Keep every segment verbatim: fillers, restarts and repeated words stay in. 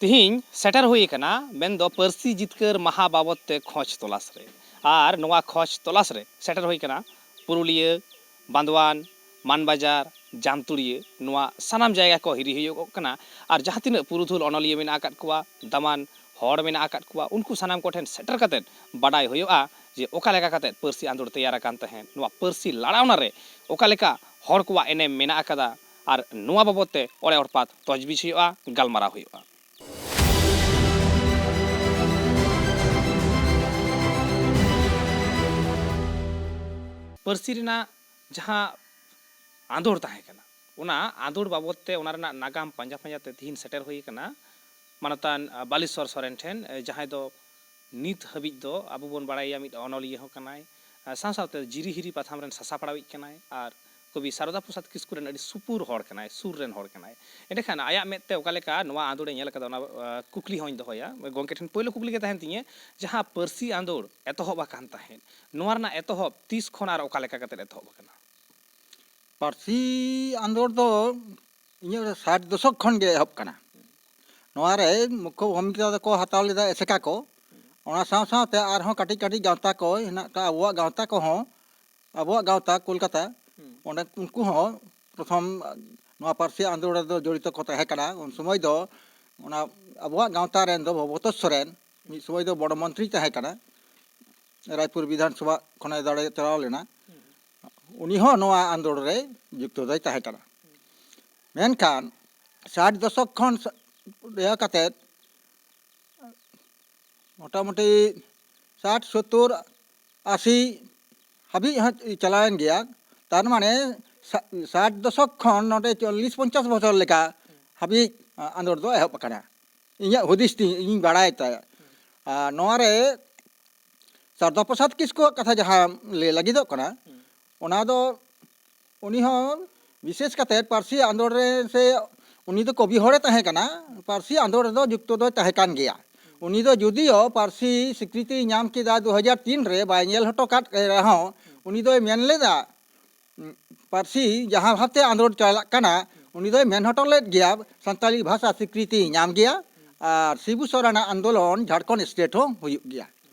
ᱛᱤᱦᱤᱧ ᱥᱮᱴᱮᱨ ᱦᱩᱭ ᱟᱠᱟᱱᱟ ᱢᱮᱱᱫᱚ ᱯᱟᱹᱨᱥᱤ ᱡᱤᱛᱠᱟᱹᱨ ᱢᱟᱦᱟ ᱵᱟᱵᱚᱫ ᱛᱮ ᱠᱷᱚᱡᱽ ᱛᱚᱞᱟᱥ ᱨᱮ᱾ ᱟᱨ ᱱᱚᱣᱟ ᱠᱷᱚᱡᱽ ᱛᱚᱞᱟᱥ ᱨᱮ ᱥᱮᱴᱮᱨ ᱦᱩᱭ ᱟᱠᱟᱱᱟ ᱯᱩᱨᱩᱞᱤᱭᱟᱹ, ᱵᱟᱸᱫᱣᱟᱱ, ᱢᱟᱱᱵᱟᱡᱟᱨ, ᱡᱟᱢᱛᱩᱲᱤᱭᱟᱹ, ᱱᱚᱣᱟ ᱥᱟᱱᱟᱢ ᱡᱟᱭᱜᱟ ᱠᱚ ᱦᱤᱨᱤ ᱦᱩᱭᱩᱜᱚᱜ ᱠᱟᱱᱟ᱾ ᱟᱨ ᱡᱟᱦᱟᱸ ᱛᱤᱱᱟᱹᱜ ᱯᱩᱨᱩᱫᱷᱩᱞ ᱚᱱᱚᱞᱤᱭᱟᱹ ᱢᱮᱱᱟᱜ ᱟᱠᱟᱫ ᱠᱚᱣᱟ, ᱫᱟᱢᱟᱱ ᱦᱚᱲ ᱢᱮᱱᱟᱜ ᱟᱠᱟᱫ ᱠᱚᱣᱟ, ᱩᱱᱠᱩ ᱥᱟᱱᱟᱢ ᱠᱚᱴᱷᱮᱱ ᱥᱮᱴᱮᱨ ᱠᱟᱛᱮᱫ ᱵᱟᱰᱟᱭ ᱦᱩᱭᱩᱜᱼᱟ ᱡᱮ ᱚᱠᱟ ᱞᱮᱠᱟ ᱠᱟᱛᱮᱫ ᱯᱟᱹᱨᱥᱤ ᱟᱸᱫᱳᱲ ᱛᱮᱭᱟᱨ ᱟᱠᱟᱱ ᱛᱟᱦᱮᱸᱫ, ᱱᱚᱣᱟ ᱯᱟᱹᱨᱥᱤ ᱞᱟᱲᱟᱣᱱᱟ ᱨᱮ ᱚᱠᱟ ᱞᱮᱠᱟ ᱦᱚᱲ ᱠᱚᱣᱟᱜ ᱮᱱᱮᱢ ᱢᱮᱱᱟᱜ ᱟᱠᱟᱫᱟ, ᱟᱨ ᱱᱚᱣᱟ ᱵᱟᱵᱚᱫ ᱛᱮ ᱚᱲᱮ ᱚᱲᱯᱟᱛ ᱛᱚᱡᱽᱵᱤᱡᱽ ᱦᱩᱭᱩᱜᱼᱟ, ᱜᱟᱞᱢᱟᱨᱟᱣ ᱦᱩᱭᱩᱜᱼᱟ᱾ ᱯᱟᱹᱨᱥᱤ ᱨᱮᱱᱟᱜ ᱡᱟᱦᱟᱸ ᱟᱸᱫᱳᱲ ᱛᱟᱦᱮᱸ ᱠᱟᱱᱟ, ᱚᱱᱟ ᱟᱸᱫᱳᱲ ᱵᱟᱵᱚᱫ ᱛᱮ, ᱚᱱᱟ ᱨᱮᱱᱟᱜ ᱱᱟᱜᱟᱢ ᱯᱟᱸᱡᱟ ᱯᱟᱸᱡᱟ ᱛᱮ ᱛᱤᱦᱤᱧ ᱥᱮᱴᱮᱨ ᱦᱩᱭ ᱟᱠᱟᱱᱟ ᱢᱟᱱᱚᱛᱟᱱ, ᱟ, ᱵᱟᱞᱮᱥᱚᱨ ᱥᱚᱨᱮᱱ ᱴᱷᱮᱱ, ᱮ, ᱡᱟᱦᱟᱸᱭ ᱫᱚ ᱱᱤᱛ ᱦᱟᱹᱵᱤᱡ ᱫᱚ ᱟᱵᱚ ᱵᱚᱱ ᱵᱟᱲᱟᱭᱟ ᱢᱤᱫ ᱚᱱᱚᱞᱤᱭᱟᱹ ᱦᱚᱸ ᱠᱟᱱᱟᱭ, ᱟ, ᱥᱟᱶ ᱥᱟᱶᱛᱮ ᱡᱤᱨᱤ ᱦᱤᱨᱤ ᱯᱟᱛᱷᱟᱢ ᱨᱮᱱ ᱥᱟᱥᱟᱯᱲᱟᱣᱤᱡ ᱠᱟᱱᱟᱭ, ᱟᱨ ᱠᱚᱵᱤ ᱥᱟᱨᱚᱫᱟ ᱯᱨᱚᱥᱟᱫᱽ ᱠᱤᱥᱠᱩ ᱨᱮᱱ ᱟᱹᱰᱤ ᱥᱩᱯᱩᱨ ᱦᱚᱲ ᱠᱟᱱᱟᱭ, ᱥᱩᱨ ᱨᱮᱱ ᱦᱚᱲ ᱠᱟᱱᱟᱭ᱾ ᱮᱸᱰᱮᱠᱷᱟᱱ ᱟᱭᱟᱜ ᱢᱮᱫ ᱛᱮ ᱚᱠᱟ ᱞᱮᱠᱟ ᱱᱚᱣᱟ ᱟᱸᱫᱳᱲ ᱮ ᱧᱮᱞ ᱟᱠᱟᱫᱟ, ᱚᱱᱟ, ᱟ, ᱠᱩᱠᱞᱤ ᱦᱚᱸᱧ ᱫᱚᱦᱚᱭᱟ ᱜᱚᱢᱠᱮ ᱴᱷᱮᱱ᱾ ᱯᱳᱭᱞᱳ ᱠᱩᱠᱞᱤ ᱜᱮ ᱛᱟᱦᱮᱱ ᱛᱤᱧᱟᱹ, ᱡᱟᱦᱟᱸ ᱯᱟᱹᱨᱥᱤ ᱟᱸᱫᱳᱲ ᱮᱛᱚᱦᱚᱵ ᱟᱠᱟᱱ ᱛᱟᱦᱮᱸᱫ, ᱱᱚᱣᱟ ᱨᱮᱱᱟᱜ ᱮᱛᱚᱦᱚᱵ ᱛᱤᱥ ᱠᱷᱚᱱ ᱟᱨ ᱚᱠᱟ ᱞᱮᱠᱟ ᱠᱟᱛᱮ ᱮᱛᱚᱦᱚᱵ ᱟᱠᱟᱱᱟ? ᱯᱟᱹᱨᱥᱤ ᱟᱸᱫᱳᱲ ᱫᱚ ᱤᱧᱟᱹᱜ ᱥᱟᱴ ᱫᱚᱥᱚᱠ ᱠᱷᱚᱱ ᱜᱮ ᱮᱦᱚᱵ ᱠᱟᱱᱟ᱾ ᱱᱚᱣᱟ ᱨᱮ ᱢᱩᱠᱠᱷᱚ ᱵᱷᱩᱢᱤᱠᱟ ᱫᱚᱠᱚ ᱦᱟᱛᱟᱣ ᱞᱮᱫᱟ ᱮᱥᱮᱠᱟ ᱠᱚ᱾ ᱚᱱᱟ ᱥᱟᱶ ᱥᱟᱶᱛᱮ ᱟᱨᱦᱚᱸ ᱠᱟᱹᱴᱤᱡ ᱠᱟᱹᱴᱤᱡ ᱜᱟᱶᱛᱟ ᱠᱚ ᱦᱮᱱᱟᱜ ᱠᱟᱜᱼᱟ, ᱟᱵᱚᱣᱟᱜ ᱜᱟᱶᱛᱟ ᱠᱚᱦᱚᱸ, ᱟᱵᱚᱣᱟᱜ ᱜᱟᱶᱛᱟ ᱠᱳᱞᱠᱟᱛᱟ, ᱦᱩᱸ᱾ ᱚᱸᱰᱮ ᱩᱱᱠᱩ ᱦᱚᱸ ᱯᱨᱚᱛᱷᱚᱢ ᱱᱚᱣᱟ ᱯᱟᱹᱨᱥᱤ ᱟᱸᱫᱳᱲ ᱨᱮᱫᱚ ᱡᱚᱲᱤᱛᱚ ᱠᱚ ᱛᱟᱦᱮᱸ ᱠᱟᱱᱟ᱾ ᱩᱱ ᱥᱚᱢᱚᱭ ᱫᱚ ᱚᱱᱟ ᱟᱵᱚᱣᱟᱜ ᱜᱟᱶᱛᱟ ᱨᱮᱱ ᱫᱚ ᱵᱷᱚᱵᱚᱛᱳᱥ ᱥᱚᱨᱮᱱ, ᱢᱤᱫ ᱥᱚᱢᱚᱭ ᱫᱚ ᱵᱚᱲᱚ ᱢᱚᱱᱛᱨᱤ ᱛᱟᱦᱮᱸ ᱠᱟᱱᱟ, ᱨᱟᱭᱯᱩᱨ ᱵᱤᱫᱷᱟᱱ ᱥᱚᱵᱷᱟ ᱠᱷᱚᱱᱮ ᱫᱟᱲᱮ ᱪᱟᱞᱟᱣ ᱞᱮᱱᱟ᱾ ᱩᱱᱤ ᱦᱚᱸ ᱱᱚᱣᱟ ᱟᱸᱫᱳᱲ ᱨᱮ ᱡᱩᱠᱛᱚ ᱫᱚᱭ ᱛᱟᱦᱮᱸ ᱠᱟᱱᱟ᱾ ᱢᱮᱱᱠᱷᱟᱱ ᱥᱟᱴ ᱫᱚᱥᱚᱠ ᱠᱷᱚᱱ ᱥᱟ-, ᱤᱭᱟᱹ ᱠᱟᱛᱮᱫ ᱢᱚᱴᱟᱢᱩᱴᱤ ᱥᱟᱴ, ᱥᱳᱛᱛᱳᱨ, ᱟᱥᱤ ᱦᱟᱹᱵᱤᱡ ᱦᱚᱸ ᱪᱟᱞᱟᱣᱮᱱ ᱜᱮᱭᱟ᱾ ᱛᱟᱨ ᱢᱟᱱᱮ ᱥᱟ-, ᱥᱟᱴ ᱫᱚᱥᱚᱠ ᱠᱷᱚᱱ ᱱᱚᱰᱮ ᱪᱚᱞᱞᱤᱥ ᱯᱚᱧᱪᱟᱥ ᱵᱚᱪᱷᱚᱨ ᱞᱮᱠᱟ ᱦᱟᱹᱵᱤᱡ ᱟᱸᱫᱳᱲ ᱫᱚ ᱮᱦᱚᱵ ᱟᱠᱟᱱᱟ, ᱤᱧᱟᱹᱜ ᱦᱩᱫᱤᱥ ᱛᱤᱧ, ᱤᱧ ᱵᱟᱲᱟᱭ ᱛᱟᱭᱟ᱾ ᱟᱨ ᱱᱚᱣᱟ ᱨᱮ ᱥᱟᱨᱚᱫᱟ ᱯᱨᱚᱥᱟᱫᱽ ᱠᱤᱥᱠᱩᱣᱟᱜ ᱠᱟᱛᱷᱟ ᱡᱟᱦᱟᱸ ᱞᱟᱹᱭ ᱞᱟᱹᱜᱤᱫᱚᱜ ᱠᱟᱱᱟ, ᱦᱩᱸ᱾ ᱚᱱᱟ ᱫᱚ ᱩᱱᱤ ᱦᱚᱸ ᱵᱤᱥᱮᱥ ᱠᱟᱛᱮ ᱯᱟᱹᱨᱥᱤ ᱟᱸᱫᱳᱲ ᱨᱮ ᱥᱮ ᱩᱱᱤ ᱫᱚ ᱠᱚᱵᱤ ᱦᱚᱲᱮ ᱛᱟᱦᱮᱸ ᱠᱟᱱᱟ, ᱯᱟᱹᱨᱥᱤ ᱟᱸᱫᱳᱲ ᱨᱮᱫᱚ ᱡᱩᱠᱛᱚ ᱫᱚᱭ ᱛᱟᱦᱮᱸ ᱠᱟᱱ ᱜᱮᱭᱟ᱾ ᱩᱱᱤ ᱫᱚ ᱡᱩᱫᱤᱭᱳ ᱯᱟᱹᱨᱥᱤ ᱥᱤᱠᱨᱤᱛᱤ ᱧᱟᱢ ᱠᱮᱫᱟ ᱫᱩ ᱦᱟᱡᱟᱨ ᱛᱤᱱ ᱨᱮ ᱵᱟᱭ ᱧᱮᱞ ᱦᱚᱴᱚ ᱠᱟᱫ ᱨᱮᱦᱚᱸ, ᱩᱱᱤ ᱫᱚᱭ ᱢᱮᱱ ᱞᱮᱫᱟ, ᱯᱟᱹᱨᱥᱤ ᱡᱟᱦᱟᱸ ᱵᱷᱟᱵᱽᱛᱮ ᱟᱸᱫᱳᱲ ᱪᱟᱞᱟᱜ ᱠᱟᱱᱟ, ᱩᱱᱤ ᱫᱚᱭ ᱢᱮᱱ ᱦᱚᱴᱚ ᱞᱮᱫ ᱜᱮᱭᱟ, ᱥᱟᱱᱛᱟᱲᱤ ᱵᱷᱟᱥᱟ ᱥᱤᱠᱨᱤᱛᱤ ᱧᱟᱢ ᱜᱮᱭᱟ᱾ ᱟᱨ ᱥᱤᱵᱩ ᱥᱚᱨᱮᱱᱟᱜ ᱟᱱᱫᱳᱞᱚᱱ ᱡᱷᱟᱲᱠᱷᱚᱸᱰ ᱥᱴᱮᱴ ᱦᱚᱸ ᱦᱩᱭᱩᱜ ᱜᱮᱭᱟ᱾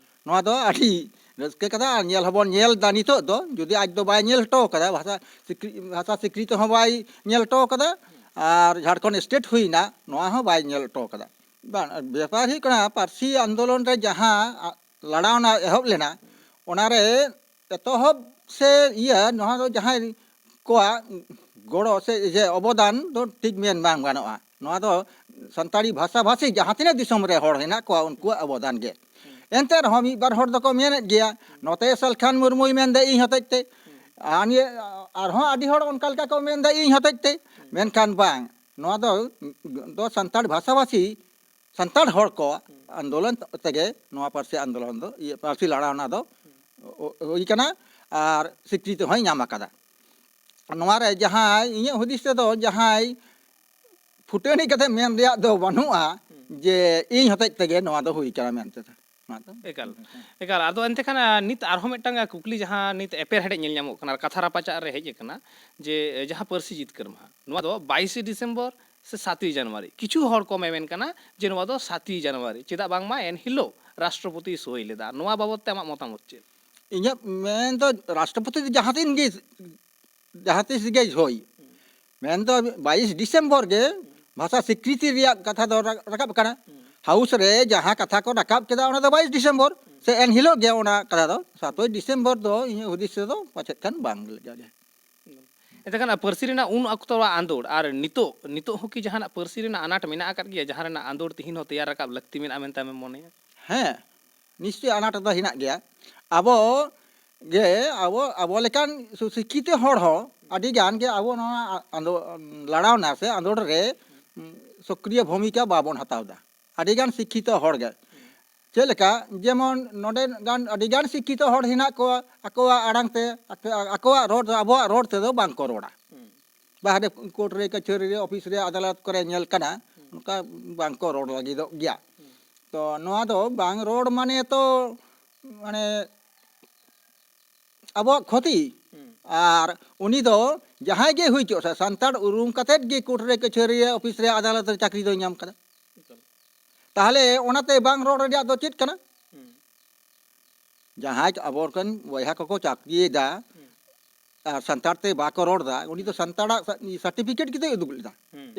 ᱱᱚᱣᱟ ᱫᱚ ᱟᱹᱰᱤ ᱨᱟᱹᱥᱠᱟᱹ ᱠᱟᱛᱷᱟ, ᱟᱨ ᱧᱮᱞ ᱦᱚᱸᱵᱚᱱ ᱧᱮᱞ ᱮᱫᱟ ᱱᱤᱛᱚᱜ ᱫᱚ, ᱡᱩᱫᱤ ᱟᱡ ᱫᱚ ᱵᱟᱭ ᱧᱮᱞ ᱦᱚᱴᱚ ᱠᱟᱫᱟ, ᱵᱷᱟᱥᱟ ᱥᱤᱠᱨᱤ-, ᱵᱷᱟᱥᱟ ᱥᱤᱠᱨᱤᱛᱤ ᱦᱚᱸ ᱵᱟᱭ ᱧᱮᱞ ᱦᱚᱴᱚ ᱠᱟᱫᱟ, ᱟᱨ ᱡᱷᱟᱲᱠᱷᱚᱸᱰ ᱥᱴᱮᱴ ᱦᱩᱭᱱᱟ, ᱱᱚᱣᱟ ᱦᱚᱸ ᱵᱟᱭ ᱧᱮᱞ ᱦᱚᱴᱚ ᱠᱟᱫᱟ᱾ ᱵᱟᱝ, ᱵᱮᱯᱟᱨ ᱦᱩᱭᱩᱜ ᱠᱟᱱᱟ, ᱯᱟᱹᱨᱥᱤ ᱟᱱᱫᱳᱞᱚᱱ ᱨᱮ ᱡᱟᱦᱟᱸ ᱟ-, ᱞᱟᱲᱟᱣᱱᱟ ᱮᱦᱚᱵ ᱞᱮᱱᱟ, ᱚᱱᱟᱨᱮ ᱮᱛᱚᱦᱚᱵ ᱥᱮ ᱤᱭᱟᱹ, ᱱᱚᱣᱟ ᱫᱚ ᱡᱟᱦᱟᱸᱭ ᱠᱚᱣᱟᱜ ᱜᱚᱲᱚ ᱥᱮ ᱡᱮ ᱚᱵᱚᱫᱟᱱ ᱫᱚ ᱴᱷᱤᱠ ᱢᱮᱱ ᱵᱟᱝ ᱜᱟᱱᱚᱜᱼᱟ᱾ ᱱᱚᱣᱟ ᱫᱚ ᱥᱟᱱᱛᱟᱲᱤ ᱵᱷᱟᱥᱟᱵᱷᱟᱥᱤ ᱡᱟᱦᱟᱸ ᱛᱤᱱᱟᱹᱜ ᱫᱤᱥᱚᱢ ᱨᱮ ᱦᱚᱲ ᱦᱮᱱᱟᱜ ᱠᱚᱣᱟ, ᱩᱱᱠᱩᱣᱟᱜ ᱚᱵᱚᱫᱟᱱ ᱜᱮ᱾ ᱮᱱᱛᱮ ᱨᱮᱦᱚᱸ ᱢᱤᱫ ᱵᱟᱨ ᱦᱚᱲ ᱫᱚᱠᱚ ᱢᱮᱱᱮᱫ ᱜᱮᱭᱟ, ᱱᱚᱛᱮ ᱥᱟᱞᱠᱷᱟᱱ ᱢᱩᱨᱢᱩᱭ ᱢᱮᱱᱫᱟ ᱤᱧ ᱦᱚᱛᱮᱡ ᱛᱮ, ᱟᱨ ᱱᱤᱭᱟᱹ ᱟᱨᱦᱚᱸ ᱟᱹᱰᱤ ᱦᱚᱲ ᱚᱱᱠᱟ ᱞᱮᱠᱟ ᱠᱚ ᱢᱮᱱᱫᱟ ᱤᱧ ᱦᱚᱛᱮᱡ ᱛᱮ, ᱢᱮᱱᱠᱷᱟᱱ ᱵᱟᱝ, ᱱᱚᱣᱟ ᱫᱚ, ᱫᱚ ᱥᱟᱱᱛᱟᱲ ᱵᱷᱟᱥᱟᱵᱷᱟᱥᱤ, ᱥᱟᱱᱛᱟᱲ ᱦᱚᱲ ᱠᱚ ᱟᱱᱫᱳᱞᱚᱱ ᱛᱮᱜᱮ ᱱᱚᱣᱟ ᱯᱟᱹᱨᱥᱤ ᱟᱱᱫᱳᱞᱚᱱ ᱫᱚ, ᱤᱭᱟᱹ, ᱯᱟᱹᱨᱥᱤ ᱞᱟᱲᱟᱣᱱᱟ ᱫᱚ ᱦᱩᱭ ᱠᱟᱱᱟ ᱟᱨ ᱥᱤᱠᱨᱤᱛᱤ ᱦᱚᱸᱭ ᱧᱟᱢ ᱟᱠᱟᱫᱟ᱾ ᱱᱚᱣᱟ ᱨᱮ ᱡᱟᱦᱟᱸᱭ, ᱤᱧᱟᱹᱜ ᱦᱩᱫᱤᱥ ᱛᱮᱫᱚ ᱡᱟᱦᱟᱸᱭ ᱯᱷᱩᱴᱟᱹᱱᱤ ᱠᱟᱛᱮ ᱢᱮᱱ ᱨᱮᱭᱟᱜ ᱫᱚ ᱵᱟᱹᱱᱩᱜᱼᱟ ᱡᱮ ᱤᱧ ᱦᱚᱛᱮᱡ ᱛᱮᱜᱮ ᱱᱚᱣᱟ ᱫᱚ ᱦᱩᱭ ᱠᱟᱱᱟ ᱢᱮᱱᱛᱮ ᱫᱚ᱾ ᱱᱚᱣᱟ ᱫᱚ ᱮᱠᱟᱞ, ᱮᱠᱟᱞ᱾ ᱟᱫᱚ ᱮᱱᱛᱮ ᱠᱷᱟᱱ, ᱟ, ᱱᱤᱛ ᱟᱨᱦᱚᱸ ᱢᱤᱫᱴᱟᱝ, ᱟ, ᱠᱩᱠᱞᱤ ᱡᱟᱦᱟᱸ ᱱᱤᱛ ᱮᱯᱮᱨᱦᱮᱰᱮᱡ ᱧᱮᱞ ᱧᱟᱢᱚᱜ ᱠᱟᱱᱟ ᱟᱨ ᱠᱟᱛᱷᱟ ᱨᱟᱯᱟᱪᱟᱜ ᱨᱮ ᱦᱮᱡ ᱟᱠᱟᱱᱟ ᱡᱮ, ᱮ, ᱡᱟᱦᱟᱸ ᱯᱟᱹᱨᱥᱤ ᱡᱤᱛᱠᱟᱹᱨ ᱢᱟᱦᱟ, ᱱᱚᱣᱟ ᱫᱚ ᱵᱟᱭᱤᱥᱮ ᱰᱤᱥᱮᱢᱵᱚᱨ ᱥᱮ ᱥᱟᱛᱮᱭ ᱡᱟᱱᱩᱣᱟᱨᱤ? ᱠᱤᱪᱷᱩ ᱦᱚᱲ ᱠᱚ ᱢᱮᱢᱮᱱ ᱠᱟᱱᱟ ᱡᱮ ᱱᱚᱣᱟ ᱫᱚ ᱥᱟᱛᱮᱭ ᱡᱟᱱᱩᱣᱟᱨᱤ, ᱪᱮᱫᱟᱜ ᱵᱟᱝᱢᱟ ᱮᱱ ᱦᱤᱞᱳᱜ ᱨᱟᱥᱴᱨᱚᱯᱚᱛᱤᱭ ᱥᱳᱭ ᱞᱮᱫᱟ᱾ ᱱᱚᱣᱟ ᱵᱟᱵᱚᱛ ᱛᱮ ᱟᱢᱟᱜ ᱢᱚᱛᱟᱢᱚᱛ ᱪᱮᱫ? ᱤᱧᱟᱹᱜ ᱢᱮᱱ ᱫᱚ ᱨᱟᱥᱴᱨᱚᱯᱚᱛᱤ ᱫᱚ ᱡᱟᱦᱟᱸ ᱛᱤᱱ ᱜᱮ, ᱡᱟᱦᱟᱸ ᱛᱤᱥ ᱜᱮ ᱦᱳᱭ, ᱢᱮᱱ ᱫᱚ ᱵᱟᱭᱤᱥ ᱰᱤᱥᱮᱢᱵᱚᱨ ᱜᱮ ᱵᱷᱟᱥᱟ ᱥᱤᱠᱨᱤᱛᱤ ᱨᱮᱭᱟᱜ ᱠᱟᱛᱷᱟ ᱫᱚ ᱨᱟ-, ᱨᱟᱠᱟᱵ ᱠᱟᱱᱟ᱾ ᱦᱟᱣᱩᱥ ᱨᱮ ᱡᱟᱦᱟᱸ ᱠᱟᱛᱷᱟ ᱠᱚ ᱨᱟᱠᱟᱵ ᱠᱮᱫᱟ, ᱚᱱᱟ ᱫᱚ ᱵᱟᱭᱤᱥ ᱰᱤᱥᱮᱢᱵᱚᱨ ᱥᱮ ᱮᱱ ᱦᱤᱞᱳᱜ ᱜᱮ ᱚᱱᱟ ᱠᱟᱛᱷᱟ ᱫᱚ, ᱥᱟᱛᱳᱭ ᱰᱤᱥᱮᱢᱵᱚᱨ ᱫᱚ ᱤᱧᱟᱹᱜ ᱦᱩᱫᱤᱥ ᱛᱮᱫᱚ ᱯᱟᱪᱮᱫ ᱠᱷᱟᱱ ᱵᱟᱝ ᱞᱮᱠᱟ ᱜᱮ᱾ ᱮᱱᱛᱮ ᱠᱷᱟᱱ ᱯᱟᱹᱨᱥᱤ ᱨᱮᱱᱟᱜ ᱩᱱ ᱚᱠᱛᱚᱣᱟᱜ ᱟᱸᱫᱳᱲ ᱟᱨ ᱱᱤᱛᱚᱜ, ᱱᱤᱛᱚᱜ ᱦᱚᱸ ᱠᱤ ᱡᱟᱦᱟᱱᱟᱜ ᱯᱟᱹᱨᱥᱤ ᱨᱮᱱᱟᱜ ᱟᱱᱟᱴ ᱢᱮᱱᱟᱜ ᱟᱠᱟᱫ ᱜᱮᱭᱟ, ᱡᱟᱦᱟᱸ ᱨᱮᱱᱟᱜ ᱟᱸᱫᱳᱲ ᱛᱤᱦᱤᱧ ᱦᱚᱸ ᱛᱮᱭᱟᱨ ᱨᱟᱠᱟᱵ ᱞᱟᱹᱠᱛᱤ ᱢᱮᱱᱟᱜᱼᱟ ᱢᱮᱱᱛᱮ ᱟᱢᱮᱢ ᱢᱚᱱᱮᱭᱟ? ᱦᱮᱸ, ᱱᱤᱥᱪᱚᱭ ᱟᱱᱟᱴ ᱫᱚ ᱦᱮᱱᱟᱜ ᱜᱮᱭᱟ᱾ ᱟᱵᱚ ᱜᱮ, ᱟᱵᱚ, ᱟᱵᱚ ᱞᱮᱠᱟᱱ ᱥᱩᱥᱤᱠᱠᱷᱤᱛ ᱦᱚᱲ ᱦᱚᱸ ᱟᱹᱰᱤ ᱜᱟᱱ ᱜᱮ ᱟᱵᱚ ᱱᱚᱣᱟ ᱟ-, ᱟᱸᱫᱳ-, ᱞᱟᱲᱟᱣᱱᱟ ᱥᱮ ᱟᱸᱫᱳᱲ ᱨᱮ, ᱩᱸ, ᱥᱚᱠᱨᱤᱭᱚ ᱵᱷᱩᱢᱤᱠᱟ ᱵᱟᱵᱚᱱ ᱦᱟᱛᱟᱣ ᱮᱫᱟ᱾ ᱟᱹᱰᱤ ᱜᱟᱱ ᱥᱤᱠᱠᱷᱤᱛᱚ ᱦᱚᱲ ᱜᱮ᱾ ᱪᱮᱫ ᱞᱮᱠᱟ? ᱡᱮᱢᱚᱱ ᱱᱚᱰᱮ ᱜᱟᱱ, ᱟᱹᱰᱤ ᱜᱟᱱ ᱥᱤᱠᱠᱷᱤᱛᱚ ᱦᱚᱲ ᱦᱮᱱᱟᱜ ᱠᱚᱣᱟ, ᱟᱠᱚᱣᱟᱜ ᱟᱲᱟᱝ ᱛᱮ, ᱟᱠᱚ-, ᱟᱠᱚᱣᱟᱜ ᱨᱚᱲ ᱫᱚ, ᱟᱵᱚᱣᱟᱜ ᱨᱚᱲ ᱛᱮᱫᱚ ᱵᱟᱝ ᱠᱚ ᱨᱚᱲᱟ᱾ ᱵᱟᱦᱨᱮ ᱠᱳᱨᱴ ᱨᱮ, ᱠᱟᱪᱷᱟᱹᱨᱤ ᱨᱮ, ᱚᱯᱷᱤᱥ ᱨᱮ, ᱟᱫᱟᱞᱚᱛ ᱠᱚᱨᱮ ᱧᱮᱞ ᱠᱟᱱᱟ, ᱚᱱᱠᱟ ᱵᱟᱝ ᱠᱚ ᱨᱚᱲ ᱞᱟᱹᱜᱤᱫᱚᱜ ᱜᱮᱭᱟ᱾ ᱛᱚ ᱱᱚᱣᱟ ᱫᱚ ᱵᱟᱝ ᱨᱚᱲ ᱢᱟᱱᱮ ᱛᱚ, ᱢᱟᱱᱮ, ᱟᱵᱚᱣᱟᱜ ᱠᱷᱚᱛᱤ᱾ ᱟᱨ ᱩᱱᱤ ᱫᱚ ᱡᱟᱦᱟᱸᱭ ᱜᱮ ᱦᱩᱭ ᱦᱚᱪᱚᱜ ᱥᱮ, ᱥᱟᱱᱛᱟᱲ ᱩᱨᱩᱢ ᱠᱟᱛᱮᱫ ᱜᱮ ᱠᱳᱨᱴ ᱨᱮ, ᱠᱟᱹᱪᱷᱟᱹᱨᱤ ᱨᱮ, ᱚᱯᱷᱤᱥ ᱨᱮ, ᱟᱫᱟᱞᱚᱛ ᱨᱮ ᱪᱟᱹᱠᱨᱤ ᱫᱚᱭ ᱧᱟᱢ ᱠᱟᱫᱟ᱾ ᱛᱟᱦᱚᱞᱮ ᱚᱱᱟᱛᱮ ᱵᱟᱝ ᱨᱚᱲ ᱨᱮᱭᱟᱜ ᱫᱚ ᱪᱮᱫ ᱠᱟᱱᱟ? ᱡᱟᱦᱟᱸᱭ ᱟᱵᱚᱨᱮᱱ ᱵᱚᱭᱦᱟ ᱠᱚᱠᱚ ᱪᱟᱹᱠᱨᱤᱭᱮᱫᱟ ᱟᱨ ᱥᱟᱱᱛᱟᱲ ᱛᱮ ᱵᱟᱠᱚ ᱨᱚᱲ ᱮᱫᱟ, ᱩᱱᱤ ᱫᱚ ᱥᱟᱱᱛᱟᱲᱟᱜ ᱥᱟᱨᱴᱤᱯᱷᱤᱠᱮᱴ ᱜᱮᱛᱚᱭ ᱩᱫᱩᱜ ᱞᱮᱫᱟ᱾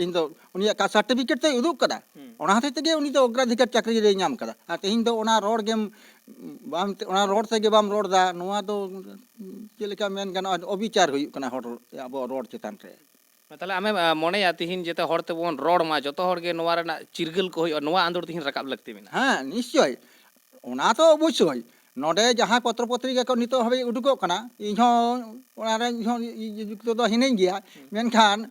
ᱤᱧ ᱫᱚ ᱩᱱᱤᱭᱟᱜ ᱠᱟᱥᱴ ᱥᱟᱨᱴᱤᱯᱷᱤᱠᱮᱴ ᱛᱮᱭ ᱩᱫᱩᱜ ᱠᱟᱫᱟ᱾ ᱚᱱᱟ ᱦᱚᱛᱮᱡ ᱛᱮᱜᱮ ᱩᱱᱤ ᱫᱚ ᱚᱜᱽᱨᱟᱫᱷᱤᱠᱟᱨ ᱪᱟᱹᱠᱨᱤ ᱨᱮᱭ ᱧᱟᱢ ᱠᱟᱫᱟ᱾ ᱟᱨ ᱛᱮᱦᱮᱧ ᱫᱚ ᱚᱱᱟ ᱨᱚᱲ ᱜᱮᱢ ᱵᱟᱢ ᱚᱱᱟ ᱨᱚᱲ ᱛᱮᱜᱮ ᱵᱟᱢ ᱨᱚᱲ ᱮᱫᱟ, ᱱᱚᱣᱟ ᱫᱚ ᱪᱮᱫ ᱞᱮᱠᱟ ᱢᱮᱱ ᱜᱟᱱᱚᱜᱼᱟ, ᱚᱵᱤᱪᱟᱨ ᱦᱩᱭᱩᱜ ᱠᱟᱱᱟ ᱦᱚᱲ, ᱟᱵᱚ ᱨᱚᱲ ᱪᱮᱛᱟᱱ ᱨᱮ᱾ ᱛᱟᱦᱚᱞᱮ ᱟᱢᱮᱢ ᱟᱸ, ᱢᱚᱱᱮᱭᱟ ᱛᱤᱦᱤᱧ ᱡᱟᱛᱮ ᱦᱚᱲ ᱛᱮᱵᱚᱱ ᱨᱚᱲ ᱢᱟ, ᱡᱚᱛᱚ ᱦᱚᱲ ᱜᱮ ᱱᱚᱣᱟ ᱨᱮᱱᱟᱜ ᱪᱤᱨᱜᱟᱹᱞ ᱠᱚ ᱦᱩᱭᱩᱜᱼᱟ, ᱱᱚᱣᱟ ᱟᱸᱫᱳᱲ ᱛᱤᱦᱤᱧ ᱨᱟᱠᱟᱵ ᱞᱟᱹᱠᱛᱤ ᱢᱮᱱᱟᱜᱼᱟ? ᱦᱮᱸ, ᱱᱤᱥᱪᱚᱭ᱾ ᱚᱱᱟ ᱛᱚ ᱚᱵᱚᱥᱥᱳᱭ᱾ ᱱᱚᱰᱮ ᱡᱟᱦᱟᱸ ᱯᱚᱛᱨᱚ ᱯᱚᱛᱨᱤᱠᱟ ᱠᱚ ᱱᱤᱛᱚᱜ ᱦᱟᱹᱵᱤᱡ ᱩᱰᱩᱠᱚᱜ ᱠᱟᱱᱟ, ᱤᱧᱦᱚᱸ ᱚᱱᱟᱨᱮ ᱤᱧᱦᱚᱸ ᱡᱩᱠᱛᱚ ᱫᱚ ᱦᱤᱱᱟᱹᱧ ᱜᱮᱭᱟ᱾ ᱢᱮᱱᱠᱷᱟᱱ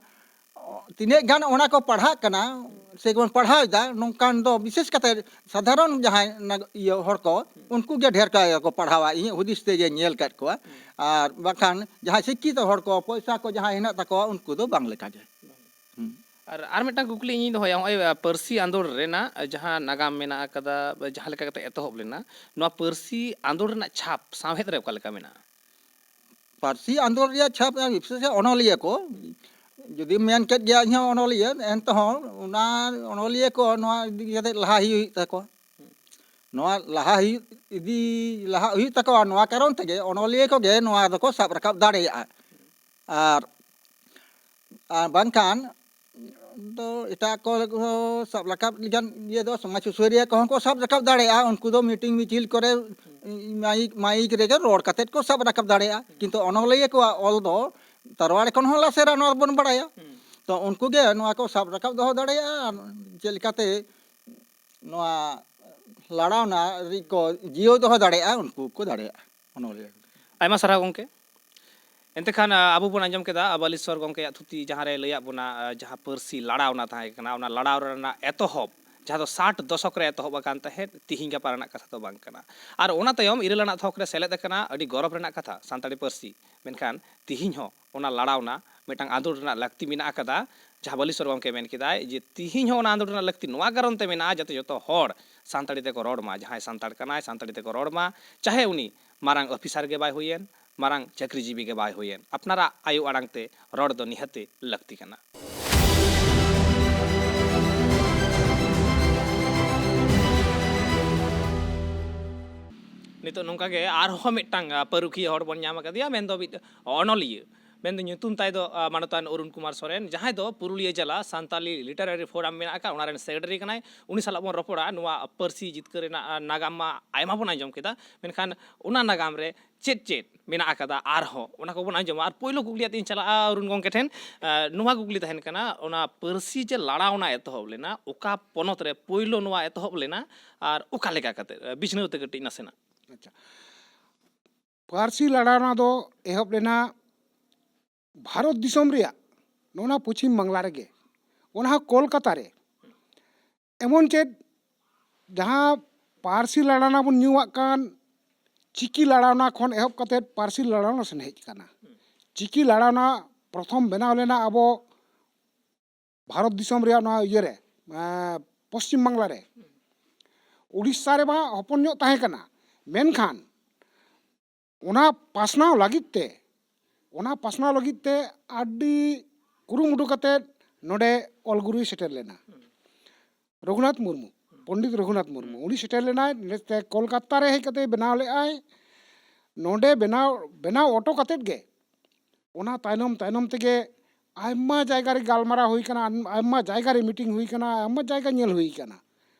ᱛᱤᱱᱟᱹᱜ ᱜᱟᱱ ᱚᱱᱟ ᱠᱚ ᱯᱟᱲᱦᱟᱜ ᱠᱟᱱᱟ ᱥᱮ ᱵᱚᱱ ᱯᱟᱲᱦᱟᱣ ᱮᱫᱟ, ᱱᱚᱝᱠᱟᱱ ᱫᱚ ᱵᱤᱥᱮᱥ ᱠᱟᱛᱮ ᱥᱟᱫᱷᱟᱨᱚᱱ ᱡᱟᱦᱟᱸᱭ ᱱᱟᱜ-, ᱤᱭᱟᱹ ᱦᱚᱲ ᱠᱚ, ᱩᱱᱠᱩ ᱜᱮ ᱰᱷᱮᱨ ᱠᱟᱭ ᱠᱚ ᱯᱟᱲᱦᱟᱣᱟ, ᱤᱧᱟᱹᱜ ᱦᱩᱫᱤᱥ ᱛᱮ ᱡᱮ ᱧᱮᱞ ᱠᱟᱫ ᱠᱚᱣᱟ᱾ ᱟᱨ ᱵᱟᱠᱷᱟᱱ ᱡᱟᱦᱟᱸᱭ ᱥᱤᱠᱠᱷᱤᱛᱚ ᱦᱚᱲ ᱠᱚ, ᱯᱚᱭᱥᱟ ᱠᱚ ᱡᱟᱦᱟᱸᱭ ᱦᱮᱱᱟᱜ ᱛᱟᱠᱚᱣᱟ, ᱩᱱᱠᱩ ᱫᱚ ᱵᱟᱝ ᱞᱮᱠᱟᱜᱮ᱾ ᱦᱩᱸ᱾ ᱟᱨ ᱟᱨ ᱢᱤᱫᱴᱟᱝ ᱠᱩᱠᱞᱤ ᱤᱧᱤᱧ ᱫᱚᱦᱚᱭᱟ, ᱱᱚᱜᱼᱚᱭ ᱟᱸ, ᱯᱟᱹᱨᱥᱤ ᱟᱸᱫᱳᱲ ᱨᱮᱱᱟᱜ ᱡᱟᱦᱟᱸ ᱱᱟᱜᱟᱢ ᱢᱮᱱᱟᱜ ᱟᱠᱟᱫᱟ, ᱡᱟᱦᱟᱸ ᱞᱮᱠᱟ ᱠᱟᱛᱮ ᱮᱛᱚᱦᱚᱵ ᱞᱮᱱᱟ, ᱱᱚᱣᱟ ᱯᱟᱹᱨᱥᱤ ᱟᱸᱫᱳᱲ ᱨᱮᱱᱟᱜ ᱪᱷᱟᱯ ᱥᱟᱶᱦᱮᱫ ᱨᱮ ᱚᱠᱟ ᱞᱮᱠᱟ ᱢᱮᱱᱟᱜᱼᱟ? ᱯᱟᱹᱨᱥᱤ ᱟᱸᱫᱳᱲ ᱨᱮᱭᱟᱜ ᱪᱷᱟᱯ, ᱵᱤᱥᱮᱥ ᱠᱟᱛᱮ ᱚᱱᱚᱞᱤᱭᱟᱹ ᱠᱚ, ᱡᱩᱫᱤᱢ ᱢᱮᱱ ᱠᱮᱫ ᱜᱮᱭᱟ ᱤᱧᱦᱚᱸ ᱚᱱᱚᱞᱤᱭᱟᱹ, ᱮᱱᱛᱮᱦᱚᱸ ᱚᱱᱟ ᱚᱱᱚᱞᱤᱭᱟᱹ ᱠᱚ ᱱᱚᱣᱟ ᱤᱫᱤ ᱠᱟᱛᱮ ᱞᱟᱦᱟ ᱦᱩᱭᱩᱜ ᱛᱟᱠᱚᱣᱟ᱾ ᱱᱚᱣᱟ ᱞᱟᱦᱟ ᱦᱩᱭᱩᱜ ᱤᱫᱤ ᱞᱟᱦᱟ ᱦᱩᱭᱩᱜ ᱛᱟᱠᱚᱣᱟ, ᱱᱚᱣᱟ ᱠᱟᱨᱚᱱ ᱛᱮᱜᱮ ᱚᱱᱚᱞᱤᱭᱟᱹ ᱠᱚᱜᱮ ᱱᱚᱣᱟ ᱫᱚᱠᱚ ᱥᱟᱵ ᱨᱟᱠᱟᱵ ᱫᱟᱲᱮᱭᱟᱜᱼᱟ᱾ ᱟᱨ, ᱟᱨ ᱵᱟᱝᱠᱷᱟᱱ ᱫᱚ ᱮᱴᱟᱜ ᱠᱚ ᱥᱟᱵ ᱨᱟᱠᱟᱵ ᱞᱮᱠᱟᱱ ᱤᱭᱟᱹ ᱫᱚ ᱥᱚᱢᱟᱡᱽ ᱥᱩᱥᱟᱹᱨᱤᱭᱟᱹ ᱠᱚᱦᱚᱸ ᱠᱚ ᱥᱟᱵ ᱨᱟᱠᱟᱵ ᱫᱟᱲᱮᱭᱟᱜᱼᱟ᱾ ᱩᱱᱠᱩ ᱫᱚ ᱢᱤᱴᱤᱝ ᱢᱤᱪᱷᱤᱞ ᱠᱚᱨᱮ ᱢᱟᱭᱤᱠ, ᱢᱟᱭᱤᱠ ᱨᱮᱜᱮ ᱨᱚᱲ ᱠᱟᱛᱮᱫ ᱠᱚ ᱥᱟᱵ ᱨᱟᱠᱟᱵ ᱫᱟᱲᱮᱭᱟᱜᱼᱟ᱾ ᱠᱤᱱᱛᱩ ᱚᱱᱚᱞᱤᱭᱟᱹ ᱠᱚᱣᱟᱜ ᱚᱞ ᱫᱚ ᱛᱟᱨᱣᱟᱲᱤ ᱠᱷᱚᱱ ᱦᱚᱸ ᱞᱟᱥᱮᱨᱟ, ᱱᱚᱣᱟ ᱵᱚᱱ ᱵᱟᱲᱟᱭᱟ᱾ ᱛᱚ ᱩᱱᱠᱩ ᱜᱮ ᱱᱚᱣᱟ ᱠᱚ ᱥᱟᱵ ᱨᱟᱠᱟᱵ ᱫᱚᱦᱚ ᱫᱟᱲᱮᱭᱟᱜᱼᱟ᱾ ᱟᱨ ᱪᱮᱫ ᱞᱮᱠᱟᱛᱮ ᱱᱚᱣᱟ ᱞᱟᱲᱟᱣᱱᱟ ᱨᱤ ᱠᱚ ᱡᱤᱭᱟᱹᱣ ᱫᱚᱦᱚ ᱫᱟᱲᱮᱭᱟᱜᱼᱟ, ᱩᱱᱠᱩ ᱠᱚ ᱫᱟᱲᱮᱭᱟᱜᱼᱟ ᱚᱱᱚᱞᱤᱭᱟᱹ᱾ ᱟᱭᱢᱟ ᱥᱟᱨᱦᱟᱣ ᱜᱚᱢᱠᱮ᱾ ᱮᱱᱛᱮ ᱠᱷᱟᱱ, ᱟᱸ, ᱟᱵᱚ ᱵᱚᱱ ᱟᱸᱡᱚᱢ ᱠᱮᱫᱟ ᱵᱟᱞᱤᱥᱚᱨ ᱜᱚᱢᱠᱮᱭᱟᱜ ᱛᱷᱩᱛᱤ, ᱡᱟᱦᱟᱸ ᱨᱮ ᱞᱟᱹᱭᱟᱫ ᱵᱚᱱᱟ, ᱟᱸ, ᱡᱟᱦᱟᱸ ᱯᱟᱹᱨᱥᱤ ᱞᱟᱲᱟᱣᱱᱟ ᱛᱟᱦᱮᱸ ᱠᱟᱱᱟ, ᱚᱱᱟ ᱞᱟᱲᱟᱣ ᱨᱮᱱᱟᱜ ᱮᱛᱚᱦᱚᱵ, ᱡᱟᱦᱟᱸ ᱫᱚ ᱥᱟᱴ ᱫᱚᱥᱚᱠ ᱨᱮ ᱮᱛᱚᱦᱚᱵ ᱟᱠᱟᱱ ᱛᱟᱦᱮᱸᱫ, ᱛᱤᱦᱤᱧ ᱜᱟᱯᱟ ᱨᱮᱱᱟᱜ ᱠᱟᱛᱷᱟ ᱫᱚ ᱵᱟᱝ ᱠᱟᱱᱟ᱾ ᱟᱨ ᱚᱱᱟ ᱛᱟᱭᱚᱢ ᱤᱨᱟᱹᱞ ᱟᱱᱟᱜ ᱛᱷᱚᱠ ᱨᱮ ᱥᱮᱞᱮᱫ ᱟᱠᱟᱱᱟ, ᱟᱹᱰᱤ ᱜᱚᱨᱚᱵᱽ ᱨᱮᱱᱟᱜ ᱠᱟᱛᱷᱟ, ᱥᱟᱱᱛᱟᱲᱤ ᱯᱟᱹᱨᱥᱤ᱾ ᱢᱮᱱᱠᱷᱟᱱ ᱛᱤᱦᱤᱧ ᱦᱚᱸ ᱚᱱᱟ ᱞᱟᱲᱟᱣᱱᱟ ᱢᱤᱫᱴᱟᱝ ᱟᱸᱫᱳᱲ ᱨᱮᱱᱟᱜ ᱞᱟᱹᱠᱛᱤ ᱢᱮᱱᱟᱜ ᱟᱠᱟᱫᱟ᱾ ᱡᱟᱦᱟᱸ ᱵᱟᱞᱤᱥᱚᱨ ᱜᱚᱢᱠᱮ ᱢᱮᱱ ᱠᱮᱫᱟᱭ ᱡᱮ ᱛᱤᱦᱤᱧ ᱦᱚᱸ ᱚᱱᱟ ᱟᱸᱫᱳᱲ ᱨᱮᱱᱟᱜ ᱞᱟᱹᱠᱛᱤ ᱱᱚᱣᱟ ᱠᱟᱨᱚᱱ ᱛᱮ ᱢᱮᱱᱟᱜᱼᱟ, ᱡᱟᱛᱮ ᱡᱚᱛᱚ ᱦᱚᱲ ᱥᱟᱱᱛᱟᱲᱤ ᱛᱮᱠᱚ ᱨᱚᱲ ᱢᱟ, ᱡᱟᱦᱟᱸᱭ ᱥᱟᱱᱛᱟᱲ ᱠᱟᱱᱟᱭ ᱥᱟᱱᱛᱟᱲᱤ ᱛᱮᱠᱚ ᱨᱚᱲ ᱢᱟ, ᱪᱟᱦᱮ ᱩᱱᱤ ᱢᱟᱨᱟᱝ ᱚᱯᱷᱤᱥᱟᱨ ᱜᱮ ᱵᱟᱭ ᱦᱩᱭᱮᱱ, ᱢᱟᱨᱟᱝ ᱪᱟᱹᱠᱨᱤᱡᱤᱵᱤ ᱜᱮ ᱵᱟᱭ ᱦᱩᱭᱮᱱ, ᱟᱯᱱᱟᱨᱟᱜ ᱟᱭᱳ ᱟᱲᱟᱝ ᱛᱮ ᱨᱚᱲ ᱫᱚ ᱱᱤᱦᱟᱹᱛᱤ ᱞᱟᱹᱠᱛᱤ ᱠᱟᱱᱟ᱾ ᱱᱤᱛᱚᱜ ᱱᱚᱝᱠᱟ ᱜᱮ ᱟᱨᱦᱚᱸ ᱢᱤᱫᱴᱟᱝ, ᱟ, ᱯᱟᱹᱨᱩᱠᱷᱤᱭᱟᱹ ᱦᱚᱲ ᱵᱚᱱ ᱧᱟᱢ ᱟᱠᱟᱫᱮᱭᱟ, ᱢᱮᱱᱫᱚ ᱢᱤᱫ ᱚᱱᱚᱞᱤᱭᱟᱹ, ᱢᱮᱱᱫᱚ ᱧᱩᱛᱩᱢ ᱛᱟᱭ ᱫᱚ, ᱟ, ᱢᱟᱱᱚᱛᱟᱱ ᱚᱨᱩᱱ ᱠᱩᱢᱟᱨ ᱥᱚᱨᱮᱱ, ᱡᱟᱦᱟᱸᱭ ᱫᱚ ᱯᱩᱨᱩᱞᱤᱭᱟᱹ ᱡᱮᱞᱟ ᱥᱟᱱᱛᱟᱞᱤ ᱞᱤᱴᱟᱨᱟᱨᱤ ᱯᱷᱳᱨᱟᱢ ᱢᱮᱱᱟᱜ ᱟᱠᱟᱫ, ᱚᱱᱟ ᱨᱮᱱ ᱥᱮᱠᱨᱮᱴᱟᱨᱤ ᱠᱟᱱᱟᱭ᱾ ᱩᱱᱤ ᱥᱟᱞᱟᱜ ᱵᱚᱱ ᱨᱚᱯᱚᱲᱟ᱾ ᱱᱚᱣᱟ ᱯᱟᱹᱨᱥᱤ ᱡᱤᱛᱠᱟᱹᱨ ᱨᱮᱱᱟᱜ, ᱟ, ᱱᱟᱜᱟᱢ ᱢᱟ ᱟᱭᱢᱟ ᱵᱚᱱ ᱟᱸᱡᱚᱢ ᱠᱮᱫᱟ, ᱢᱮᱱᱠᱷᱟᱱ ᱚᱱᱟ ᱱᱟᱜᱟᱢ ᱨᱮ ᱪᱮᱫ ᱪᱮᱫ ᱢᱮᱱᱟᱜ ᱟᱠᱟᱫᱟ ᱟᱨᱦᱚᱸ, ᱚᱱᱟ ᱠᱚᱵᱚᱱ ᱟᱸᱡᱚᱢᱟ᱾ ᱟᱨ ᱯᱳᱭᱞᱳ ᱠᱩᱠᱞᱤ ᱟᱛᱮᱧ ᱪᱟᱞᱟᱜᱼᱟ ᱚᱨᱩᱱ ᱜᱚᱢᱠᱮ ᱴᱷᱮᱱ᱾ ᱟ, ᱱᱚᱣᱟ ᱠᱩᱠᱞᱤ ᱛᱟᱦᱮᱱ ᱠᱟᱱᱟ, ᱚᱱᱟ ᱯᱟᱹᱨᱥᱤ ᱡᱮ ᱞᱟᱲᱟᱣᱱᱟ ᱮᱛᱚᱦᱚᱵ ᱞᱮᱱᱟ, ᱚᱠᱟ ᱯᱚᱱᱚᱛ ᱨᱮ ᱯᱳᱭᱞᱳ ᱱᱚᱣᱟ ᱮᱛᱚᱦᱚᱵ ᱞᱮᱱᱟ ᱟᱨ ᱚᱠᱟ ᱞᱮᱠᱟ ᱠᱟᱛᱮ? ᱟ, ᱵᱤᱪᱷᱱᱟᱹᱣ ᱛᱮ ᱠᱟᱹᱴᱤᱡ ᱱᱟᱥᱮᱱᱟᱜ᱾ ᱟᱪᱪᱷᱟ, ᱯᱟᱹᱨᱥᱤ ᱞᱟᱲᱟᱣᱱᱟ ᱫᱚ ᱮᱦᱚᱵ ᱞᱮᱱᱟ ᱵᱷᱟᱨᱚᱛ ᱫᱤᱥᱚᱢ ᱨᱮᱭᱟᱜ ᱱᱚᱣᱟ ᱯᱚᱪᱷᱤᱢ ᱵᱟᱝᱞᱟ ᱨᱮᱜᱮ, ᱚᱱᱟ ᱦᱚᱸ ᱠᱳᱞᱠᱟᱛᱟ ᱨᱮ᱾ ᱮᱢᱚᱱ ᱪᱮᱫ, ᱡᱟᱦᱟᱸ ᱯᱟᱹᱨᱥᱤ ᱞᱟᱲᱟᱣᱱᱟ ᱵᱚᱱ ᱧᱩᱣᱟᱜ ᱠᱟᱱ, ᱪᱤᱠᱤ ᱞᱟᱲᱟᱣᱱᱟ ᱠᱷᱚᱱ ᱮᱦᱚᱵ ᱠᱟᱛᱮ ᱯᱟᱹᱨᱥᱤ ᱞᱟᱲᱟᱣᱱᱟ ᱥᱮᱱ ᱦᱮᱡ ᱟᱠᱟᱱᱟ᱾ ᱪᱤᱠᱤ ᱞᱟᱲᱟᱣᱱᱟ ᱯᱨᱚᱛᱷᱚᱢ ᱵᱮᱱᱟᱣ ᱞᱮᱱᱟ ᱟᱵᱚ ᱵᱷᱟᱨᱚᱛ ᱫᱤᱥᱚᱢ ᱨᱮᱭᱟᱜ ᱱᱚᱣᱟ ᱤᱭᱟᱹᱨᱮ, ᱮᱸ, ᱯᱚᱥᱪᱤᱢ ᱵᱟᱝᱞᱟ ᱨᱮ᱾ ᱩᱲᱤᱥᱥᱟ ᱨᱮᱢᱟ ᱦᱚᱯᱚᱱ ᱧᱚᱜ ᱛᱟᱦᱮᱸ ᱠᱟᱱᱟ, ᱢᱮᱱᱠᱷᱟᱱ ᱚᱱᱟ ᱯᱟᱥᱱᱟᱣ ᱞᱟᱹᱜᱤᱫ ᱛᱮ, ᱚᱱᱟ ᱯᱟᱥᱱᱟᱣ ᱞᱟᱹᱜᱤᱫ ᱛᱮ ᱟᱹᱰᱤ ᱠᱩᱨᱩᱢᱩᱴᱩ ᱠᱟᱛᱮᱫ ᱱᱚᱰᱮ ᱚᱞ ᱜᱩᱨᱩᱭ ᱥᱮᱴᱮᱨ ᱞᱮᱱᱟ, ᱨᱚᱜᱷᱩᱱᱟᱛᱷ ᱢᱩᱨᱢᱩ, ᱯᱚᱱᱰᱤᱛ ᱨᱚᱜᱷᱩᱱᱟᱛᱷ ᱢᱩᱨᱢᱩ᱾ ᱩᱱᱤ ᱥᱮᱴᱮᱨ ᱞᱮᱱᱟᱭ, ᱱᱚᱛᱮ ᱠᱳᱞᱠᱟᱛᱟ ᱨᱮ ᱦᱮᱡ ᱠᱟᱛᱮ ᱵᱮᱱᱟᱣ ᱞᱮᱫᱟᱭ᱾ ᱱᱚᱰᱮ ᱵᱮᱱᱟᱣ, ᱵᱮᱱᱟᱣ ᱚᱴᱚ ᱠᱟᱛᱮᱫ ᱜᱮ ᱚᱱᱟ ᱛᱟᱭᱱᱚᱢ ᱛᱟᱭᱱᱚᱢ ᱛᱮᱜᱮ ᱟᱭᱢᱟ ᱡᱟᱭᱜᱟ ᱨᱮ ᱜᱟᱞᱢᱟᱨᱟᱣ ᱦᱩᱭ ᱠᱟᱱᱟ, ᱟᱭᱢᱟ ᱡᱟᱭᱜᱟ ᱨᱮ ᱢᱤᱴᱤᱝ ᱦᱩᱭ ᱠᱟᱱᱟ, ᱟᱭᱢᱟ ᱡᱟᱭᱜᱟ ᱧᱮᱞ ᱦᱩᱭ ᱠᱟᱱᱟ᱾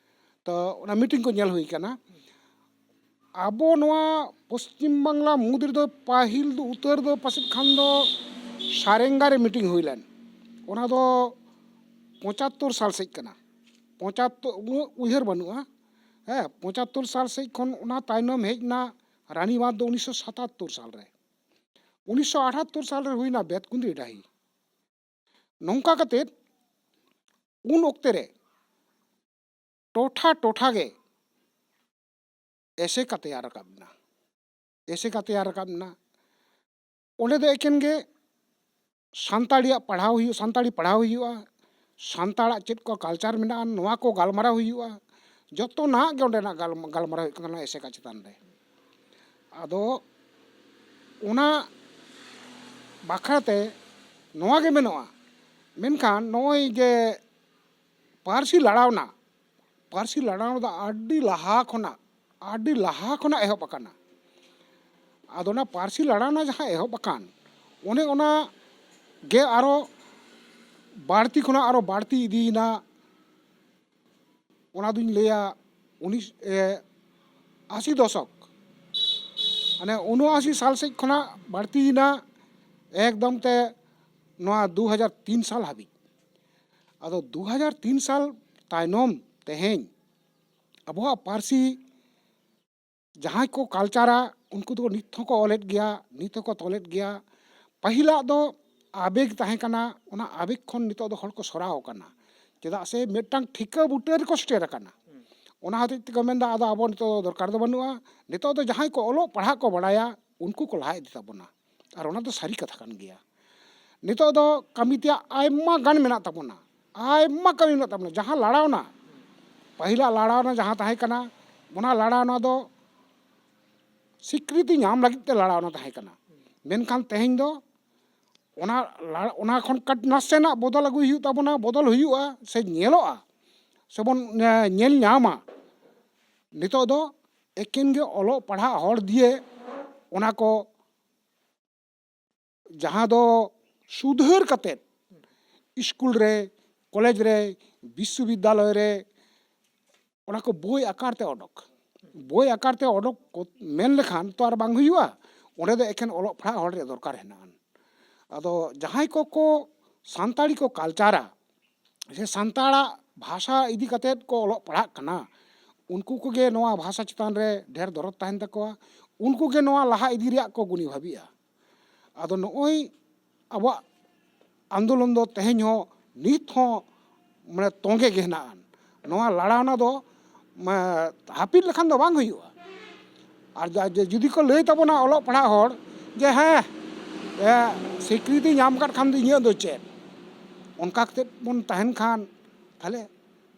ᱛᱚ ᱚᱱᱟ ᱢᱤᱴᱤᱝ ᱠᱚ ᱧᱮᱞ ᱦᱩᱭ ᱠᱟᱱᱟ᱾ ᱟᱵᱚ ᱱᱚᱣᱟ ᱯᱚᱥᱪᱤᱢ ᱵᱟᱝᱞᱟ ᱢᱩᱫᱽ ᱨᱮᱫᱚ ᱯᱟᱹᱦᱤᱞ ᱫᱚ ᱩᱛᱟᱹᱨ ᱫᱚ ᱯᱟᱥᱮᱡ ᱠᱷᱟᱱ ᱫᱚ ᱥᱟᱨᱮᱝᱜᱟ ᱨᱮ ᱢᱤᱴᱤᱝ ᱦᱩᱭ ᱞᱮᱱ, ᱚᱱᱟ ᱫᱚ ᱯᱚᱸᱪᱟᱛᱛᱳᱨ ᱥᱟᱞ ᱥᱮᱫ ᱠᱟᱱᱟ᱾ ᱯᱚᱸᱪᱟᱛᱛᱳᱨ, ᱩᱱᱟᱹᱜ ᱩᱭᱦᱟᱹᱨ ᱵᱟᱹᱱᱩᱜᱼᱟ᱾ ᱦᱮᱸ, ᱯᱚᱸᱪᱟᱛᱛᱳᱨ ᱥᱟᱞ ᱥᱮᱫ ᱠᱷᱚᱱ ᱚᱱᱟ ᱛᱟᱭᱱᱚᱢ ᱦᱮᱡ ᱮᱱᱟ ᱨᱟᱱᱤᱵᱟᱸᱫᱷ ᱫᱚ ᱩᱱᱤᱥᱥᱚ ᱥᱟᱛᱟᱛᱛᱳᱨ ᱥᱟᱞ ᱨᱮ᱾ ᱩᱱᱤᱥᱥᱚ ᱟᱴᱷᱟᱛᱛᱳᱨ ᱥᱟᱞ ᱨᱮ ᱦᱩᱭᱱᱟ ᱵᱮᱛᱠᱩᱸᱫᱽᱨᱤ ᱰᱟᱹᱦᱤ᱾ ᱱᱚᱝᱠᱟ ᱠᱟᱛᱮᱫ ᱩᱱ ᱚᱠᱛᱮ ᱨᱮ ᱴᱚᱴᱷᱟ ᱴᱚᱴᱷᱟ ᱜᱮ ᱮᱥᱮᱠᱟ ᱛᱮᱭᱟᱨ ᱨᱟᱠᱟᱵ ᱮᱱᱟ᱾ ᱮᱥᱮᱠᱟ ᱛᱮᱭᱟᱨ ᱨᱟᱠᱟᱵ ᱮᱱᱟ᱾ ᱚᱸᱰᱮ ᱫᱚ ᱮᱠᱮᱱ ᱜᱮ ᱥᱟᱱᱛᱟᱲᱤᱭᱟᱜ ᱯᱟᱲᱦᱟᱣ ᱦᱩᱭᱩᱜ, ᱥᱟᱱᱛᱟᱲᱤ ᱯᱟᱲᱦᱟᱣ ᱦᱩᱭᱩᱜᱼᱟ, ᱥᱟᱱᱛᱟᱲᱟᱜ ᱪᱮᱫ ᱠᱚ ᱠᱟᱞᱪᱟᱨ ᱢᱮᱱᱟᱜᱼᱟ, ᱱᱚᱣᱟ ᱠᱚ ᱜᱟᱞᱢᱟᱨᱟᱣ ᱦᱩᱭᱩᱜᱼᱟ᱾ ᱡᱚᱛᱚᱱᱟᱜ ᱜᱮ ᱚᱸᱰᱮᱱᱟᱜ ᱜᱟᱞ-, ᱜᱟᱞᱢᱟᱨᱟᱣ ᱦᱩᱭᱩᱜ ᱠᱟᱱᱟ ᱮᱥᱮᱠᱟ ᱪᱮᱛᱟᱱ ᱨᱮ᱾ ᱟᱫᱚ ᱚᱱᱟ ᱵᱟᱠᱷᱨᱟ ᱛᱮ ᱱᱚᱣᱟ ᱜᱮ ᱢᱮᱱᱚᱜᱼᱟ᱾ ᱢᱮᱱᱠᱷᱟᱱ ᱱᱚᱜᱼᱚᱭ ᱡᱮ ᱯᱟᱹᱨᱥᱤ ᱞᱟᱲᱟᱣᱱᱟ, ᱯᱟᱹᱨᱥᱤ ᱞᱟᱲᱟᱣ ᱫᱚ ᱟᱹᱰᱤ ᱞᱟᱦᱟ ᱠᱷᱚᱱᱟᱜ ᱟᱹᱰᱤ ᱞᱟᱦᱟ ᱠᱷᱚᱱᱟᱜ ᱮᱦᱚᱵ ᱟᱠᱟᱱᱟ᱾ ᱟᱫᱚ ᱚᱱᱟ ᱯᱟᱹᱨᱥᱤ ᱞᱟᱲᱟᱣᱱᱟ ᱡᱟᱦᱟᱸ ᱮᱦᱚᱵ ᱟᱠᱟᱱ, ᱚᱱᱮ ᱚᱱᱟ ᱜᱮ ᱟᱨᱚ ᱵᱟᱹᱲᱛᱤ ᱠᱷᱚᱱᱟᱜ ᱟᱨᱚ ᱵᱟᱹᱲᱛᱤ ᱤᱫᱤᱭᱮᱱᱟ᱾ ᱚᱱᱟ ᱫᱩᱧ ᱞᱟᱹᱭᱟ ᱩᱱᱤᱥ ᱮ, ᱟᱥᱤ ᱫᱚᱥᱚᱠ, ᱢᱟᱱᱮ ᱩᱱᱚᱟᱥᱤ ᱥᱟᱞ ᱥᱮᱫ ᱠᱷᱚᱱᱟᱜ ᱵᱟᱹᱲᱛᱤᱭᱮᱱᱟ ᱮᱠᱫᱚᱢ ᱛᱮ ᱱᱚᱣᱟ ᱫᱩ ᱦᱟᱡᱟᱨ ᱛᱤᱱ ᱥᱟᱞ ᱦᱟᱹᱵᱤᱡ᱾ ᱟᱫᱚ ᱫᱩ ᱦᱟᱡᱟᱨ ᱛᱤᱱ ᱥᱟᱞ ᱛᱟᱭᱱᱚᱢ ᱛᱮᱦᱮᱧ ᱟᱵᱚᱣᱟᱜ ᱯᱟᱹᱨᱥᱤ ᱡᱟᱦᱟᱸᱭ ᱠᱚ ᱠᱟᱞᱪᱟᱨᱟ, ᱩᱱᱠᱩ ᱫᱚ ᱱᱤᱛ ᱦᱚᱸᱠᱚ ᱚᱞᱮᱫ ᱜᱮᱭᱟ, ᱱᱤᱛ ᱦᱚᱸᱠᱚ ᱛᱚᱞᱮᱫ ᱜᱮᱭᱟ᱾ ᱯᱟᱹᱦᱤᱞᱟᱜ ᱫᱚ ᱟᱵᱮᱜᱽ ᱛᱟᱦᱮᱸ ᱠᱟᱱᱟ, ᱚᱱᱟ ᱟᱵᱮᱜᱽ ᱠᱷᱚᱱ ᱱᱤᱛᱚᱜ ᱫᱚ ᱦᱚᱲ ᱠᱚ ᱥᱚᱨᱟᱣ ᱟᱠᱟᱱᱟ᱾ ᱪᱮᱫᱟᱜ ᱥᱮ ᱢᱤᱫᱴᱟᱝ ᱴᱷᱤᱠᱟᱹ ᱵᱩᱴᱟᱹ ᱨᱮᱠᱚ ᱥᱮᱴᱮᱨ ᱟᱠᱟᱱᱟ᱾ ᱚᱱᱟ ᱦᱚᱛᱮᱡ ᱛᱮᱠᱚ ᱢᱮᱱᱫᱟ, ᱟᱫᱚ ᱟᱵᱚ ᱱᱤᱛᱚᱜ ᱫᱚ ᱫᱚᱨᱠᱟᱨ ᱫᱚ ᱵᱟᱹᱱᱩᱜᱼᱟ, ᱱᱤᱛᱚᱜ ᱫᱚ ᱡᱟᱦᱟᱸᱭ ᱠᱚ ᱚᱞᱚᱜ ᱯᱟᱲᱦᱟᱜ ᱠᱚ ᱵᱟᱲᱟᱭᱟ, ᱩᱱᱠᱩ ᱠᱚ ᱞᱟᱦᱟ ᱤᱫᱤ ᱛᱟᱵᱚᱱᱟ᱾ ᱟᱨ ᱚᱱᱟ ᱫᱚ ᱥᱟᱹᱨᱤ ᱠᱟᱛᱷᱟ ᱠᱟᱱ ᱜᱮᱭᱟ᱾ ᱱᱤᱛᱚᱜ ᱫᱚ ᱠᱟᱹᱢᱤ ᱛᱮᱭᱟᱜ ᱟᱭᱢᱟ ᱜᱟᱱ ᱢᱮᱱᱟᱜ ᱛᱟᱵᱚᱱᱟ, ᱟᱭᱢᱟ ᱠᱟᱹᱢᱤ ᱢᱮᱱᱟᱜ ᱛᱟᱵᱚᱱᱟ᱾ ᱡᱟᱦᱟᱸ ᱞᱟᱲᱟᱣᱱᱟ, ᱯᱟᱹᱦᱤᱞᱟᱜ ᱞᱟᱲᱟᱣᱱᱟ ᱡᱟᱦᱟᱸ ᱛᱟᱦᱮᱸ ᱠᱟᱱᱟ, ᱚᱱᱟ ᱞᱟᱲᱟᱣᱱᱟ ᱫᱚ ᱥᱤᱠᱨᱤᱛᱤ ᱧᱟᱢ ᱞᱟᱹᱜᱤᱫ ᱛᱮ ᱞᱟᱲᱟᱣᱱᱟ ᱛᱟᱦᱮᱸ ᱠᱟᱱᱟ᱾ ᱢᱮᱱᱠᱷᱟᱱ ᱛᱮᱦᱮᱧ ᱫᱚ ᱚᱱᱟ ᱞᱟᱲ-, ᱚᱱᱟ ᱠᱷᱚᱱ ᱠᱟᱹᱴ-, ᱱᱟᱥᱮᱱᱟᱜ ᱵᱚᱫᱚᱞ ᱟᱹᱜᱩᱭ ᱦᱩᱭᱩᱜ ᱛᱟᱵᱚᱱᱟ, ᱵᱚᱫᱚᱞ ᱦᱩᱭᱩᱜᱼᱟ ᱥᱮ ᱧᱮᱞᱚᱜᱼᱟ ᱥᱮᱵᱚᱱ, ᱮ, ᱧᱮᱞ ᱧᱟᱢᱟ᱾ ᱱᱤᱛᱚᱜ ᱫᱚ ᱮᱠᱮᱱ ᱜᱮ ᱚᱞᱚᱜ ᱯᱟᱲᱦᱟᱜ ᱦᱚᱲ ᱫᱤᱭᱮ ᱚᱱᱟ ᱠᱚ ᱡᱟᱦᱟᱸ ᱫᱚ ᱥᱩᱫᱷᱟᱹᱨ ᱠᱟᱛᱮᱫ ᱥᱠᱩᱞ ᱨᱮ, ᱠᱚᱞᱮᱡᱽ ᱨᱮ, ᱵᱤᱥᱥᱚᱵᱤᱫᱽᱫᱟᱞᱚᱭ ᱨᱮ ᱚᱱᱟ ᱠᱚ ᱵᱳᱭ ᱟᱠᱟᱨ ᱛᱮ ᱚᱰᱚᱠ᱾ ᱵᱳᱭ ᱟᱠᱟᱨ ᱛᱮ ᱚᱰᱚᱠ ᱠᱚ ᱢᱮᱱ ᱞᱮᱠᱷᱟᱱ ᱛᱚ ᱟᱨ ᱵᱟᱝ ᱦᱩᱭᱩᱜᱼᱟ, ᱚᱸᱰᱮ ᱫᱚ ᱮᱠᱷᱮᱱ ᱚᱞᱚᱜ ᱯᱟᱲᱦᱟᱜ ᱦᱚᱲ ᱨᱮᱭᱟᱜ ᱫᱚᱨᱠᱟᱨ ᱦᱮᱱᱟᱜᱼᱟ᱾ ᱟᱫᱚ ᱡᱟᱦᱟᱸᱭ ᱠᱚᱠᱚ ᱥᱟᱱᱛᱟᱲᱤ ᱠᱚ ᱠᱟᱞᱪᱟᱨᱟ, ᱥᱮ ᱥᱟᱱᱛᱟᱲᱟᱜ ᱵᱷᱟᱥᱟ ᱤᱫᱤ ᱠᱟᱛᱮᱫ ᱠᱚ ᱚᱞᱚᱜ ᱯᱟᱲᱦᱟᱜ ᱠᱟᱱᱟ, ᱩᱱᱠᱩ ᱠᱚᱜᱮ ᱱᱚᱣᱟ ᱵᱷᱟᱥᱟ ᱪᱮᱛᱟᱱ ᱨᱮ ᱰᱷᱮᱨ ᱫᱚᱨᱚᱫ ᱛᱟᱦᱮᱱ ᱛᱟᱠᱚᱣᱟ, ᱩᱱᱠᱩ ᱜᱮ ᱱᱚᱣᱟ ᱞᱟᱦᱟ ᱤᱫᱤ ᱨᱮᱭᱟᱜ ᱠᱚ ᱜᱩᱱᱤ ᱵᱷᱟᱹᱵᱤᱜᱼᱟ᱾ ᱟᱫᱚ ᱱᱚᱜᱼᱚᱭ ᱟᱵᱚᱣᱟᱜ ᱟᱱᱫᱳᱞᱚᱱ ᱫᱚ ᱛᱮᱦᱮᱧ ᱦᱚᱸ, ᱱᱤᱛ ᱦᱚᱸ ᱢᱟᱱᱮ ᱛᱚᱸᱜᱮ ᱜᱮ ᱦᱮᱱᱟᱜᱼᱟ᱾ ᱱᱚᱣᱟ ᱞᱟᱲᱟᱣᱱᱟ ᱫᱚ, ᱢᱟ, ᱦᱟᱹᱯᱤᱫ ᱞᱮᱠᱷᱟᱱ ᱫᱚ ᱵᱟᱝ ᱦᱩᱭᱩᱜᱼᱟ᱾ ᱟᱨ ᱡᱟ-, ᱡᱮ ᱡᱩᱫᱤ ᱠᱚ ᱞᱟᱹᱭ ᱛᱟᱵᱚᱱᱟ ᱚᱞᱚᱜ ᱯᱟᱲᱦᱟᱜ ᱦᱚᱲ ᱡᱮ, "ᱦᱮᱸ, ᱮ, ᱥᱤᱠᱨᱤᱛᱤ ᱧᱟᱢ ᱠᱟᱫ ᱠᱷᱟᱱ ᱫᱚ ᱤᱧᱟᱹᱜ ᱫᱚ ᱪᱮᱫ?" ᱚᱱᱠᱟ ᱠᱟᱛᱮᱫ ᱵᱚᱱ ᱛᱟᱦᱮᱱ ᱠᱷᱟᱱ, ᱛᱟᱦᱞᱮ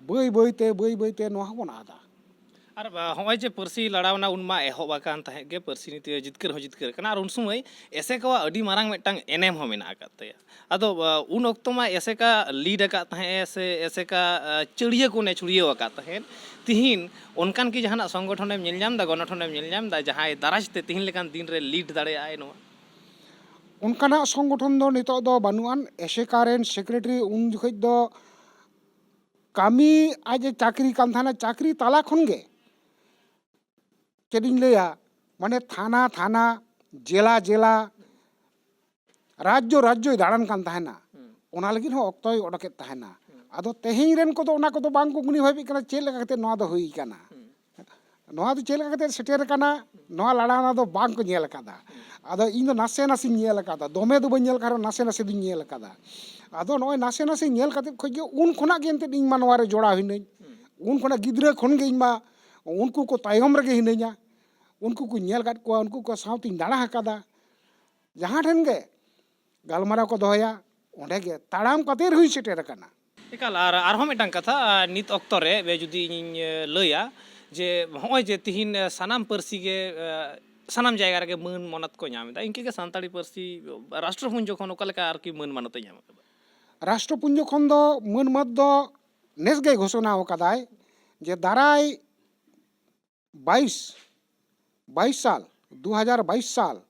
ᱵᱟᱹᱭ ᱵᱟᱹᱭ ᱛᱮ, ᱵᱟᱹᱭ ᱵᱟᱹᱭ ᱛᱮ ᱱᱚᱣᱟ ᱦᱚᱸᱵᱚᱱ ᱟᱫᱟ᱾ ᱟᱨ, ᱟ, ᱦᱚᱸᱜᱼᱚᱭ ᱡᱮ ᱯᱟᱹᱨᱥᱤ ᱞᱟᱲᱟᱣᱱᱟ, ᱩᱱ ᱢᱟ ᱮᱦᱚᱵ ᱟᱠᱟᱱ ᱛᱟᱦᱮᱸᱫ ᱜᱮ, ᱯᱟᱹᱨᱥᱤ ᱱᱤᱛ ᱡᱤᱛᱠᱟᱹᱨ ᱦᱚᱸ ᱡᱤᱛᱠᱟᱹᱨ ᱠᱟᱱᱟ, ᱟᱨ ᱩᱱ ᱥᱚᱢᱚᱭ ᱮᱥᱮᱠᱟᱣᱟᱜ ᱟᱹᱰᱤ ᱢᱟᱨᱟᱝ ᱢᱤᱫᱴᱟᱝ ᱮᱱᱮᱢ ᱦᱚᱸ ᱢᱮᱱᱟᱜ ᱟᱠᱟᱫ ᱛᱟᱭᱟ᱾ ᱟᱫᱚ, ᱟ, ᱩᱱ ᱚᱠᱛᱚ ᱢᱟ ᱮᱥᱮᱠᱟ ᱞᱤᱰ ᱟᱠᱟᱫ ᱛᱟᱦᱮᱸᱫ ᱮ, ᱥᱮ ᱮᱥᱮᱠᱟ, ᱟ, ᱪᱟᱹᱲᱤᱭᱟᱹ ᱠᱚ ᱚᱱᱮ ᱪᱷᱩᱲᱭᱟᱹᱣ ᱟᱠᱟᱫ ᱛᱟᱦᱮᱸᱫ᱾ ᱛᱤᱦᱤᱧ ᱚᱱᱠᱟᱱ ᱠᱤ ᱡᱟᱦᱟᱱᱟᱜ ᱥᱚᱝᱜᱚᱴᱷᱚᱱᱮᱢ ᱧᱮᱞ ᱧᱟᱢ ᱮᱫᱟ, ᱜᱚᱱᱚᱴᱷᱚᱱᱮᱢ ᱧᱮᱞ ᱧᱟᱢ ᱮᱫᱟ, ᱡᱟᱦᱟᱸᱭ ᱫᱟᱨᱟᱭ ᱛᱮ ᱛᱤᱦᱤᱧ ᱞᱮᱠᱟᱱ ᱫᱤᱱ ᱨᱮ ᱞᱤᱰ ᱫᱟᱲᱮᱭᱟᱜᱼᱟᱭ ᱱᱚᱣᱟ? ᱚᱱᱠᱟᱱᱟᱜ ᱥᱚᱝᱜᱚᱴᱷᱚᱱ ᱫᱚ ᱱᱤᱛᱚᱜ ᱫᱚ ᱵᱟᱹᱱᱩᱜ ᱟᱱ᱾ ᱮᱥᱮᱠᱟ ᱨᱮᱱ ᱥᱮᱠᱨᱮᱴᱟᱨᱤ ᱩᱱ ᱡᱚᱠᱷᱚᱡ ᱫᱚ ᱠᱟᱹᱢᱤ ᱟᱡ ᱮ ᱪᱟᱹᱠᱨᱤ ᱠᱟᱱ ᱛᱟᱦᱮᱱᱟ, ᱪᱟᱹᱠᱨᱤ ᱛᱟᱞᱟ ᱠᱷᱚᱱ ᱜᱮ, ᱪᱮᱫ ᱤᱧ ᱞᱟᱹᱭᱟ, ᱢᱟᱱᱮ ᱛᱷᱟᱱᱟ ᱛᱷᱟᱱᱟ, ᱡᱮᱞᱟ ᱡᱮᱞᱟ, ᱨᱟᱡᱽᱡᱚ ᱨᱟᱡᱽᱡᱚᱭ ᱫᱟᱬᱟᱱ ᱠᱟᱱ ᱛᱟᱦᱮᱱᱟ᱾ ᱦᱩᱸ᱾ ᱚᱱᱟ ᱞᱟᱹᱜᱤᱫ ᱦᱚᱸ ᱚᱠᱛᱚᱭ ᱚᱰᱚᱠᱮᱫ ᱛᱟᱦᱮᱱᱟ᱾ ᱦᱩᱸ᱾ ᱟᱫᱚ ᱛᱮᱦᱮᱧ ᱨᱮᱱ ᱠᱚᱫᱚ ᱚᱱᱟ ᱠᱚᱫᱚ ᱵᱟᱝ ᱠᱚ ᱜᱩᱱᱤ ᱵᱷᱟᱵᱤᱜ ᱠᱟᱱᱟ, ᱪᱮᱫ ᱞᱮᱠᱟ ᱠᱟᱛᱮ ᱱᱚᱣᱟ ᱫᱚ ᱦᱩᱭ ᱠᱟᱱᱟ᱾ ᱦᱩᱸ᱾ ᱱᱚᱣᱟ ᱫᱚ ᱪᱮᱫ ᱞᱮᱠᱟ ᱠᱟᱛᱮ ᱥᱮᱴᱮᱨ ᱟᱠᱟᱱᱟ, ᱱᱚᱣᱟ ᱞᱟᱲᱟᱣᱱᱟ ᱫᱚ ᱵᱟᱝ ᱠᱚ ᱧᱮᱞ ᱟᱠᱟᱫᱟ᱾ ᱟᱫᱚ ᱤᱧ ᱫᱚ ᱱᱟᱥᱮ ᱱᱟᱥᱮᱧ ᱧᱮᱞ ᱟᱠᱟᱫᱟ, ᱫᱚᱢᱮ ᱫᱚ ᱵᱟᱹᱧ ᱧᱮᱞ ᱟᱠᱟᱫ ᱨᱮᱦᱚᱸ ᱱᱟᱥᱮ ᱱᱟᱥᱮ ᱫᱚᱧ ᱧᱮᱞ ᱟᱠᱟᱫᱟ᱾ ᱟᱫᱚ ᱱᱚᱜᱼᱚᱭ ᱱᱟᱥᱮ ᱱᱟᱥᱮ ᱧᱮᱞ ᱠᱟᱛᱮ ᱠᱷᱚᱡ ᱜᱮ ᱩᱱ ᱠᱷᱚᱱᱟᱜ ᱜᱮ ᱮᱱᱛᱮᱫ ᱤᱧ ᱢᱟ ᱱᱚᱣᱟ ᱨᱮ ᱡᱚᱲᱟᱣ ᱦᱤᱱᱟᱹᱧ᱾ ᱩᱱ ᱠᱷᱚᱱᱟᱜ ᱜᱤᱫᱽᱨᱟᱹ ᱠᱷᱚᱱ ᱜᱮ ᱤᱧ ᱢᱟ ᱩᱱᱠᱩ ᱠᱚ ᱛᱟᱭᱚᱢ ᱨᱮᱜᱮ ᱦᱤᱱᱟᱹᱧᱟ᱾ ᱩᱱᱠᱩ ᱠᱚᱧ ᱧᱮᱞ ᱟᱠᱟᱫ ᱠᱚᱣᱟ, ᱩᱱᱠᱩ ᱠᱚ ᱥᱟᱶᱛᱮᱧ ᱫᱟᱬᱟ ᱟᱠᱟᱫᱟ᱾ ᱡᱟᱦᱟᱸ ᱴᱷᱮᱱ ᱜᱮ ᱜᱟᱞᱢᱟᱨᱟᱣ ᱠᱚ ᱫᱚᱦᱚᱭᱟ, ᱚᱸᱰᱮ ᱜᱮ ᱛᱟᱲᱟᱢ ᱠᱟᱛᱮ ᱨᱮᱦᱚᱸᱧ ᱥᱮᱴᱮᱨ ᱟᱠᱟᱱᱟ᱾ ᱮᱠᱟᱞ, ᱟᱨ ᱟᱨᱦᱚᱸ ᱢᱤᱫᱴᱟᱝ ᱠᱟᱛᱷᱟ, ᱟᱨ ᱱᱤᱛ ᱚᱠᱛᱚ ᱨᱮ ᱵᱮ ᱡᱩᱫᱤ ᱤᱧᱤᱧ, ᱮ, ᱞᱟᱹᱭᱟ ᱡᱮ ᱦᱚᱸᱜᱼᱚᱭ ᱡᱮ ᱛᱤᱦᱤᱧ, ᱮ, ᱥᱟᱱᱟᱢ ᱯᱟᱹᱨᱥᱤ ᱜᱮ, ᱮ, ᱥᱟᱱᱟᱢ ᱡᱟᱭᱜᱟ ᱨᱮᱜᱮ ᱢᱟᱹᱱ ᱢᱚᱱᱚᱛ ᱠᱚ ᱧᱟᱢ ᱮᱫᱟ, ᱤᱱᱠᱟᱹ ᱜᱮ ᱥᱟᱱᱛᱟᱲᱤ ᱯᱟᱹᱨᱥᱤ ᱨᱟᱥᱴᱨᱚᱯᱩᱧᱡᱚ ᱠᱷᱚᱱ ᱚᱠᱟ ᱞᱮᱠᱟ ᱟᱨᱠᱤ ᱢᱟᱹᱱ ᱢᱟᱱᱚᱛ ᱮ ᱧᱟᱢ ᱟᱠᱟᱫᱟ? ᱨᱟᱥᱴᱨᱚᱯᱩᱧᱡᱚ ᱠᱷᱚᱱ ᱫᱚ ᱢᱟᱹᱱ ᱢᱟᱱᱚᱛ ᱫᱚ ᱱᱮᱥ ᱜᱮᱭ ᱜᱷᱳᱥᱚᱱᱟ ᱟᱠᱟᱫᱟᱭ ᱡᱮ ᱫᱟᱨᱟᱭ ᱵᱟᱭᱤᱥ, ᱵᱟᱭᱤᱥ ᱥᱟᱞ, ᱫᱩ ᱦᱟᱡᱟᱨ ᱵᱟᱭᱤᱥ ᱥᱟᱞ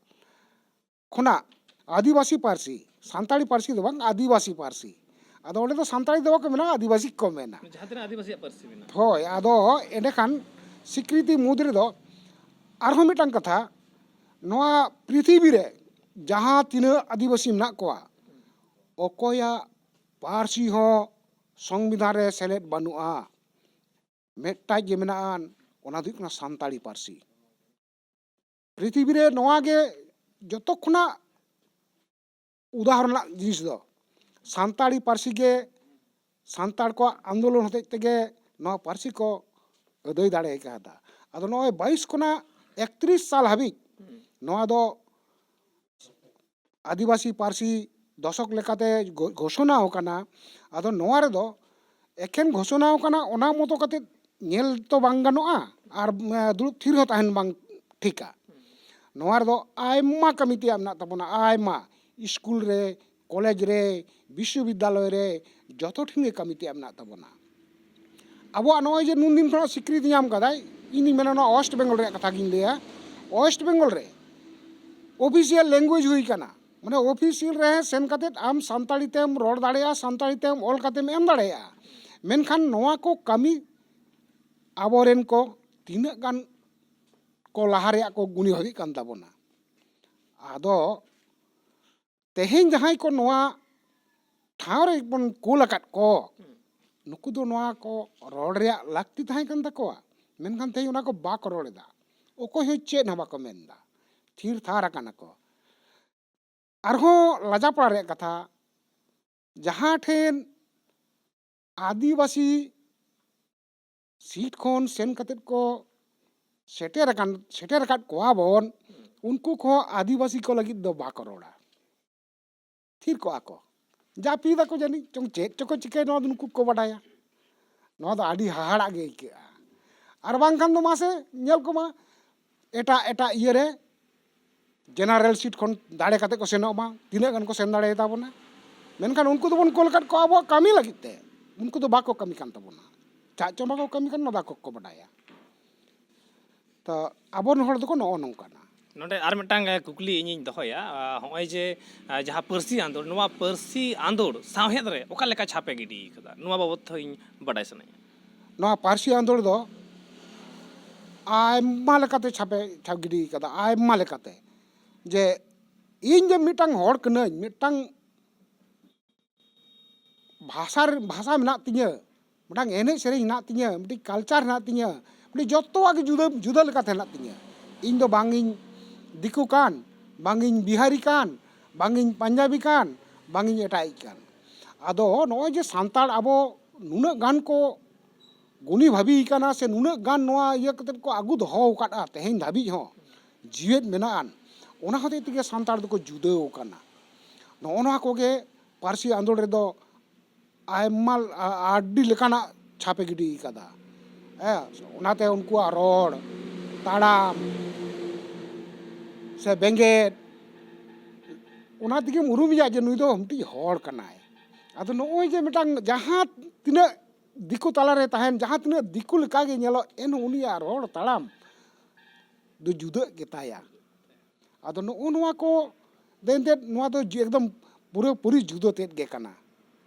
ᱠᱷᱚᱱᱟᱜ ᱟᱹᱫᱤᱵᱟᱹᱥᱤ ᱯᱟᱹᱨᱥᱤ, ᱥᱟᱱᱛᱟᱲᱤ ᱯᱟᱹᱨᱥᱤ ᱫᱚ ᱵᱟᱝ, ᱟᱹᱫᱤᱵᱟᱹᱥᱤ ᱯᱟᱹᱨᱥᱤ᱾ ᱟᱫᱚ ᱚᱸᱰᱮ ᱫᱚ ᱥᱟᱱᱛᱟᱲᱤ ᱫᱚ ᱵᱟᱠᱚ ᱢᱮᱱᱟ, ᱟᱹᱫᱤᱵᱟᱹᱥᱤ ᱠᱚ ᱢᱮᱱᱟ᱾ ᱡᱟᱦᱟᱸ ᱛᱤᱱᱟᱹᱜ ᱟᱹᱫᱤᱵᱟᱹᱥᱤᱭᱟᱜ ᱯᱟᱹᱨᱥᱤ ᱢᱮᱱᱟᱜᱼᱟ᱾ ᱦᱳᱭ, ᱟᱫᱚ ᱮᱸᱰᱮᱠᱷᱟᱱ ᱥᱤᱠᱨᱤᱛᱤ ᱢᱩᱫᱽ ᱨᱮᱫᱚ ᱟᱨᱦᱚᱸ ᱢᱤᱫᱴᱟᱝ ᱠᱟᱛᱷᱟ, ᱱᱚᱣᱟ ᱯᱨᱤᱛᱷᱤᱵᱤ ᱨᱮ ᱡᱟᱦᱟᱸ ᱛᱤᱱᱟᱹᱜ ᱟᱹᱫᱤᱵᱟᱹᱥᱤ ᱢᱮᱱᱟᱜ ᱠᱚᱣᱟ, ᱚᱠᱚᱭᱟᱜ ᱯᱟᱹᱨᱥᱤ ᱦᱚᱸ ᱥᱚᱝᱵᱤᱫᱷᱟᱱ ᱨᱮ ᱥᱮᱞᱮᱫ ᱵᱟᱹᱱᱩᱜᱼᱟ᱾ ᱢᱤᱫᱴᱟᱝ ᱜᱮ ᱢᱮᱱᱟᱜᱼᱟ, ᱚᱱᱟ ᱫᱚ ᱦᱩᱭᱩᱜ ᱠᱟᱱᱟ ᱥᱟᱱᱛᱟᱲᱤ ᱯᱟᱹᱨᱥᱤ᱾ ᱯᱨᱤᱛᱷᱤᱵᱤ ᱨᱮ ᱱᱚᱣᱟ ᱜᱮ ᱡᱚᱛᱚ ᱠᱷᱚᱱᱟᱜ ᱩᱫᱟᱦᱚᱨᱚᱱ ᱨᱮᱱᱟᱜ ᱡᱤᱱᱤᱥ ᱫᱚ, ᱥᱟᱱᱛᱟᱲᱤ ᱯᱟᱹᱨᱥᱤ ᱜᱮ, ᱥᱟᱱᱛᱟᱲ ᱠᱚᱣᱟᱜ ᱟᱱᱫᱳᱞᱚᱱ ᱦᱚᱛᱮᱡ ᱛᱮᱜᱮ ᱱᱚᱣᱟ ᱯᱟᱹᱨᱥᱤ ᱠᱚ ᱟᱹᱫᱟᱹᱭ ᱫᱟᱲᱮ ᱟᱠᱟᱫᱟ᱾ ᱟᱫᱚ ᱱᱚᱜᱼᱚᱭ ᱵᱟᱭᱤᱥ ᱠᱷᱚᱱᱟᱜ ᱮᱠᱛᱨᱤᱥ ᱥᱟᱞ ᱦᱟᱹᱵᱤᱡ ᱱᱚᱣᱟ ᱫᱚ ᱟᱹᱫᱤᱵᱟᱹᱥᱤ ᱯᱟᱹᱨᱥᱤ ᱫᱚᱥᱚᱠ ᱞᱮᱠᱟᱛᱮ ᱜᱷᱳ-, ᱜᱷᱳᱥᱚᱱᱟ ᱟᱠᱟᱱᱟ᱾ ᱟᱫᱚ ᱱᱚᱣᱟ ᱨᱮᱫᱚ ᱮᱠᱷᱮᱱ ᱜᱷᱳᱥᱚᱱᱟ ᱟᱠᱟᱱᱟ, ᱚᱱᱟ ᱢᱚᱛᱚ ᱠᱟᱛᱮ ᱧᱮᱞ ᱛᱚ ᱵᱟᱝ ᱜᱟᱱᱚᱜᱼᱟ, ᱟᱨ ᱫᱩᱲᱩᱵ ᱛᱷᱤᱨ ᱦᱚᱸ ᱛᱟᱦᱮᱱ ᱵᱟᱝ ᱴᱷᱤᱠᱟ᱾ ᱱᱚᱣᱟ ᱨᱮᱫᱚ ᱟᱭᱢᱟ ᱠᱟᱹᱢᱤ ᱛᱮᱭᱟᱜ ᱢᱮᱱᱟᱜ ᱛᱟᱵᱚᱱᱟ, ᱟᱭᱢᱟ ᱥᱠᱩᱞ ᱨᱮ, ᱠᱚᱞᱮᱡᱽ ᱨᱮ, ᱵᱤᱥᱥᱚᱵᱤᱫᱽᱫᱟᱞᱚᱭ ᱨᱮ, ᱡᱚᱛᱚ ᱴᱷᱮᱱ ᱜᱮ ᱠᱟᱹᱢᱤ ᱛᱮᱭᱟᱜ ᱢᱮᱱᱟᱜ ᱛᱟᱵᱚᱱᱟ᱾ ᱟᱵᱚᱣᱟᱜ ᱱᱚᱜᱼᱚᱭ ᱡᱮ ᱱᱩᱱ ᱫᱤᱱ ᱠᱷᱚᱱᱟᱜ ᱥᱤᱠᱨᱤᱛᱤ ᱧᱟᱢ ᱠᱟᱫᱟᱭ, ᱤᱧ ᱫᱩᱧ ᱢᱮᱱᱟ ᱱᱚᱣᱟ ᱳᱭᱮᱥᱴ ᱵᱮᱝᱜᱚᱞ ᱨᱮᱭᱟᱜ ᱠᱟᱛᱷᱟ ᱜᱤᱧ ᱞᱟᱹᱭᱟ᱾ ᱳᱭᱮᱥᱴ ᱵᱮᱝᱜᱚᱞ ᱨᱮ ᱚᱯᱷᱤᱥᱤᱭᱟᱞ ᱞᱮᱝᱜᱩᱭᱮᱡᱽ ᱦᱩᱭ ᱠᱟᱱᱟ, ᱢᱟᱱᱮ ᱚᱯᱷᱤᱥᱤᱭᱟᱞ ᱨᱮ ᱥᱮᱱ ᱠᱟᱛᱮᱫ ᱟᱢ ᱥᱟᱱᱛᱟᱲᱤ ᱛᱮᱢ ᱨᱚᱲ ᱫᱟᱲᱮᱭᱟᱜᱼᱟ, ᱥᱟᱱᱛᱟᱲᱤ ᱛᱮᱢ ᱚᱞ ᱠᱟᱛᱮᱢ ᱮᱢ ᱫᱟᱲᱮᱭᱟᱜᱼᱟ᱾ ᱢᱮᱱᱠᱷᱟᱱ ᱱᱚᱣᱟ ᱠᱚ ᱠᱟᱹᱢᱤ ᱟᱵᱚᱨᱮᱱ ᱠᱚ ᱛᱤᱱᱟᱹᱜ ᱜᱟᱱ ᱠᱚ ᱞᱟᱦᱟ ᱨᱮᱭᱟᱜ ᱠᱚ ᱜᱩᱱᱤ ᱵᱷᱟᱹᱵᱤᱜ ᱠᱟᱱ ᱛᱟᱵᱚᱱᱟ᱾ ᱟᱫᱚ ᱛᱮᱦᱮᱧ ᱡᱟᱦᱟᱸᱭ ᱠᱚ ᱱᱚᱣᱟ ᱴᱷᱟᱶ ᱨᱮ ᱵᱚᱱ ᱠᱩᱞ ᱟᱠᱟᱫ ᱠᱚ, ᱱᱩᱠᱩ ᱫᱚ ᱱᱚᱣᱟ ᱠᱚ ᱨᱚᱲ ᱨᱮᱭᱟᱜ ᱞᱟᱹᱠᱛᱤ ᱛᱟᱦᱮᱸ ᱠᱟᱱ ᱛᱟᱠᱚᱣᱟ, ᱢᱮᱱᱠᱷᱟᱱ ᱛᱮᱦᱮᱧ ᱚᱱᱟ ᱠᱚ ᱵᱟᱠᱚ ᱨᱚᱲ ᱮᱫᱟ᱾ ᱚᱠᱚᱭ ᱦᱚᱸ ᱪᱮᱫ ᱦᱚᱸ ᱵᱟᱠᱚ ᱢᱮᱱᱫᱟ, ᱛᱷᱤᱨ ᱛᱷᱟᱨ ᱟᱠᱟᱱᱟ ᱠᱚ᱾ ᱟᱨᱦᱚᱸ ᱞᱟᱡᱟᱯᱟᱲᱟ ᱨᱮᱭᱟᱜ ᱠᱟᱛᱷᱟ, ᱡᱟᱦᱟᱸ ᱴᱷᱮᱱ ᱟᱹᱫᱤᱵᱟᱹᱥᱤ ᱥᱤᱴ ᱠᱷᱚᱱ ᱥᱮᱱ ᱠᱟᱛᱮᱫ ᱠᱚ ᱥᱮᱴᱮᱨ ᱟᱠᱟᱱ, ᱥᱮᱴᱮᱨ ᱟᱠᱟᱫ ᱠᱚᱣᱟ ᱵᱚᱱ, ᱩᱱᱠᱩ ᱠᱚᱦᱚᱸ ᱟᱹᱫᱤᱵᱟᱹᱥᱤ ᱠᱚ ᱞᱟᱹᱜᱤᱫ ᱫᱚ ᱵᱟᱠᱚ ᱨᱚᱲᱟ, ᱛᱷᱤᱨ ᱠᱚᱜᱼᱟ ᱠᱚ᱾ ᱡᱟᱹᱯᱤᱫᱟᱠᱚ ᱡᱟᱹᱱᱤᱡ ᱪᱚᱝ, ᱪᱮᱫ ᱪᱚᱠᱚ ᱪᱤᱠᱟᱹᱭᱟ, ᱱᱚᱣᱟ ᱫᱚ ᱱᱩᱠᱩ ᱠᱚ ᱵᱟᱰᱟᱭᱟ᱾ ᱱᱚᱣᱟ ᱫᱚ ᱟᱹᱰᱤ ᱦᱟᱦᱟᱲᱟᱜ ᱜᱮ ᱟᱹᱭᱠᱟᱹᱜᱼᱟ᱾ ᱟᱨ ᱵᱟᱝᱠᱷᱟᱱ ᱫᱚ ᱢᱟᱥᱮ ᱧᱮᱞ ᱠᱚᱢᱟ, ᱮᱴᱟᱜ ᱮᱴᱟᱜ ᱤᱭᱟᱹ ᱨᱮ ᱡᱮᱱᱟᱨᱮᱞ ᱥᱤᱴ ᱠᱷᱚᱱ ᱫᱟᱲᱮ ᱠᱟᱛᱮ ᱠᱚ ᱥᱮᱱᱚᱜ ᱢᱟ, ᱛᱤᱱᱟᱹᱜ ᱜᱟᱱ ᱠᱚ ᱥᱮᱱ ᱫᱟᱲᱮᱭᱟᱛᱟ ᱵᱚᱱᱟ᱾ ᱢᱮᱱᱠᱷᱟᱱ ᱩᱱᱠᱩ ᱫᱚᱵᱚᱱ ᱠᱳᱞ ᱟᱠᱟᱫ ᱠᱚᱣᱟ ᱟᱵᱚᱣᱟᱜ ᱠᱟᱹᱢᱤ ᱞᱟᱹᱜᱤᱫ ᱛᱮ, ᱩᱱᱠᱩ ᱫᱚ ᱵᱟᱠᱚ ᱠᱟᱹᱢᱤ ᱠᱟᱱ ᱛᱟᱵᱚᱱᱟ᱾ ᱪᱟᱜ ᱪᱚᱝ ᱵᱟᱠᱚ ᱠᱟᱹᱢᱤ ᱠᱟᱱ, ᱱᱚᱣᱟ ᱫᱚ ᱟᱠᱚ ᱠᱚ ᱵᱟᱰᱟᱭᱟ᱾ ᱛᱚ ᱟᱵᱚᱨᱮᱱ ᱦᱚᱲ ᱫᱚᱠᱚ ᱱᱚᱜᱼᱚ ᱱᱚᱝᱠᱟᱱᱟ᱾ ᱱᱚᱰᱮ ᱟᱨ ᱢᱤᱫᱴᱟᱝ, ᱮ, ᱠᱩᱠᱞᱤ ᱤᱧᱤᱧ ᱫᱚᱦᱚᱭᱟ᱾ ᱟ, ᱦᱚᱸᱜᱼᱚᱭ ᱡᱮ, ᱟ, ᱡᱟᱦᱟᱸ ᱯᱟᱹᱨᱥᱤ ᱟᱸᱫᱳᱲ, ᱱᱚᱣᱟ ᱯᱟᱹᱨᱥᱤ ᱟᱸᱫᱳᱲ ᱥᱟᱶᱦᱮᱫ ᱨᱮ ᱚᱠᱟ ᱞᱮᱠᱟ ᱪᱷᱟᱯᱮ ᱜᱤᱰᱤ ᱠᱟᱫᱟ, ᱱᱚᱣᱟ ᱵᱟᱵᱚᱫ ᱦᱚᱸ ᱤᱧ ᱵᱟᱰᱟᱭ ᱥᱟᱱᱟᱧᱟ᱾ ᱱᱚᱣᱟ ᱯᱟᱹᱨᱥᱤ ᱟᱸᱫᱳᱲ ᱫᱚ ᱟᱭᱢᱟ ᱞᱮᱠᱟᱛᱮ ᱪᱷᱟᱯᱮ, ᱪᱷᱟᱯ ᱜᱤᱰᱤ ᱠᱟᱫᱟ, ᱟᱭᱢᱟ ᱞᱮᱠᱟᱛᱮ᱾ ᱡᱮ ᱤᱧ ᱡᱮ ᱢᱤᱫᱴᱟᱝ ᱦᱚᱲ ᱠᱟᱹᱱᱟᱹᱧ, ᱢᱤᱫᱴᱟᱝ ᱵᱷᱟᱥᱟ ᱨᱮ, ᱵᱷᱟᱥᱟ ᱢᱮᱱᱟᱜ ᱛᱤᱧᱟᱹ, ᱢᱤᱫᱴᱟᱝ ᱮᱱᱮᱡ ᱥᱮᱨᱮᱧ ᱦᱮᱱᱟᱜ ᱛᱤᱧᱟᱹ, ᱢᱤᱫᱴᱤᱡ ᱠᱟᱞᱪᱟᱨ ᱦᱮᱱᱟᱜ ᱛᱤᱧᱟᱹ, ᱢᱤᱫᱴᱤᱡ ᱡᱚᱛᱚᱣᱟᱜ ᱜᱮ ᱡᱩᱫᱟᱹ, ᱡᱩᱫᱟᱹ ᱞᱮᱠᱟᱛᱮ ᱦᱮᱱᱟᱜ ᱛᱤᱧᱟᱹ᱾ ᱤᱧ ᱫᱚ ᱵᱟᱝ ᱤᱧ ᱫᱤᱠᱩ ᱠᱟᱱ, ᱵᱟᱝ ᱤᱧ ᱵᱤᱦᱟᱨᱤ ᱠᱟᱱ, ᱵᱟᱝ ᱤᱧ ᱯᱟᱧᱡᱟᱵᱤ ᱠᱟᱱ, ᱵᱟᱝ ᱤᱧ ᱮᱴᱟᱜᱤᱡ ᱠᱟᱱ᱾ ᱟᱫᱚ ᱱᱚᱜᱼᱚᱭ ᱡᱮ ᱥᱟᱱᱛᱟᱲ ᱟᱵᱚ ᱱᱩᱱᱟᱹᱜ ᱜᱟᱱ ᱠᱚ ᱜᱩᱱᱤ ᱵᱷᱟᱹᱵᱤ ᱠᱟᱱᱟ ᱥᱮ ᱱᱩᱱᱟᱹᱜ ᱜᱟᱱ ᱱᱚᱣᱟ ᱤᱭᱟᱹ ᱠᱟᱛᱮᱫ ᱠᱚ ᱟᱹᱜᱩ ᱫᱚᱦᱚ ᱟᱠᱟᱫᱼᱟ, ᱛᱮᱦᱮᱧ ᱫᱷᱟᱹᱵᱤᱡ ᱦᱚᱸ ᱡᱤᱣᱮᱫ ᱢᱮᱱᱟᱜᱼᱟ᱾ ᱚᱱᱟ ᱦᱚᱛᱮᱡ ᱛᱮᱜᱮ ᱥᱟᱱᱛᱟᱲ ᱫᱚᱠᱚ ᱡᱩᱫᱟᱹᱣ ᱟᱠᱟᱱᱟ᱾ ᱱᱚᱜᱼᱚ ᱱᱚᱣᱟ ᱠᱚᱜᱮ ᱯᱟᱹᱨᱥᱤ ᱟᱸᱫᱳᱲ ᱨᱮᱫᱚ ᱟᱭᱢᱟ, ᱟ-, ᱟᱹᱰᱤ ᱞᱮᱠᱟᱱᱟᱜ ᱪᱷᱟᱯᱮ ᱜᱤᱰᱤ ᱠᱟᱫᱟ᱾ ᱦᱮᱸ, ᱚᱱᱟᱛᱮ ᱩᱱᱠᱩᱣᱟᱜ ᱨᱚᱲ, ᱛᱟᱲᱟᱢ ᱥᱮ ᱵᱮᱸᱜᱮᱫ, ᱚᱱᱟ ᱛᱮᱜᱮᱢ ᱩᱨᱩᱢᱮᱭᱟ ᱡᱮ ᱱᱩᱭ ᱫᱚ ᱢᱤᱫᱴᱤᱡ ᱦᱚᱲ ᱠᱟᱱᱟᱭ᱾ ᱟᱫᱚ ᱱᱚᱜᱼᱚᱭ ᱡᱮ ᱢᱤᱫᱴᱟᱝ ᱡᱟᱦᱟᱸ ᱛᱤᱱᱟᱹᱜ ᱫᱤᱠᱩ ᱛᱟᱞᱟᱨᱮ ᱛᱟᱦᱮᱱ, ᱡᱟᱦᱟᱸ ᱛᱤᱱᱟᱹᱜ ᱫᱤᱠᱩ ᱞᱮᱠᱟᱜᱮ ᱧᱮᱞᱚᱜ, ᱮᱱᱦᱚᱸ ᱩᱱᱤᱭᱟᱜ ᱨᱚᱲ ᱛᱟᱲᱟᱢ ᱫᱚ ᱡᱩᱫᱟᱹᱜ ᱜᱮᱛᱟᱭᱟ᱾ ᱟᱫᱚ ᱱᱚᱜᱼᱚ ᱱᱚᱣᱟ ᱠᱚ ᱫᱚ ᱮᱱᱛᱮᱫ ᱱᱚᱣᱟ ᱫᱚ ᱡᱩ-, ᱮᱠᱫᱚᱢ ᱯᱩᱨᱟᱹᱯᱩᱨᱤ ᱡᱩᱫᱟᱹ ᱛᱮᱫ ᱜᱮ ᱠᱟᱱᱟ᱾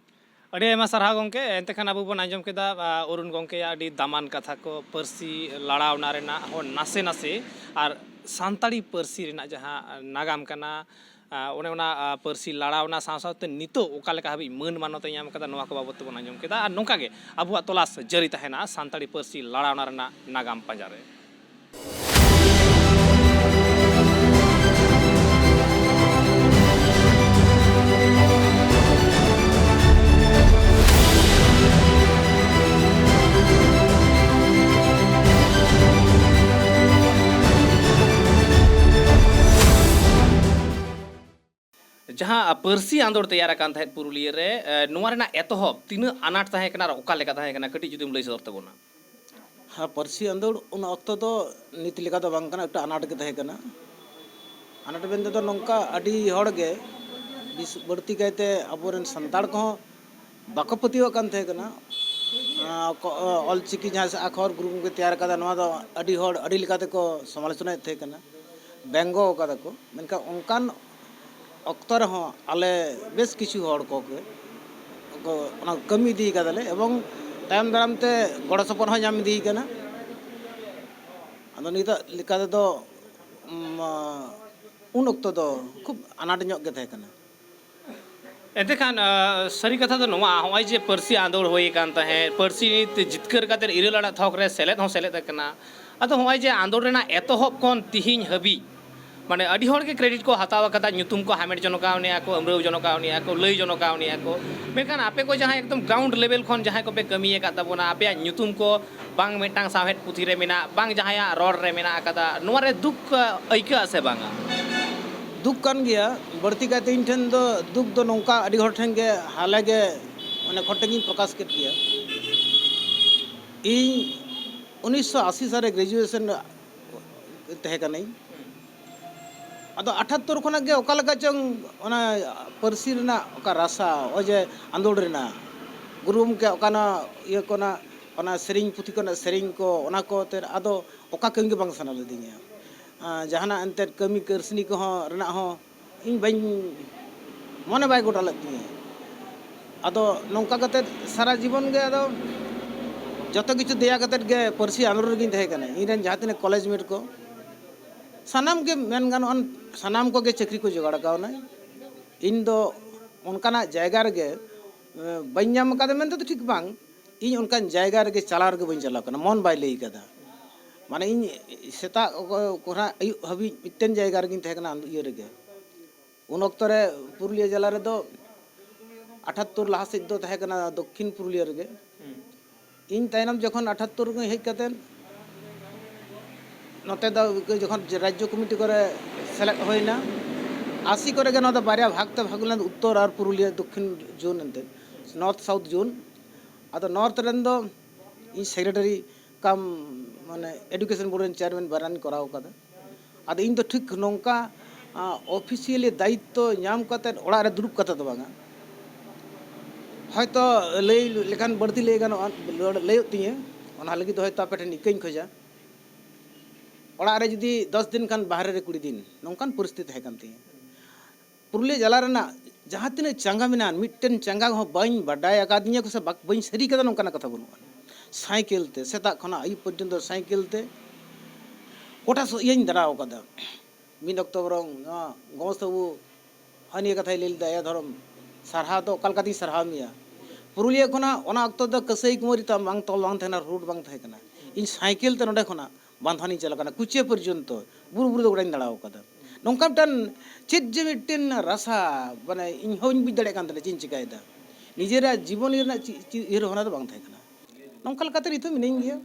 ᱟᱹᱰᱤ ᱟᱭᱢᱟ ᱥᱟᱨᱦᱟᱣ ᱜᱚᱢᱠᱮ᱾ ᱮᱱᱛᱮ ᱠᱷᱟᱱ ᱟᱵᱚ ᱵᱚᱱ ᱟᱸᱡᱚᱢ ᱠᱮᱫᱟ, ᱟ, ᱚᱨᱩᱱ ᱜᱚᱢᱠᱮᱭᱟᱜ ᱟᱹᱰᱤ ᱫᱟᱢᱟᱱ ᱠᱟᱛᱷᱟ ᱠᱚ, ᱯᱟᱹᱨᱥᱤ ᱞᱟᱲᱟᱣᱱᱟ ᱨᱮᱱᱟᱜ ᱦᱚᱸ ᱱᱟᱥᱮ ᱱᱟᱥᱮ, ᱟᱨ ᱥᱟᱱᱛᱟᱲᱤ ᱯᱟᱹᱨᱥᱤ ᱨᱮᱱᱟᱜ ᱡᱟᱦᱟᱸ ᱱᱟᱜᱟᱢ ᱠᱟᱱᱟ, ᱟ, ᱚᱱᱮ ᱚᱱᱟ, ᱟ, ᱯᱟᱹᱨᱥᱤ ᱞᱟᱲᱟᱣᱱᱟ ᱥᱟᱶ ᱥᱟᱶᱛᱮ ᱱᱤᱛᱚᱜ ᱚᱠᱟ ᱞᱮᱠᱟ ᱦᱟᱹᱵᱤᱡ ᱢᱟᱹᱱ ᱢᱟᱱᱚᱛ ᱮ ᱧᱟᱢ ᱠᱟᱫᱟ, ᱱᱚᱣᱟ ᱠᱚ ᱵᱟᱵᱚᱫ ᱛᱮᱵᱚᱱ ᱟᱸᱡᱚᱢ ᱠᱮᱫᱟ᱾ ᱟᱨ ᱱᱚᱝᱠᱟ ᱜᱮ ᱟᱵᱚᱣᱟᱜ ᱛᱚᱞᱟᱥ ᱡᱟᱹᱨᱤ ᱛᱟᱦᱮᱱᱟ ᱥᱟᱱᱛᱟᱲᱤ ᱯᱟᱹᱨᱥᱤ ᱞᱟᱲᱟᱣᱱᱟ ᱨᱮᱱᱟᱜ ᱱᱟᱜᱟᱢ ᱯᱟᱸᱡᱟ ᱨᱮ᱾ ᱡᱟᱦᱟᱸ, ᱟ, ᱯᱟᱹᱨᱥᱤ ᱟᱸᱫᱳᱲ ᱛᱮᱭᱟᱨ ᱟᱠᱟᱱ ᱛᱟᱦᱮᱸᱫ ᱯᱩᱨᱩᱞᱤᱭᱟᱹ ᱨᱮ, ᱮ, ᱱᱚᱣᱟ ᱨᱮᱱᱟᱜ ᱮᱛᱚᱦᱚᱵ ᱛᱤᱱᱟᱹᱜ ᱟᱱᱟᱴ ᱛᱟᱦᱮᱸ ᱠᱟᱱᱟ ᱟᱨ ᱚᱠᱟ ᱞᱮᱠᱟ ᱛᱟᱦᱮᱸ ᱠᱟᱱᱟ, ᱠᱟᱹᱴᱤᱡ ᱡᱩᱫᱤᱢ ᱞᱟᱹᱭ ᱥᱚᱫᱚᱨ ᱛᱟᱵᱚᱱᱟ᱾ ᱦᱮᱸ, ᱯᱟᱹᱨᱥᱤ ᱟᱸᱫᱳᱲ ᱩᱱ ᱚᱠᱛᱚ ᱫᱚ ᱱᱤᱛ ᱞᱮᱠᱟ ᱫᱚ ᱵᱟᱝ ᱠᱟᱱᱟ, ᱮᱠᱴᱩ ᱟᱱᱟᱴ ᱜᱮ ᱛᱟᱦᱮᱸ ᱠᱟᱱᱟ᱾ ᱟᱱᱟᱴ ᱢᱮᱱᱛᱮ ᱫᱚ ᱱᱚᱝᱠᱟ, ᱟᱹᱰᱤ ᱦᱚᱲ ᱜᱮ, ᱵᱤᱥ-, ᱵᱟᱹᱲᱛᱤ ᱠᱟᱭᱛᱮ ᱟᱵᱚᱨᱮᱱ ᱥᱟᱱᱛᱟᱲ ᱠᱚᱦᱚᱸ ᱵᱟᱠᱚ ᱯᱟᱹᱛᱭᱟᱹᱣᱟᱜ ᱠᱟᱱ ᱛᱟᱦᱮᱸ ᱠᱟᱱᱟ᱾ ᱟᱸ, ᱠᱚ-, ᱚᱞᱪᱤᱠᱤ ᱡᱟᱦᱟᱸ ᱟᱠᱷᱚᱨ ᱜᱩᱨᱩ ᱜᱚᱢᱠᱮ ᱛᱮᱭᱟᱨ ᱠᱟᱫᱟ, ᱱᱚᱣᱟ ᱫᱚ ᱟᱹᱰᱤ ᱦᱚᱲ ᱟᱹᱰᱤ ᱞᱮᱠᱟ ᱛᱮᱠᱚ ᱥᱚᱢᱟᱞᱳᱪᱚᱱᱟᱭᱮᱫ ᱛᱟᱦᱮᱸ ᱠᱟᱱᱟ, ᱵᱮᱝᱜᱚ ᱟᱠᱟᱫᱟ ᱠᱚ᱾ ᱢᱮᱱᱠᱷᱟᱱ ᱚᱱᱠᱟᱱ ᱚᱠᱛᱚ ᱨᱮᱦᱚᱸ ᱟᱞᱮ ᱵᱮᱥ ᱠᱤᱪᱷᱩ ᱦᱚᱲ ᱠᱚᱜᱮ ᱠᱚ ᱚᱱᱟ ᱠᱟᱹᱢᱤ ᱤᱫᱤ ᱠᱟᱫᱟᱞᱮ, ᱮᱵᱚᱝ ᱛᱟᱭᱚᱢ ᱫᱟᱨᱟᱢ ᱛᱮ ᱜᱚᱲᱚ ᱥᱚᱯᱚᱦᱚᱫ ᱦᱚᱸ ᱧᱟᱢ ᱤᱫᱤ ᱠᱟᱱᱟ᱾ ᱟᱫᱚ ᱱᱤᱛᱚᱜ ᱞᱮᱠᱟ ᱛᱮᱫᱚ, ᱩᱢ, ᱩᱱ ᱚᱠᱛᱚ ᱫᱚ ᱠᱷᱩᱵ ᱟᱱᱟᱴ ᱧᱚᱜ ᱜᱮ ᱛᱟᱦᱮᱸ ᱠᱟᱱᱟ᱾ ᱮᱱᱛᱮ ᱠᱷᱟᱱ, ᱟ, ᱥᱟᱹᱨᱤ ᱠᱟᱛᱷᱟ ᱫᱚ ᱱᱚᱣᱟ, ᱱᱚᱜᱼᱚᱭ ᱡᱮ ᱯᱟᱹᱨᱥᱤ ᱟᱸᱫᱳᱲ ᱦᱩᱭ ᱟᱠᱟᱱ ᱛᱟᱦᱮᱸᱫ, ᱯᱟᱹᱨᱥᱤ ᱱᱤᱛ ᱡᱤᱛᱠᱟᱹᱨ ᱠᱟᱛᱮ ᱤᱨᱟᱹᱞ ᱟᱱᱟᱜ ᱛᱷᱚᱠ ᱨᱮ ᱥᱮᱞᱮᱫ ᱦᱚᱸ ᱥᱮᱞᱮᱫ ᱟᱠᱟᱱᱟ᱾ ᱟᱫᱚ ᱱᱚᱜᱼᱚᱭ ᱡᱮ ᱟᱸᱫᱳᱲ ᱨᱮᱱᱟᱜ ᱮᱛᱚᱦᱚᱵ ᱠᱷᱚᱱ ᱛᱤᱦᱤᱧ ᱦᱟᱹᱵᱤᱡ, ᱢᱟᱱᱮ, ᱟᱹᱰᱤ ᱦᱚᱲ ᱜᱮ credit ᱠᱚ ᱦᱟᱛᱟᱣ ᱟᱠᱟᱫᱟ, ᱧᱩᱛᱩᱢ ᱠᱚ ᱦᱟᱢᱮᱴ ᱡᱚᱱᱚ ᱠᱟᱣᱱᱤᱡᱼᱟ ᱠᱚ, ᱟᱹᱢᱨᱟᱹᱣ ᱡᱚᱱᱚ ᱠᱟᱣᱱᱤᱡᱼᱟ ᱠᱚ, ᱞᱟᱹᱭ ᱡᱚᱱᱚ ᱠᱟᱣᱱᱤᱡᱼᱟ ᱠᱚ᱾ ᱢᱮᱱᱠᱷᱟᱱ ᱟᱯᱮ ᱠᱚ ᱡᱟᱦᱟᱸᱭ ᱮᱠᱫᱚᱢ ground level ᱠᱷᱚᱱ ᱡᱟᱦᱟᱸᱭ ᱠᱚᱯᱮ ᱠᱟᱹᱢᱤ ᱟᱠᱟᱫ ᱛᱟᱵᱚᱱᱟ, ᱟᱯᱮᱭᱟᱜ ᱧᱩᱛᱩᱢ ᱠᱚ ᱵᱟᱝ ᱢᱤᱫᱴᱟᱝ ᱥᱟᱶᱦᱮᱫ ᱯᱩᱛᱷᱤ ᱨᱮ ᱢᱮᱱᱟᱜ, ᱵᱟᱝ ᱡᱟᱦᱟᱸᱭᱟᱜ ᱨᱚᱲ ᱨᱮ ᱢᱮᱱᱟᱜ ᱟᱠᱟᱫᱟ, ᱱᱚᱣᱟ ᱨᱮ ᱫᱩᱠ, ᱟ, ᱟᱹᱭᱠᱟᱹᱜᱼᱟ ᱥᱮ ᱵᱟᱝᱟ? ᱫᱩᱠ ᱠᱟᱱ ᱜᱮᱭᱟ᱾ ᱵᱟᱹᱲᱛᱤ ᱠᱟᱭᱛᱮ ᱤᱧ ᱴᱷᱮᱱ ᱫᱚ ᱫᱩᱠ ᱫᱚ ᱱᱚᱝᱠᱟ, ᱟᱹᱰᱤ ᱦᱚᱲ ᱴᱷᱮᱱ ᱜᱮ ᱦᱟᱞᱮ ᱜᱮ, ᱢᱟᱱᱮ, ᱠᱷᱚᱴ ᱴᱷᱮᱱ ᱜᱤᱧ ᱯᱨᱚᱠᱟᱥ ᱠᱮᱫ ᱜᱮᱭᱟ᱾ ᱤᱧ ᱩᱱᱤᱥᱥᱚ ᱟᱥᱤ ᱥᱟᱞ ᱨᱮ ᱜᱨᱮᱡᱩᱭᱮᱥᱚᱱ ᱛᱟᱦᱮᱸ ᱠᱟᱹᱱᱟᱹᱧ᱾ ᱟᱫᱚ ᱟᱴᱷᱟᱛᱛᱳᱨ ᱠᱷᱚᱱᱟᱜ ᱜᱮ ᱚᱠᱟ ᱞᱮᱠᱟ ᱪᱚᱝ ᱚᱱᱟ ᱯᱟᱹᱨᱥᱤ ᱨᱮᱱᱟᱜ ᱚᱠᱟ ᱨᱟᱥᱟ, ᱱᱚᱜᱼᱚᱭ ᱡᱮ ᱟᱸᱫᱳᱲ ᱨᱮᱱᱟᱜ ᱜᱩᱨᱩ ᱜᱚᱢᱠᱮ ᱚᱠᱟᱱᱟᱜ ᱤᱭᱟᱹ ᱠᱚᱱᱟᱜ, ᱚᱱᱟ ᱥᱮᱨᱮᱧ ᱯᱩᱛᱷᱤ ᱠᱚᱨᱮᱱᱟᱜ ᱥᱮᱨᱮᱧ ᱠᱚ, ᱚᱱᱟ ᱠᱚ ᱟᱛᱮᱫ ᱟᱫᱚ ᱚᱠᱟ ᱠᱟᱹᱢᱤ ᱜᱮ ᱵᱟᱝ ᱥᱟᱱᱟ ᱞᱤᱫᱤᱧᱟ᱾ ᱟᱸ, ᱡᱟᱦᱟᱱᱟᱜ ᱮᱱᱛᱮᱫ ᱠᱟᱹᱢᱤ ᱠᱟᱹᱨᱥᱱᱤ ᱠᱚᱦᱚᱸ ᱨᱮᱱᱟᱜ ᱦᱚᱸ ᱤᱧ ᱵᱟᱹᱧ, ᱢᱚᱱᱮ ᱵᱟᱭ ᱜᱚᱴᱟ ᱞᱮᱫ ᱛᱤᱧᱟᱹ᱾ ᱟᱫᱚ ᱱᱚᱝᱠᱟ ᱠᱟᱛᱮᱫ ᱥᱟᱨᱟ ᱡᱤᱵᱚᱱ ᱜᱮ ᱟᱫᱚ ᱡᱚᱛᱚ ᱠᱤᱪᱷᱩ ᱫᱮᱭᱟ ᱠᱟᱛᱮᱫ ᱜᱮ ᱯᱟᱹᱨᱥᱤ ᱟᱸᱫᱳᱲ ᱨᱮᱜᱤᱧ ᱛᱟᱦᱮᱸ ᱠᱟᱱᱟ᱾ ᱤᱧ ᱨᱮᱱ ᱡᱟᱦᱟᱸ ᱛᱤᱱᱟᱹᱜ ᱠᱚᱞᱮᱡᱽ ᱢᱮᱴ ᱠᱚ, ᱥᱟᱱᱟᱢ ᱜᱮ ᱢᱮᱱ ᱜᱟᱱᱚᱜᱼᱟ, ᱥᱟᱱᱟᱢ ᱠᱚᱜᱮ ᱪᱟᱹᱠᱨᱤ ᱠᱚ ᱡᱚᱜᱟᱲ ᱠᱟᱣᱱᱟ᱾ ᱤᱧ ᱫᱚ ᱚᱱᱠᱟᱱᱟᱜ ᱡᱟᱭᱜᱟ ᱨᱮᱜᱮ, ᱮ, ᱵᱟᱹᱧ ᱧᱟᱢ ᱟᱠᱟᱫᱟ ᱢᱮᱱᱛᱮ ᱫᱚ ᱴᱷᱤᱠ ᱵᱟᱝ, ᱤᱧ ᱚᱱᱠᱟᱱ ᱡᱟᱭᱜᱟ ᱨᱮᱜᱮ ᱪᱟᱞᱟᱣ ᱨᱮᱜᱮ ᱵᱟᱹᱧ ᱪᱟᱞᱟᱣ ᱠᱟᱱᱟ, ᱢᱚᱱ ᱵᱟᱭ ᱞᱟᱹᱭ ᱠᱟᱫᱟ᱾ ᱢᱟᱱᱮ ᱤᱧ ᱥᱮᱛᱟᱜ ᱠᱷᱚᱱᱟᱜ ᱟᱹᱭᱩᱵ ᱦᱟᱹᱵᱤᱡ ᱢᱤᱫᱴᱮᱱ ᱡᱟᱭᱜᱟ ᱨᱮᱜᱤᱧ ᱛᱟᱦᱮᱸ ᱠᱟᱱᱟ, ᱤᱭᱟᱹ ᱨᱮᱜᱮ᱾ ᱩᱱ ᱚᱠᱛᱚ ᱨᱮ ᱯᱩᱨᱩᱞᱤᱭᱟᱹ ᱡᱮᱞᱟ ᱨᱮᱫᱚ ᱟᱴᱷᱟᱛᱛᱳᱨ ᱞᱟᱦᱟ ᱥᱮᱫ ᱫᱚ ᱛᱟᱦᱮᱸ ᱠᱟᱱᱟ ᱫᱚᱠᱠᱷᱤᱱ ᱯᱩᱨᱩᱞᱤᱭᱟᱹ ᱨᱮᱜᱮ᱾ ᱤᱧ ᱛᱟᱭᱱᱚᱢ ᱡᱚᱠᱷᱚᱱ ᱟᱴᱷᱟᱛᱛᱳᱨ ᱨᱮ ᱦᱮᱡ ᱠᱟᱛᱮᱫ ᱱᱚᱛᱮ ᱫᱚ ᱡᱚᱠᱷᱚᱱ ᱨᱟᱡᱽᱡᱚ ᱠᱚᱢᱤᱴᱤ ᱠᱚᱨᱮ ᱥᱮᱞᱮᱫ ᱦᱩᱭᱱᱟ, ᱟᱥᱤ ᱠᱚᱨᱮ ᱜᱮ ᱱᱚᱣᱟ ᱫᱚ ᱵᱟᱨᱭᱟ ᱵᱷᱟᱜᱽ ᱛᱮ ᱵᱷᱟᱜᱽ ᱞᱮᱱᱟ, ᱩᱛᱛᱚᱨ ᱟᱨ ᱯᱩᱨᱩᱞᱤᱭᱟᱹ ᱫᱚᱠᱠᱷᱤᱱ ᱡᱳᱱ ᱮᱱᱛᱮᱫ, ᱱᱚᱨᱛᱷ ᱥᱟᱣᱩᱛᱷ ᱡᱳᱱ᱾ ᱟᱫᱚ ᱱᱚᱨᱛᱷ ᱨᱮᱱ ᱫᱚ ᱤᱧ ᱥᱮᱠᱨᱮᱴᱟᱨᱤ ᱠᱟᱢ ᱢᱟᱱᱮ ᱮᱰᱩᱠᱮᱥᱚᱱ ᱵᱳᱨᱰ ᱨᱮᱱ ᱪᱮᱭᱟᱨᱢᱮᱱ ᱵᱟᱱᱟᱨᱤᱧ ᱠᱚᱨᱟᱣ ᱠᱟᱫᱟ᱾ ᱟᱫᱚ ᱤᱧ ᱫᱚ ᱴᱷᱤᱠ ᱱᱚᱝᱠᱟ, ᱟ, ᱚᱯᱷᱤᱥᱤᱭᱟᱞᱤ ᱫᱟᱭᱤᱛᱛᱚ ᱧᱟᱢ ᱠᱟᱛᱮᱫ ᱚᱲᱟᱜ ᱨᱮ ᱫᱩᱲᱩᱵ ᱠᱟᱛᱮ ᱫᱚ ᱵᱟᱝᱟ, ᱦᱚᱭᱛᱚ ᱞᱟᱹᱭ ᱞᱮᱠᱷᱟᱱ ᱵᱟᱹᱲᱛᱤ ᱞᱟᱹᱭ ᱜᱟᱱᱚᱜᱼᱟ, ᱞᱟᱹᱭᱚᱜ ᱛᱤᱧᱟᱹ, ᱚᱱᱟ ᱞᱟᱹᱜᱤᱫ ᱫᱚ ᱦᱚᱭᱛᱚ ᱟᱯᱮ ᱴᱷᱮᱱ ᱤᱠᱟᱹᱧ ᱠᱷᱚᱡᱟ᱾ ᱚᱲᱟᱜ ᱨᱮ ᱡᱩᱫᱤ ᱫᱚᱥ ᱫᱤᱱ ᱠᱷᱟᱱ ᱵᱟᱦᱨᱮ ᱨᱮ ᱠᱩᱲᱤ ᱫᱤᱱ, ᱱᱚᱝᱠᱟᱱ ᱯᱚᱨᱤᱥᱛᱷᱤᱛᱤ ᱛᱟᱦᱮᱸ ᱠᱟᱱ ᱛᱤᱧᱟᱹ᱾ ᱯᱩᱨᱩᱞᱤᱭᱟᱹ ᱡᱮᱞᱟ ᱨᱮᱱᱟᱜ ᱡᱟᱦᱟᱸ ᱛᱤᱱᱟᱹᱜ ᱪᱟᱸᱜᱟ ᱢᱮᱱᱟᱜᱼᱟ, ᱢᱤᱫᱴᱮᱱ ᱪᱟᱸᱜᱟ ᱦᱚᱸ ᱵᱟᱹᱧ ᱵᱟᱰᱟᱭ ᱟᱠᱟᱫᱤᱧᱟᱹ ᱠᱚ ᱥᱮ ᱵᱟᱠ-, ᱵᱟᱹᱧ ᱥᱟᱹᱨᱤ ᱠᱟᱫᱟ, ᱱᱚᱝᱠᱟᱱᱟᱜ ᱠᱟᱛᱷᱟ ᱵᱟᱹᱱᱩᱜᱼᱟ᱾ ᱥᱟᱭᱠᱮᱞ ᱛᱮ, ᱥᱮᱛᱟᱜ ᱠᱷᱚᱱᱟᱜ ᱟᱹᱭᱩᱵ ᱯᱚᱨᱡᱚᱱᱛᱚ ᱥᱟᱭᱠᱮᱞ ᱛᱮ ᱜᱚᱴᱟ ᱥᱮᱫ ᱤᱭᱟᱹᱧ ᱫᱟᱬᱟ ᱟᱠᱟᱫᱟ᱾ ᱢᱤᱫ ᱚᱠᱛᱚ ᱵᱚᱨᱚᱝ ᱱᱚᱣᱟ ᱜᱚᱢᱚᱥᱛᱟ ᱵᱟᱹᱵᱩ ᱦᱚᱸᱜᱼᱚ ᱱᱤᱭᱟᱹ ᱠᱟᱛᱷᱟᱭ ᱞᱟᱹᱭ ᱞᱮᱫᱟ, "ᱭᱟ ᱫᱷᱚᱨᱚᱢ, ᱥᱟᱨᱦᱟᱣ ᱫᱚ ᱚᱠᱟ ᱞᱮᱠᱟᱛᱤᱧ ᱥᱟᱨᱦᱟᱣ ᱢᱮᱭᱟ?" ᱯᱩᱨᱩᱞᱤᱭᱟᱹ ᱠᱷᱚᱱᱟᱜ ᱚᱱᱟ ᱚᱠᱛᱚ ᱫᱚ ᱠᱟᱹᱥᱟᱹᱭ ᱠᱩᱢᱟᱹᱨᱤ ᱛᱟᱢ ᱵᱟᱝ ᱛᱚᱞ ᱵᱟᱝ ᱛᱟᱦᱮᱸ ᱠᱟᱱᱟ, ᱨᱳᱰ ᱵᱟᱝ ᱛᱟᱦᱮᱸ ᱠᱟᱱᱟ᱾ ᱤᱧ ᱥᱟᱭᱠᱮᱞ ᱛᱮ ᱱᱚᱸᱰᱮ ᱠᱷᱚᱱᱟᱜ ᱵᱟᱱᱫᱷᱣᱟᱱᱤᱧ ᱪᱟᱞᱟᱜ ᱠᱟᱱᱟ, ᱠᱩᱪᱤᱭᱟᱹ ᱯᱚᱨᱡᱚᱱᱛᱚ, ᱵᱩᱨᱩ ᱵᱩᱨᱩ ᱫᱚ ᱜᱚᱴᱟᱧ ᱫᱟᱬᱟ ᱟᱠᱟᱫᱟ᱾ ᱱᱚᱝᱠᱟ ᱢᱤᱫᱴᱟᱱ ᱪᱮᱫ ᱡᱮ ᱢᱤᱫᱴᱮᱱ ᱨᱟᱥᱟ, ᱢᱟᱱᱮ ᱤᱧ ᱦᱚᱸ ᱵᱟᱹᱧ ᱵᱩᱡᱽ ᱫᱟᱲᱮᱭᱟᱜ ᱠᱟᱱ ᱛᱟᱦᱮᱱᱟ ᱪᱮᱫ ᱤᱧ ᱪᱤᱠᱟᱹᱭᱮᱫᱟ᱾ ᱱᱤᱡᱮᱨᱟᱜ ᱡᱤᱵᱚᱱ ᱨᱮᱱᱟᱜ ᱪᱮᱫ, ᱪᱮᱫ ᱩᱭᱦᱟᱹᱨ ᱵᱷᱟᱵᱽᱱᱟ ᱫᱚ ᱵᱟᱝ ᱛᱟᱦᱮᱸ ᱠᱟᱱᱟ᱾ ᱱᱚᱝᱠᱟ ᱞᱮᱠᱟᱛᱮ ᱱᱤᱛᱚᱜ ᱢᱤᱱᱟᱹᱧ ᱜᱮᱭᱟ᱾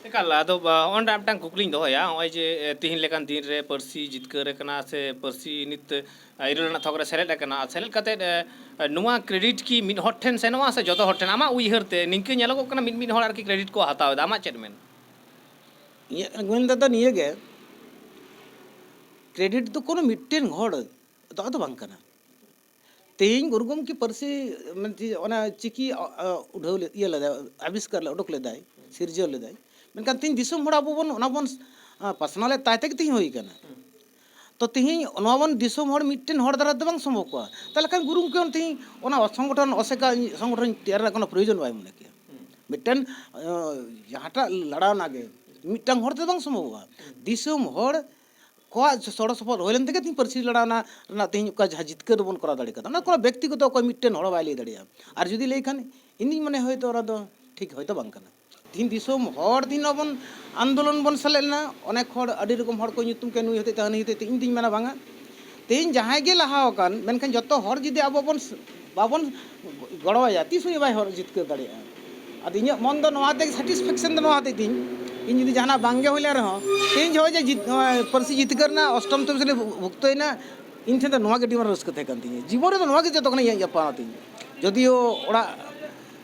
ᱮᱠᱟᱞ, ᱟᱫᱚ, ᱟ, ᱚᱸᱰᱮ ᱢᱤᱫᱴᱟᱝ ᱠᱩᱠᱞᱤᱧ ᱫᱚᱦᱚᱭᱟ, ᱱᱚᱜᱼᱚᱭ ᱡᱮ, ᱮ, ᱛᱤᱦᱤᱧ ᱞᱮᱠᱟᱱ ᱫᱤᱱ ᱨᱮ ᱯᱟᱹᱨᱥᱤ ᱡᱤᱛᱠᱟᱹᱨ ᱟᱠᱟᱱᱟ ᱥᱮ ᱯᱟᱹᱨᱥᱤ ᱱᱤᱛ, ᱮ, ᱤᱨᱟᱹᱞ ᱟᱱᱟᱜ ᱛᱷᱚᱠ ᱨᱮ ᱥᱮᱞᱮᱫ ᱟᱠᱟᱱᱟ, ᱟᱨ ᱥᱮᱞᱮᱫ ᱠᱟᱛᱮᱫ, ᱮ, ᱱᱚᱣᱟ ᱠᱨᱮᱰᱤᱴ ᱠᱤ ᱢᱤᱫ ᱦᱚᱲ ᱴᱷᱮᱱ ᱥᱮᱱᱚᱜᱼᱟ ᱥᱮ ᱡᱚᱛᱚ ᱦᱚᱲ ᱴᱷᱮᱱ? ᱟᱢᱟᱜ ᱩᱭᱦᱟᱹᱨ ᱛᱮ ᱱᱤᱝᱠᱟᱹ ᱧᱮᱞᱚᱜᱚᱜ ᱠᱟᱱᱟ, ᱢᱤᱫ ᱢᱤᱫ ᱦᱚᱲ ᱟᱨᱠᱤ ᱠᱨᱮᱰᱤᱴ ᱠᱚ ᱦᱟᱛᱟᱣ ᱮᱫᱟ, ᱟᱢᱟᱜ ᱪᱮᱫ ᱢᱮᱱ? ᱤᱧᱟᱹᱜ ᱢᱮᱱ ᱛᱮᱫᱚ ᱱᱤᱭᱟᱹ ᱜᱮ, ᱠᱨᱮᱰᱤᱴ ᱫᱚ ᱠᱳᱱᱳ ᱢᱤᱫᱴᱮᱱ ᱦᱚᱲ ᱫᱚ ᱟᱫᱚ ᱵᱟᱝ ᱠᱟᱱᱟ᱾ ᱛᱮᱦᱮᱧ ᱜᱩᱨᱩ ᱜᱚᱢᱠᱮ ᱯᱟᱹᱨᱥᱤ, ᱢᱟᱱᱮ, ᱪᱮᱫ, ᱚᱱᱟ ᱪᱤᱠᱤ, ᱟ, ᱟ, ᱩᱰᱷᱟᱹᱣ ᱞᱮ-, ᱤᱭᱟᱹ ᱞᱮᱫᱟᱭ, ᱟᱵᱤᱥᱠᱟᱨ ᱞᱮ-, ᱩᱰᱩᱠ ᱞᱮᱫᱟᱭ, ᱥᱤᱨᱡᱟᱹᱣ ᱞᱮᱫᱟᱭ᱾ ᱢᱮᱱᱠᱷᱟᱱ ᱛᱮᱦᱮᱧ ᱫᱤᱥᱚᱢ ᱦᱚᱲ ᱟᱵᱚ ᱵᱚᱱ, ᱚᱱᱟ ᱵᱚᱱ, ᱟ, ᱯᱟᱥᱱᱟᱣ ᱞᱮᱫ ᱛᱟᱭ ᱛᱮᱜᱮ ᱛᱮᱦᱮᱧ ᱦᱩᱭ ᱠᱟᱱᱟ᱾ ᱛᱚ ᱛᱮᱦᱮᱧ ᱱᱚᱣᱟ ᱵᱚᱱ ᱫᱤᱥᱚᱢ ᱦᱚᱲ ᱢᱤᱫᱴᱮᱱ ᱦᱚᱲ ᱫᱟᱨᱟᱭ ᱛᱮ ᱵᱟᱝ ᱥᱚᱢᱵᱷᱚᱵ ᱠᱚᱜᱼᱟ᱾ ᱛᱟᱦᱚᱞᱮ ᱠᱷᱟᱱ ᱜᱩᱨᱩ ᱜᱚᱢᱠᱮ ᱛᱮᱦᱮᱧ ᱚᱱᱟ ᱥᱚᱝᱜᱚᱴᱷᱚᱱ, ᱚᱥᱮᱠᱟ ᱥᱚᱝᱜᱚᱴᱷᱚᱱ ᱛᱮᱭᱟᱨ ᱨᱮᱱᱟᱜ ᱠᱳᱱᱳ ᱯᱨᱚᱭᱳᱡᱚᱱ ᱵᱟᱭ ᱢᱚᱱᱮ ᱠᱮᱭᱟ᱾ ᱢᱤᱫᱴᱮᱱ, ᱟ, ᱡᱟᱦᱟᱸᱴᱟᱜ ᱞᱟᱲᱟᱣᱱᱟ ᱜᱮ ᱢᱤᱫᱴᱟᱝ ᱦᱚᱲ ᱛᱮ ᱵᱟᱝ ᱥᱚᱢᱵᱷᱚᱵᱚᱜᱼᱟ᱾ ᱫᱤᱥᱚᱢ ᱦᱚᱲ ᱠᱚᱣᱟᱜ ᱜᱚᱲᱚ ᱥᱚᱯᱚᱦᱚᱫ ᱦᱩᱭ ᱞᱮᱱ ᱛᱮᱜᱮ ᱛᱮᱦᱮᱧ ᱯᱟᱹᱨᱥᱤ ᱞᱟᱲᱟᱣᱱᱟ ᱨᱮᱱᱟᱜ ᱛᱮᱦᱮᱧ ᱚᱠᱟ ᱡᱟᱦᱟᱸ ᱡᱤᱛᱠᱟᱹᱨ ᱵᱚᱱ ᱠᱚᱨᱟᱣ ᱫᱟᱲᱮ ᱠᱟᱫᱟ, ᱚᱱᱟ ᱠᱳᱱᱳ ᱵᱮᱠᱛᱤᱜᱚᱛᱚ ᱚᱠᱚᱭ ᱢᱤᱫᱴᱮᱱ ᱦᱚᱲ ᱦᱚᱸ ᱵᱟᱭ ᱞᱟᱹᱭ ᱫᱟᱲᱮᱭᱟᱜᱼᱟ᱾ ᱟᱨ ᱡᱩᱫᱤ ᱞᱟᱹᱭ ᱠᱷᱟᱱ, ᱤᱧ ᱫᱩᱧ ᱢᱚᱱᱮ ᱦᱚᱭᱛᱳ ᱚᱱᱟ ᱫᱚ ᱴᱷᱤᱠ ᱦᱚᱭᱛᱳ ᱵᱟᱝ ᱠᱟᱱᱟ᱾ ᱛᱮᱦᱮᱧ ᱫᱤᱥᱚᱢ ᱦᱚᱲ ᱛᱮᱦᱮᱧ ᱱᱚᱣᱟ ᱵᱚᱱ ᱟᱱᱫᱳᱞᱚᱱ ᱵᱚᱱ ᱥᱮᱞᱮᱫ ᱞᱮᱱᱟ, ᱚᱱᱮᱠ ᱦᱚᱲ ᱟᱹᱰᱤ ᱨᱚᱠᱚᱢ ᱦᱚᱲ ᱠᱚ ᱧᱩᱛᱩᱢ ᱠᱮᱫ, ᱱᱩᱭ ᱦᱚᱛᱮᱡ ᱛᱮ, ᱦᱟᱹᱱᱤ ᱦᱚᱛᱮᱡ ᱛᱮ, ᱤᱧ ᱫᱩᱧ ᱢᱮᱱᱟ ᱵᱟᱝᱟ, ᱛᱮᱦᱮᱧ ᱡᱟᱦᱟᱸᱭ ᱜᱮ ᱞᱟᱦᱟ ᱟᱠᱟᱱ, ᱢᱮᱱᱠᱷᱟᱱ ᱡᱚᱛᱚ ᱦᱚᱲ ᱡᱩᱫᱤ ᱟᱵᱚ ᱵᱚᱱ ᱵᱟᱵᱚᱱ ᱜᱚᱲᱚᱣᱟᱭᱟ, ᱛᱤᱥ ᱩᱱᱤ ᱵᱟᱭ ᱦᱚᱨ ᱡᱤᱛᱠᱟᱹᱨ ᱫᱟᱲᱮᱭᱟᱜᱼᱟ᱾ ᱟᱫᱚ ᱤᱧᱟᱹᱜ ᱢᱚᱱ ᱫᱚ ᱱᱚᱣᱟ ᱛᱮᱜᱮ, ᱥᱟᱴᱤᱥᱯᱷᱮᱠᱥᱚᱱ ᱫᱚ ᱱᱚᱣᱟ ᱦᱚᱛᱮᱡ ᱛᱤᱧ, ᱤᱧ ᱡᱩᱫᱤ ᱡᱟᱦᱟᱱᱟᱜ ᱵᱟᱝᱜᱮ ᱦᱩᱭ ᱞᱮᱱ ᱨᱮᱦᱚᱸ, ᱛᱮᱦᱮᱧ ᱱᱚᱜᱼᱚᱭ ᱡᱮ ᱡᱤᱛ-, ᱱᱚᱜᱼᱚᱭ ᱯᱟᱹᱨᱥᱤ ᱡᱤᱛᱠᱟᱹᱨ ᱨᱮᱱᱟᱜ ᱚᱥᱴᱚᱢ ᱛᱚᱢ ᱥᱨᱮᱱᱤ ᱵᱷᱩ-, ᱵᱷᱩᱠᱛᱚᱭᱮᱱᱟ, ᱤᱧ ᱴᱷᱮᱱ ᱫᱚ ᱱᱚᱣᱟ ᱜᱮ ᱟᱹᱰᱤ ᱢᱟᱨᱟᱝ ᱨᱟᱹᱥᱠᱟᱹ ᱛᱟᱦᱮᱸ ᱠᱟᱱ ᱛᱤᱧᱟᱹ᱾ ᱡᱤᱵᱚᱱ ᱨᱮᱫᱚ ᱱᱚᱣᱟ ᱜᱮ ᱡᱚᱛᱚ ᱠᱷᱚᱱᱟᱜ ᱤᱧᱟᱹᱜ ᱡᱟᱯᱟᱱ ᱛᱤᱧ᱾ ᱡᱚᱫᱤᱭᱳ ᱚᱲᱟᱜ,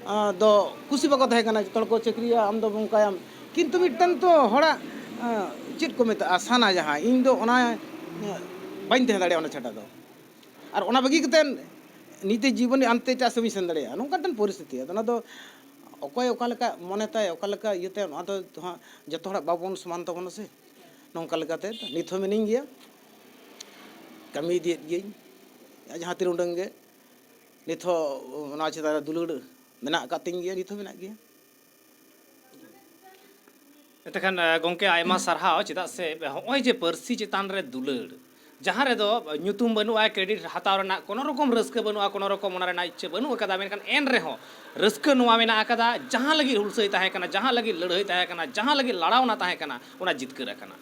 ᱟᱸ, ᱫᱚ ᱠᱩᱥᱤ ᱵᱟᱠᱚ ᱛᱟᱦᱮᱸ ᱠᱟᱱᱟ, ᱡᱚᱛᱚ ᱦᱚᱲ ᱠᱚ ᱪᱟᱹᱠᱨᱤᱭᱟ, ᱟᱢ ᱫᱚ ᱱᱚᱝᱠᱟᱭᱟᱢ, ᱠᱤᱱᱛᱩ ᱢᱤᱫᱴᱟᱝ ᱛᱚ ᱦᱚᱲᱟᱜ, ᱟᱸ, ᱪᱮᱫ ᱠᱚ ᱢᱮᱛᱟᱜᱼᱟ, ᱥᱟᱱᱟ ᱡᱟᱦᱟᱸ, ᱤᱧ ᱫᱚ ᱚᱱᱟ, ᱟᱸ, ᱵᱟᱹᱧ ᱛᱟᱦᱮᱸ ᱫᱟᱲᱮᱭᱟᱜᱼᱟ ᱚᱱᱟ ᱪᱷᱟᱰᱟ ᱫᱚ᱾ ᱟᱨ ᱚᱱᱟ ᱵᱟᱹᱜᱤ ᱠᱟᱛᱮᱫ ᱱᱤᱛᱮ ᱡᱤᱵᱚᱱᱤ ᱟᱱᱛᱮ ᱮᱴᱟᱜ ᱥᱮᱫ ᱵᱚᱱ ᱥᱮᱱ ᱫᱟᱲᱮᱭᱟᱜᱼᱟ, ᱱᱚᱝᱠᱟᱱ ᱢᱤᱫᱴᱟᱝ ᱯᱚᱨᱤᱥᱛᱷᱤᱛᱤ᱾ ᱟᱫᱚ ᱚᱱᱟ ᱫᱚ ᱚᱠᱚᱭ ᱚᱠᱟ ᱞᱮᱠᱟ ᱢᱚᱱᱮ ᱛᱟᱭ, ᱚᱠᱟ ᱞᱮᱠᱟ ᱤᱭᱟᱹ ᱛᱟᱭ, ᱱᱚᱣᱟ ᱫᱚ ᱦᱟᱸᱜ ᱡᱚᱛᱚ ᱦᱚᱲᱟᱜ ᱵᱟᱵᱚᱱ ᱥᱚᱢᱟᱱ ᱛᱟᱵᱚᱱᱟ ᱥᱮ᱾ ᱱᱚᱝᱠᱟ ᱞᱮᱠᱟᱛᱮ ᱱᱤᱛ ᱦᱚᱸ ᱢᱤᱱᱟᱹᱧ ᱜᱮᱭᱟ, ᱠᱟᱹᱢᱤ ᱤᱫᱤᱭᱮᱫ ᱜᱤᱭᱟᱹᱧ ᱡᱟᱦᱟᱸ ᱛᱤᱱ ᱩᱰᱟᱹᱝ ᱜᱮ᱾ ᱱᱤᱛ ᱦᱚᱸ ᱚᱱᱟ ᱪᱮᱛᱟᱱ ᱨᱮ ᱫᱩᱞᱟᱹᱲ ᱢᱮᱱᱟᱜ ᱟᱠᱟᱫ ᱛᱤᱧ ᱜᱮᱭᱟ, ᱱᱤᱛ ᱦᱚᱸ ᱢᱮᱱᱟᱜ ᱜᱮᱭᱟ᱾ ᱮᱱᱛᱮᱠᱷᱟᱱ, ᱮ, ᱜᱚᱢᱠᱮ, ᱟᱭᱢᱟ ᱥᱟᱨᱦᱟᱣ᱾ ᱪᱮᱫᱟᱜ ᱥᱮ ᱦᱚᱸᱜᱼᱚᱭ ᱡᱮ ᱯᱟᱹᱨᱥᱤ ᱪᱮᱛᱟᱱ ᱨᱮ ᱫᱩᱞᱟᱹᱲ, ᱡᱟᱦᱟᱸ ᱨᱮᱫᱚ ᱧᱩᱛᱩᱢ ᱵᱟᱹᱱᱩᱜᱼᱟ, ᱠᱨᱮᱰᱤᱴ ᱦᱟᱛᱟᱣ ᱨᱮᱱᱟᱜ ᱠᱳᱱᱳ ᱨᱚᱠᱚᱢ ᱨᱟᱹᱥᱠᱟᱹ ᱵᱟᱹᱱᱩᱜᱼᱟ, ᱠᱳᱱᱳ ᱨᱚᱠᱚᱢ ᱚᱱᱟ ᱨᱮᱱᱟᱜ ᱤᱪᱪᱷᱟᱹ ᱵᱟᱹᱱᱩᱜ ᱟᱠᱟᱫᱟ, ᱢᱮᱱᱠᱷᱟᱱ ᱮᱱ ᱨᱮᱦᱚᱸ ᱨᱟᱹᱥᱠᱟᱹ ᱱᱚᱣᱟ ᱢᱮᱱᱟᱜ ᱟᱠᱟᱫᱟ, ᱡᱟᱦᱟᱸ ᱞᱟᱹᱜᱤᱫ ᱦᱩᱞᱥᱟᱹᱭ ᱛᱟᱦᱮᱸ ᱠᱟᱱᱟ, ᱡᱟᱦᱟᱸ ᱞᱟᱹᱜᱤᱫ ᱞᱟᱹᱲᱦᱟᱹᱭ ᱛᱟᱦᱮᱸ ᱠᱟᱱᱟ, ᱡᱟᱦᱟᱸ ᱞᱟᱹᱜᱤᱫ ᱞᱟᱲᱟᱣᱱᱟ ᱛᱟᱦᱮᱸ ᱠᱟᱱᱟ, ᱚᱱᱟ ᱡᱤᱛᱠᱟᱹᱨ ᱟᱠᱟᱱᱟ᱾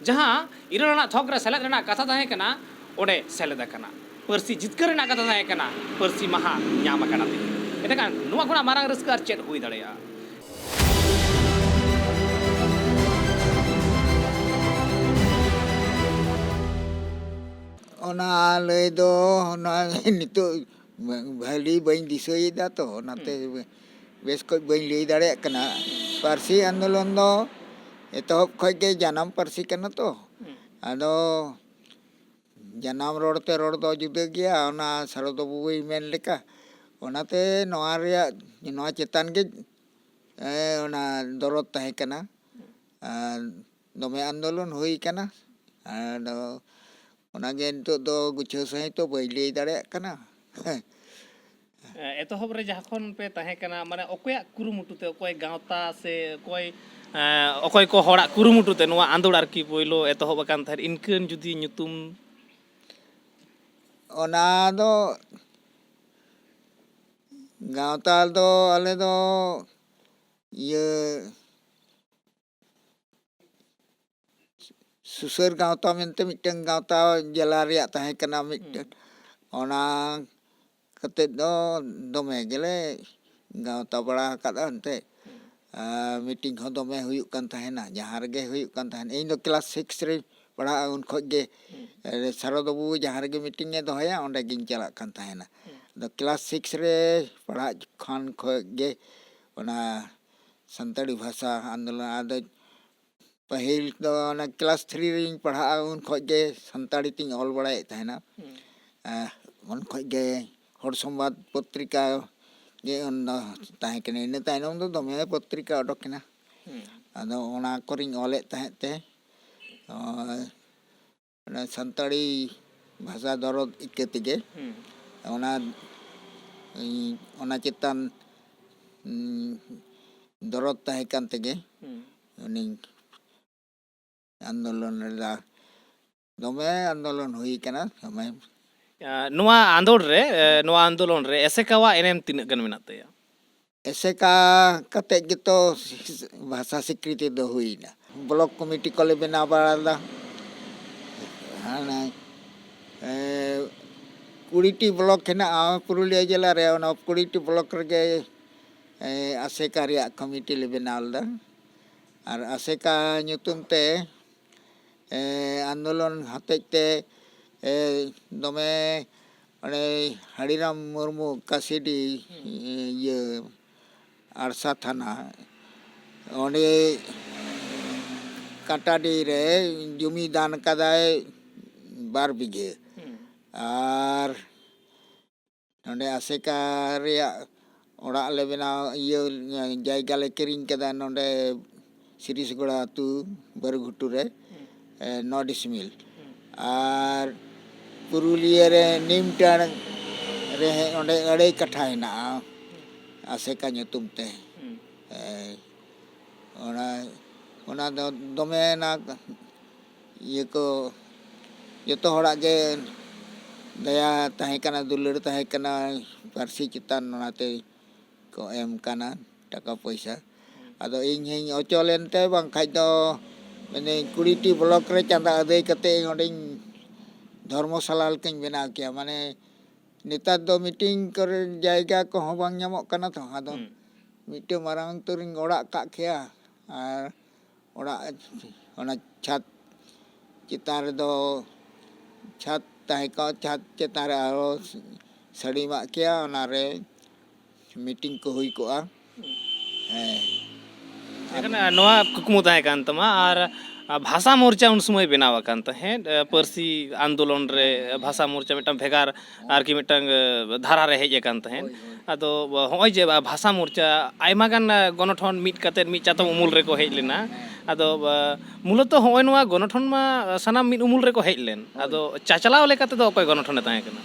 ᱡᱟᱦᱟᱸ ᱤᱨᱟᱹᱞ ᱟᱱᱟᱜ ᱛᱷᱚᱠ ᱨᱮ ᱥᱮᱞᱮᱫ ᱨᱮᱱᱟᱜ ᱠᱟᱛᱷᱟ ᱛᱟᱦᱮᱸ ᱠᱟᱱᱟ, ᱚᱸᱰᱮ ᱥᱮᱞᱮᱫ ᱟᱠᱟᱱᱟ᱾ ᱯᱟᱹᱨᱥᱤ ᱡᱤᱛᱠᱟᱹᱨ ᱨᱮᱱᱟᱜ ᱠᱟᱛᱷᱟ ᱛᱟᱦᱮᱸ ᱠᱟᱱᱟ, ᱯᱟᱹᱨᱥᱤ ᱢᱟᱦᱟ ᱧᱟᱢ ᱟᱠᱟᱱᱟ ᱛᱮᱦᱮᱧ᱾ ᱮᱸᱰᱮᱠᱷᱟᱱ ᱱᱚᱣᱟ ᱠᱷᱚᱱᱟᱜ ᱢᱟᱨᱟᱝ ᱨᱟᱹᱥᱠᱟᱹ ᱟᱨ ᱪᱮᱫ ᱦᱩᱭ ᱫᱟᱲᱮᱭᱟᱜᱼᱟ? ᱚᱱᱟ ᱞᱟᱹᱭ ᱫᱚ ᱚᱱᱟ ᱱᱤᱛᱚᱜ ᱵᱷᱟᱹᱞᱤ ᱵᱟᱹᱧ ᱫᱤᱥᱟᱹᱭᱮᱫᱟ ᱛᱚ, ᱚᱱᱟᱛᱮ ᱵᱮᱥ ᱠᱚᱡ ᱵᱟᱹᱧ ᱞᱟᱹᱭ ᱫᱟᱲᱮᱭᱟᱜ ᱠᱟᱱᱟ᱾ ᱯᱟᱹᱨᱥᱤ ᱟᱱᱫᱳᱞᱚᱱ ᱫᱚ ᱮᱛᱚᱦᱚᱵ ᱠᱷᱚᱡ ᱜᱮ ᱡᱟᱱᱟᱢ ᱯᱟᱹᱨᱥᱤ ᱠᱟᱱᱟ ᱛᱚ᱾ ᱟᱫᱚ ᱡᱟᱱᱟᱢ ᱨᱚᱲ ᱛᱮ ᱨᱚᱲ ᱫᱚ ᱡᱩᱫᱟᱹ ᱜᱮᱭᱟ, ᱚᱱᱟ ᱥᱟᱨᱚᱫᱟ ᱵᱟᱵᱩᱭ ᱢᱮᱱ ᱞᱮᱠᱟ᱾ ᱚᱱᱟᱛᱮ ᱱᱚᱣᱟ ᱨᱮᱭᱟᱜ, ᱱᱚᱣᱟ ᱪᱮᱛᱟᱱ ᱜᱮ, ᱮ, ᱚᱱᱟ ᱫᱚᱨᱚᱫ ᱛᱟᱦᱮᱸ ᱠᱟᱱᱟ᱾ ᱟᱨ ᱫᱚᱢᱮ ᱟᱱᱫᱳᱞᱚᱱ ᱦᱩᱭ ᱠᱟᱱᱟ᱾ ᱟᱫᱚ ᱚᱱᱟᱜᱮ ᱱᱤᱛᱚᱜ ᱫᱚ ᱜᱩᱪᱷᱟᱹᱣ ᱥᱟᱺᱦᱤᱡ ᱛᱚ ᱵᱟᱹᱧ ᱞᱟᱹᱭ ᱫᱟᱲᱮᱭᱟᱜ ᱠᱟᱱᱟ᱾ ᱮ, ᱮᱛᱚᱦᱚᱵ ᱨᱮ ᱡᱟᱦᱟᱸ ᱠᱷᱚᱱ ᱯᱮ ᱛᱟᱦᱮᱸ ᱠᱟᱱᱟ, ᱢᱟᱱᱮ ᱚᱠᱚᱭᱟᱜ ᱠᱩᱨᱩᱢᱩᱴᱩ ᱛᱮ, ᱚᱠᱚᱭ ᱜᱟᱶᱛᱟ ᱥᱮ ᱚᱠᱚᱭ, ᱮ, ᱚᱠᱚᱭ ᱠᱚ ᱦᱚᱲᱟᱜ ᱠᱩᱨᱩᱢᱩᱴᱩ ᱛᱮ ᱱᱚᱣᱟ ᱟᱸᱫᱳᱲ ᱟᱨᱠᱤ ᱯᱳᱭᱞᱳ ᱮᱛᱚᱦᱚᱵ ᱟᱠᱟᱱ ᱛᱟᱦᱮᱸᱫ, ᱤᱱᱠᱟᱹᱱ ᱡᱩᱫᱤ ᱧᱩᱛᱩᱢ? ᱚᱱᱟ ᱫᱚ ᱜᱟᱶᱛᱟ ᱫᱚ ᱟᱞᱮ ᱫᱚ ᱤᱭᱟᱹ ᱥᱩᱥᱟᱹᱨ ᱜᱟᱶᱛᱟ ᱢᱮᱱᱛᱮ ᱢᱤᱫᱴᱟᱝ ᱜᱟᱶᱛᱟ ᱡᱮᱞᱟ ᱨᱮᱭᱟᱜ ᱛᱟᱦᱮᱸ ᱠᱟᱱᱟ ᱢᱤᱫᱴᱟᱝ᱾ ᱚᱱᱟ ᱠᱟᱛᱮᱫ ᱫᱚ ᱫᱚᱢᱮ ᱜᱮᱞᱮ ᱜᱟᱶᱛᱟ ᱵᱟᱲᱟ ᱟᱠᱟᱫᱼᱟ ᱮᱱᱛᱮᱫ᱾ ᱟᱨ ᱢᱤᱴᱤᱝ ᱦᱚᱸ ᱫᱚᱢᱮ ᱦᱩᱭᱩᱜ ᱠᱟᱱ ᱛᱟᱦᱮᱱᱟ, ᱡᱟᱦᱟᱸ ᱨᱮᱜᱮ ᱦᱩᱭᱩᱜ ᱠᱟᱱ ᱛᱟᱦᱮᱱᱟ᱾ ᱤᱧ ᱫᱚ ᱠᱞᱟᱥ ᱥᱤᱠᱥ ᱨᱮᱧ ᱯᱟᱲᱦᱟᱜᱼᱟ, ᱩᱱ ᱠᱷᱚᱡ ᱜᱮ ᱮ, ᱥᱟᱨᱚᱫᱟ ᱵᱟᱹᱵᱩ ᱡᱟᱦᱟᱸ ᱨᱮᱜᱮ ᱢᱤᱴᱤᱝ ᱮ ᱫᱚᱦᱚᱭᱟ, ᱚᱸᱰᱮ ᱜᱤᱧ ᱪᱟᱞᱟᱜ ᱠᱟᱱ ᱛᱟᱦᱮᱱᱟ᱾ ᱟᱫᱚ ᱠᱞᱟᱥ ᱥᱤᱠᱥ ᱨᱮ ᱯᱟᱲᱦᱟᱜ ᱠᱷᱟᱱ ᱠᱷᱚᱡ ᱜᱮ ᱚᱱᱟ ᱥᱟᱱᱛᱟᱲᱤ ᱵᱷᱟᱥᱟ ᱟᱱᱫᱳᱞᱚᱱ, ᱟᱫᱚ ᱯᱟᱹᱦᱤᱞ ᱫᱚ ᱚᱱᱟ ᱠᱞᱟᱥ ᱛᱷᱨᱤ ᱨᱮᱧ ᱯᱟᱲᱦᱟᱜᱼᱟ, ᱩᱱ ᱠᱷᱚᱡ ᱜᱮ ᱥᱟᱱᱛᱟᱲᱤ ᱛᱤᱧ ᱚᱞ ᱵᱟᱲᱟᱭᱮᱫ ᱛᱟᱦᱮᱱᱟ᱾ ᱮ, ᱩᱱ ᱠᱷᱚᱡ ᱜᱮ ᱦᱚᱲ ᱥᱚᱢᱵᱟᱫ ᱯᱚᱛᱨᱤᱠᱟ ᱜᱮ ᱩᱱ ᱫᱚ ᱛᱟᱦᱮᱸ ᱠᱟᱱᱟ᱾ ᱤᱱᱟᱹ ᱛᱟᱭᱱᱚᱢ ᱫᱚ ᱫᱚᱢᱮ ᱯᱚᱛᱨᱤᱠᱟ ᱚᱰᱚᱠ ᱮᱱᱟ᱾ ᱟᱫᱚ ᱚᱱᱟ ᱠᱚᱨᱮᱧ ᱚᱞᱮᱫ ᱛᱟᱦᱮᱸᱫ ᱛᱮ, ᱚ, ᱚᱱᱟ ᱥᱟᱱᱛᱟᱲᱤ ᱵᱷᱟᱥᱟ ᱫᱚᱨᱚᱫ ᱤᱠᱟᱹ ᱛᱮᱜᱮ ᱚᱱᱟ, ᱚᱱᱟ ᱪᱮᱛᱟᱱ, ᱩᱸ, ᱫᱚᱨᱚᱫ ᱛᱟᱦᱮᱸ ᱠᱟᱱ ᱛᱮᱜᱮ ᱩᱱᱤᱧ ᱟᱱᱫᱳᱞᱚᱱ ᱞᱮᱫᱟ᱾ ᱫᱚᱢᱮ ᱟᱱᱫᱳᱞᱚᱱ ᱦᱩᱭ ᱠᱟᱱᱟ, ᱫᱚᱢᱮ᱾ ᱟ, ᱱᱚᱣᱟ ᱟᱸᱫᱳᱲ ᱨᱮ, ᱮ, ᱱᱚᱣᱟ ᱟᱱᱫᱳᱞᱚᱱ ᱨᱮ ᱮᱥᱮᱠᱟᱣᱟᱜ ᱮᱱᱮᱢ ᱛᱤᱱᱟᱹᱜ ᱜᱟᱱ ᱢᱮᱱᱟᱜ ᱛᱟᱭᱟ? ᱮᱥᱮᱠᱟ ᱠᱟᱛᱮᱫ ᱜᱮᱛᱚ ᱵᱷᱟᱥᱟ ᱥᱤᱠᱨᱤᱛᱤ ᱫᱚ ᱦᱩᱭᱱᱟ᱾ ᱵᱞᱚᱠ ᱠᱚᱢᱤᱴᱤ ᱠᱚᱞᱮ ᱵᱮᱱᱟᱣ ᱵᱟᱲᱟ ᱞᱮᱫᱟ᱾ ᱦᱟᱱᱮ, ᱮ, ᱠᱩᱲᱤᱴᱤ ᱵᱞᱚᱠ ᱦᱮᱱᱟᱜᱼᱟ ᱯᱩᱨᱩᱞᱤᱭᱟᱹ ᱡᱮᱞᱟ ᱨᱮ, ᱚᱱᱟ ᱠᱩᱲᱤᱴᱤ ᱵᱞᱚᱠ ᱨᱮᱜᱮ, ᱮ, ᱟᱥᱮᱠᱟ ᱨᱮᱭᱟᱜ ᱠᱚᱢᱤᱴᱤ ᱞᱮ ᱵᱮᱱᱟᱣ ᱞᱮᱫᱟ᱾ ᱟᱨ ᱟᱥᱮᱠᱟ ᱧᱩᱛᱩᱢ ᱛᱮ, ᱮ, ᱟᱱᱫᱳᱞᱚᱱ ᱦᱚᱛᱮᱡ ᱛᱮ ᱮ, ᱫᱚᱢᱮ ᱚᱱᱮ ᱦᱟᱲᱤᱨᱟᱢ ᱢᱩᱨᱢᱩ ᱠᱟᱥᱤᱰᱤ, ᱤᱭᱟᱹ, ᱟᱲᱥᱟ ᱛᱷᱟᱱᱟ, ᱚᱸᱰᱮ ᱠᱟᱴᱟᱰᱤ ᱨᱮ ᱡᱩᱢᱤ ᱫᱟᱱ ᱠᱟᱫᱟᱭ ᱵᱟᱨ ᱵᱤᱜᱷᱟᱹ᱾ ᱟᱨ ᱱᱚᱰᱮ ᱟᱥᱮᱠᱟ ᱨᱮᱭᱟᱜ ᱚᱲᱟᱜ ᱞᱮ ᱵᱮᱱᱟᱣ, ᱤᱭᱟᱹ, ᱡᱟᱭᱜᱟ ᱞᱮ ᱠᱤᱨᱤᱧ ᱠᱮᱫᱟ ᱱᱚᱰᱮ ᱥᱤᱨᱤᱥᱜᱚᱲᱟ ᱟᱹᱛᱩ ᱵᱟᱹᱨᱩᱜᱷᱩᱴᱩ ᱨᱮ, ᱮ, ᱱᱚ ᱰᱤᱥᱢᱤᱞ᱾ ᱟᱨ ᱯᱩᱨᱩᱞᱤᱭᱟᱹ ᱨᱮ ᱱᱤᱢᱴᱟᱲ ᱨᱮ ᱚᱸᱰᱮ ᱟᱹᱲᱟᱹᱭ ᱠᱟᱴᱷᱟ ᱦᱮᱱᱟᱜᱼᱟ ᱟᱥᱮᱠᱟ ᱧᱩᱛᱩᱢ ᱛᱮ᱾ ᱮ, ᱚᱱᱟ, ᱚᱱᱟ ᱫᱚ ᱫᱚᱢᱮ ᱚᱱᱟ ᱤᱭᱟᱹ ᱠᱚ, ᱡᱚᱛᱚ ᱦᱚᱲᱟᱜ ᱜᱮ ᱫᱟᱭᱟ ᱛᱟᱦᱮᱸ ᱠᱟᱱᱟ, ᱫᱩᱞᱟᱹᱲ ᱛᱟᱦᱮᱸ ᱠᱟᱱᱟ ᱯᱟᱹᱨᱥᱤ ᱪᱮᱛᱟᱱ, ᱚᱱᱟᱛᱮ ᱠᱚ ᱮᱢ ᱠᱟᱱᱟ ᱴᱟᱠᱟ ᱯᱚᱭᱥᱟ᱾ ᱟᱫᱚ ᱤᱧ ᱦᱚᱧ ᱚᱪᱚᱞ ᱮᱱᱛᱮ, ᱵᱟᱝᱠᱷᱟᱡ ᱫᱚ ᱢᱟᱱᱮ ᱠᱩᱲᱤᱴᱤ ᱵᱞᱚᱠ ᱨᱮ ᱪᱟᱸᱫᱟ ᱟᱹᱫᱟᱹᱭ ᱠᱟᱛᱮ ᱚᱸᱰᱮᱧ ᱫᱷᱚᱨᱢᱚᱥᱟᱞᱟ ᱞᱮᱠᱟᱧ ᱵᱮᱱᱟᱣ ᱠᱮᱭᱟ᱾ ᱢᱟᱱᱮ ᱱᱮᱛᱟᱨ ᱫᱚ ᱢᱤᱴᱤᱝ ᱠᱚᱨᱮ ᱡᱟᱭᱜᱟ ᱠᱚᱦᱚᱸ ᱵᱟᱝ ᱧᱟᱢᱚᱜ ᱠᱟᱱᱟ ᱛᱚ, ᱟᱫᱚ ᱦᱩᱸ᱾ ᱢᱤᱫᱴᱟᱝ ᱢᱟᱨᱟᱝ ᱩᱛᱟᱹᱨᱤᱧ ᱚᱲᱟᱜ ᱠᱟᱜ ᱠᱮᱭᱟ᱾ ᱟᱨ ᱚᱲᱟᱜ, ᱚᱱᱟ ᱪᱷᱟᱫᱽ ᱪᱮᱛᱟᱱ ᱨᱮᱫᱚ, ᱪᱷᱟᱫᱽ ᱛᱟᱦᱮᱸ ᱠᱚᱜᱼᱟ, ᱪᱷᱟᱫᱽ ᱪᱮᱛᱟᱱ ᱨᱮ ᱟᱨᱚ ᱥᱟᱹᱲᱤᱢᱟᱜ ᱠᱮᱭᱟ, ᱚᱱᱟᱨᱮ ᱢᱤᱴᱤᱝ ᱠᱚ ᱦᱩᱭ ᱠᱚᱜᱼᱟ᱾ ᱦᱮᱸ᱾ ᱮᱱᱠᱷᱟᱱ ᱱᱚᱣᱟ ᱠᱩᱠᱢᱩ ᱛᱟᱦᱮᱸ ᱠᱟᱱ ᱛᱟᱢᱟ᱾ ᱟᱨ ᱵᱷᱟᱥᱟ ᱢᱳᱨᱪᱟ ᱩᱱ ᱥᱚᱢᱚᱭ ᱵᱮᱱᱟᱣ ᱟᱠᱟᱱ ᱛᱟᱦᱮᱸᱫ, ᱯᱟᱹᱨᱥᱤ ᱟᱱᱫᱳᱞᱚᱱ ᱨᱮ ᱵᱷᱟᱥᱟ ᱢᱳᱨᱪᱟ ᱢᱤᱫᱴᱟᱝ ᱵᱷᱮᱜᱟᱨ ᱟᱨᱠᱤ ᱢᱤᱫᱴᱟᱝ ᱫᱷᱟᱨᱟ ᱨᱮ ᱦᱮᱡ ᱟᱠᱟᱱ ᱛᱟᱦᱮᱸᱫ᱾ ᱟᱫᱚ ᱦᱚᱸᱜᱼᱚᱭ ᱡᱮ ᱵᱷᱟᱥᱟ ᱢᱳᱨᱪᱟ ᱟᱭᱢᱟ ᱜᱟᱱ ᱜᱚᱱᱚᱴᱷᱚᱱ ᱢᱤᱫ ᱠᱟᱛᱮᱫ ᱢᱤᱫ ᱪᱟᱛᱚᱢ ᱩᱢᱩᱞ ᱨᱮᱠᱚ ᱦᱮᱡ ᱞᱮᱱᱟ᱾ ᱟᱫᱚ ᱢᱩᱞᱚᱛᱚ ᱦᱚᱸᱜᱼᱚᱭ ᱱᱚᱣᱟ ᱜᱚᱱᱚᱴᱷᱚᱱ ᱢᱟ ᱥᱟᱱᱟᱢ ᱢᱤᱫ ᱩᱢᱩᱞ ᱨᱮᱠᱚ ᱦᱮᱡ ᱞᱮᱱ᱾ ᱟᱫᱚ ᱪᱟᱪᱞᱟᱣ ᱞᱮᱠᱟ ᱛᱮᱫᱚ ᱚᱠᱚᱭ ᱜᱚᱱᱚᱴᱷᱚᱱᱮ ᱛᱟᱦᱮᱸ ᱠᱟᱱᱟ?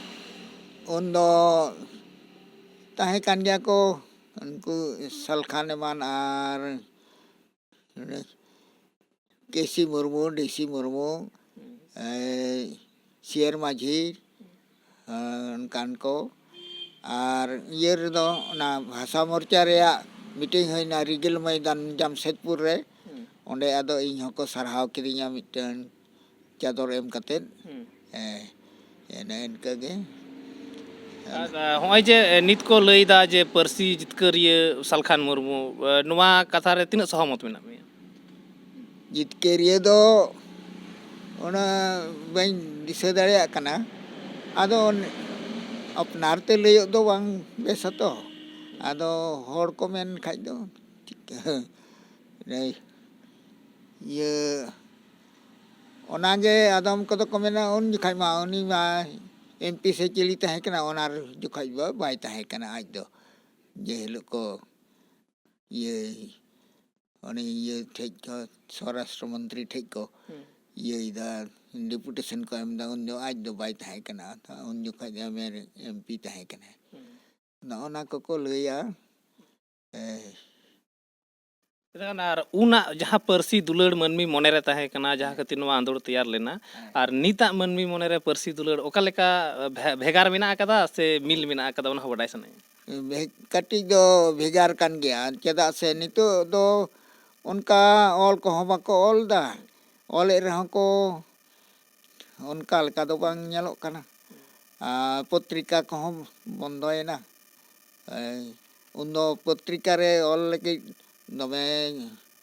ᱩᱱᱫᱚ ᱛᱟᱦᱮᱸ ᱠᱟᱱ ᱜᱮᱭᱟ ᱠᱚ ᱩᱱᱠᱩ ᱥᱟᱞᱠᱷᱟᱱ ᱮᱢᱟᱱ ᱟᱨ ᱠᱮᱥᱤ ᱢᱩᱨᱢᱩ, ᱰᱤᱥᱤ ᱢᱩᱨᱢᱩ, ᱮᱭ, ᱥᱤᱭᱟᱹᱨ ᱢᱟᱹᱡᱷᱤ, ᱮᱸ, ᱚᱱᱠᱟᱱ ᱠᱚ᱾ ᱟᱨ ᱤᱭᱟᱹ ᱨᱮᱫᱚ ᱚᱱᱟ ᱵᱷᱟᱥᱟ ᱢᱳᱨᱪᱟ ᱨᱮᱭᱟᱜ ᱢᱤᱴᱤᱝ ᱦᱩᱭᱱᱟ ᱨᱤᱜᱤᱞ ᱢᱚᱭᱫᱟᱱ ᱡᱟᱢᱥᱮᱫᱽᱯᱩᱨ ᱨᱮ᱾ ᱚᱸᱰᱮ ᱟᱫᱚ ᱤᱧ ᱦᱚᱸᱠᱚ ᱥᱟᱨᱦᱟᱣ ᱠᱤᱫᱤᱧᱟ ᱢᱤᱫᱴᱟᱹᱝ ᱪᱟᱫᱚᱨ ᱮᱢ ᱠᱟᱛᱮᱫ᱾ ᱦᱮᱸ, ᱮᱱᱮ ᱤᱱᱠᱟᱹ ᱜᱮ᱾ ᱟᱨ, ᱟ, ᱦᱚᱸᱜᱼᱚᱭ ᱡᱮ, ᱮ, ᱱᱤᱛ ᱠᱚ ᱞᱟᱹᱭᱫᱟ ᱡᱮ ᱯᱟᱹᱨᱥᱤ ᱡᱤᱛᱠᱟᱹᱨᱤᱭᱟᱹ ᱥᱟᱞᱠᱷᱟᱱ ᱢᱩᱨᱢᱩ, ᱮ, ᱱᱚᱣᱟ ᱠᱟᱛᱷᱟ ᱨᱮ ᱛᱤᱱᱟᱹᱜ ᱥᱚᱦᱚᱢᱚᱛ ᱢᱮᱱᱟᱜ ᱢᱮᱭᱟ? ᱡᱤᱛᱠᱟᱹᱨᱤᱭᱟᱹ ᱫᱚ ᱚᱱᱟ ᱵᱟᱹᱧ ᱫᱤᱥᱟᱹ ᱫᱟᱲᱮᱭᱟᱜ ᱠᱟᱱᱟ᱾ ᱟᱫᱚ ᱚᱱ- ᱟᱯᱱᱟᱨ ᱛᱮ ᱞᱟᱹᱭᱚᱜ ᱫᱚ ᱵᱟᱝ ᱵᱮᱥᱟ ᱛᱚ᱾ ᱟᱫᱚ ᱦᱚᱲ ᱠᱚ ᱢᱮᱱ ᱠᱷᱟᱡ ᱫᱚ ᱪᱤᱠᱟᱹ? ᱞᱟᱹᱭ ᱤᱭᱟᱹ ᱚᱱᱟᱜᱮ ᱟᱫᱚᱢ ᱠᱚᱫᱚ ᱠᱚ ᱢᱮᱱᱟ, ᱩᱱ ᱡᱚᱠᱷᱟᱡ ᱢᱟ ᱩᱱᱤ ᱢᱟ ᱮᱢ ᱯᱤ ᱥᱮ ᱪᱤᱞᱤ ᱛᱟᱦᱮᱸ ᱠᱟᱱᱟ, ᱚᱱᱟ ᱡᱚᱠᱷᱟᱡ ᱫᱚ ᱵᱟᱭ ᱛᱟᱦᱮᱸ ᱠᱟᱱᱟ ᱟᱡ ᱫᱚ᱾ ᱡᱮ ᱦᱤᱞᱳᱜ ᱠᱚ ᱤᱭᱟᱹ ᱩᱱᱤ ᱤᱭᱟᱹ ᱴᱷᱮᱡ ᱠᱚ, ᱥᱚᱨᱟᱥᱴᱨᱚ ᱢᱚᱱᱛᱨᱤ ᱴᱷᱮᱡ ᱠᱚ ᱤᱭᱟᱹᱭᱮᱫᱟ, ᱰᱮᱯᱩᱴᱮᱥᱚᱱ ᱠᱚ ᱮᱢᱫᱟ, ᱩᱱ ᱫᱚ ᱟᱡ ᱫᱚ ᱵᱟᱭ ᱛᱟᱦᱮᱸ ᱠᱟᱱᱟ᱾ ᱩᱱ ᱡᱚᱠᱷᱚᱡ ᱫᱚ ᱮᱢ ᱯᱤ ᱛᱟᱦᱮᱸ ᱠᱟᱱᱟᱭ᱾ ᱱᱚᱜᱼᱚ ᱱᱟ ᱠᱚᱠᱚ ᱞᱟᱹᱭᱟ᱾ ᱮ, ᱟᱨ ᱩᱱᱟᱜ ᱡᱟᱦᱟᱸ ᱯᱟᱹᱨᱥᱤ ᱫᱩᱞᱟᱹᱲ ᱢᱟᱹᱱᱢᱤ ᱢᱚᱱᱮᱨᱮ ᱛᱟᱦᱮᱸ ᱠᱟᱱᱟ, ᱡᱟᱦᱟᱸ ᱠᱷᱟᱹᱛᱤᱨ ᱱᱚᱣᱟ ᱟᱸᱫᱳᱲ ᱛᱮᱭᱟᱨ ᱞᱮᱱᱟ, ᱟᱨ ᱱᱤᱛᱟᱜ ᱢᱟᱹᱱᱢᱤ ᱢᱚᱱᱮᱨᱮ ᱯᱟᱹᱨᱥᱤ ᱫᱩᱞᱟᱹᱲ ᱚᱠᱟ ᱞᱮᱠᱟ ᱵᱷᱮ- ᱵᱷᱮᱜᱟᱨ ᱢᱮᱱᱟᱜ ᱟᱠᱟᱫᱟ ᱥᱮ ᱢᱤᱞ ᱢᱮᱱᱟᱜ ᱟᱠᱟᱫᱟ, ᱚᱱᱟ ᱦᱚᱸ ᱵᱟᱰᱟᱭ ᱥᱟᱱᱟᱧᱟ᱾ ᱵᱷᱮ- ᱠᱟᱹᱴᱤᱡ ᱫᱚ ᱵᱷᱮᱜᱟᱨ ᱠᱟᱱ ᱜᱮᱭᱟ᱾ ᱪᱮᱫᱟᱜ ᱥᱮ ᱱᱤᱛᱚᱜ ᱫᱚ ᱚᱱᱠᱟ ᱚᱞ ᱠᱚᱦᱚᱸ ᱵᱟᱠᱚ ᱚᱞ ᱮᱫᱟ᱾ ᱚᱞᱮᱫ ᱨᱮᱦᱚᱸ ᱠᱚ ᱚᱱᱠᱟ ᱞᱮᱠᱟ ᱫᱚ ᱵᱟᱝ ᱧᱮᱞᱚᱜ ᱠᱟᱱᱟ᱾ ᱟᱨ ᱯᱚᱛᱨᱤᱠᱟ ᱠᱚᱦᱚᱸ ᱵᱚᱱᱫᱚᱭᱮᱱᱟ᱾ ᱮᱭ, ᱩᱱᱫᱚ ᱯᱚᱛᱨᱤᱠᱟ ᱨᱮ ᱚᱞ ᱞᱟᱹᱜᱤᱫ ᱫᱚᱢᱮ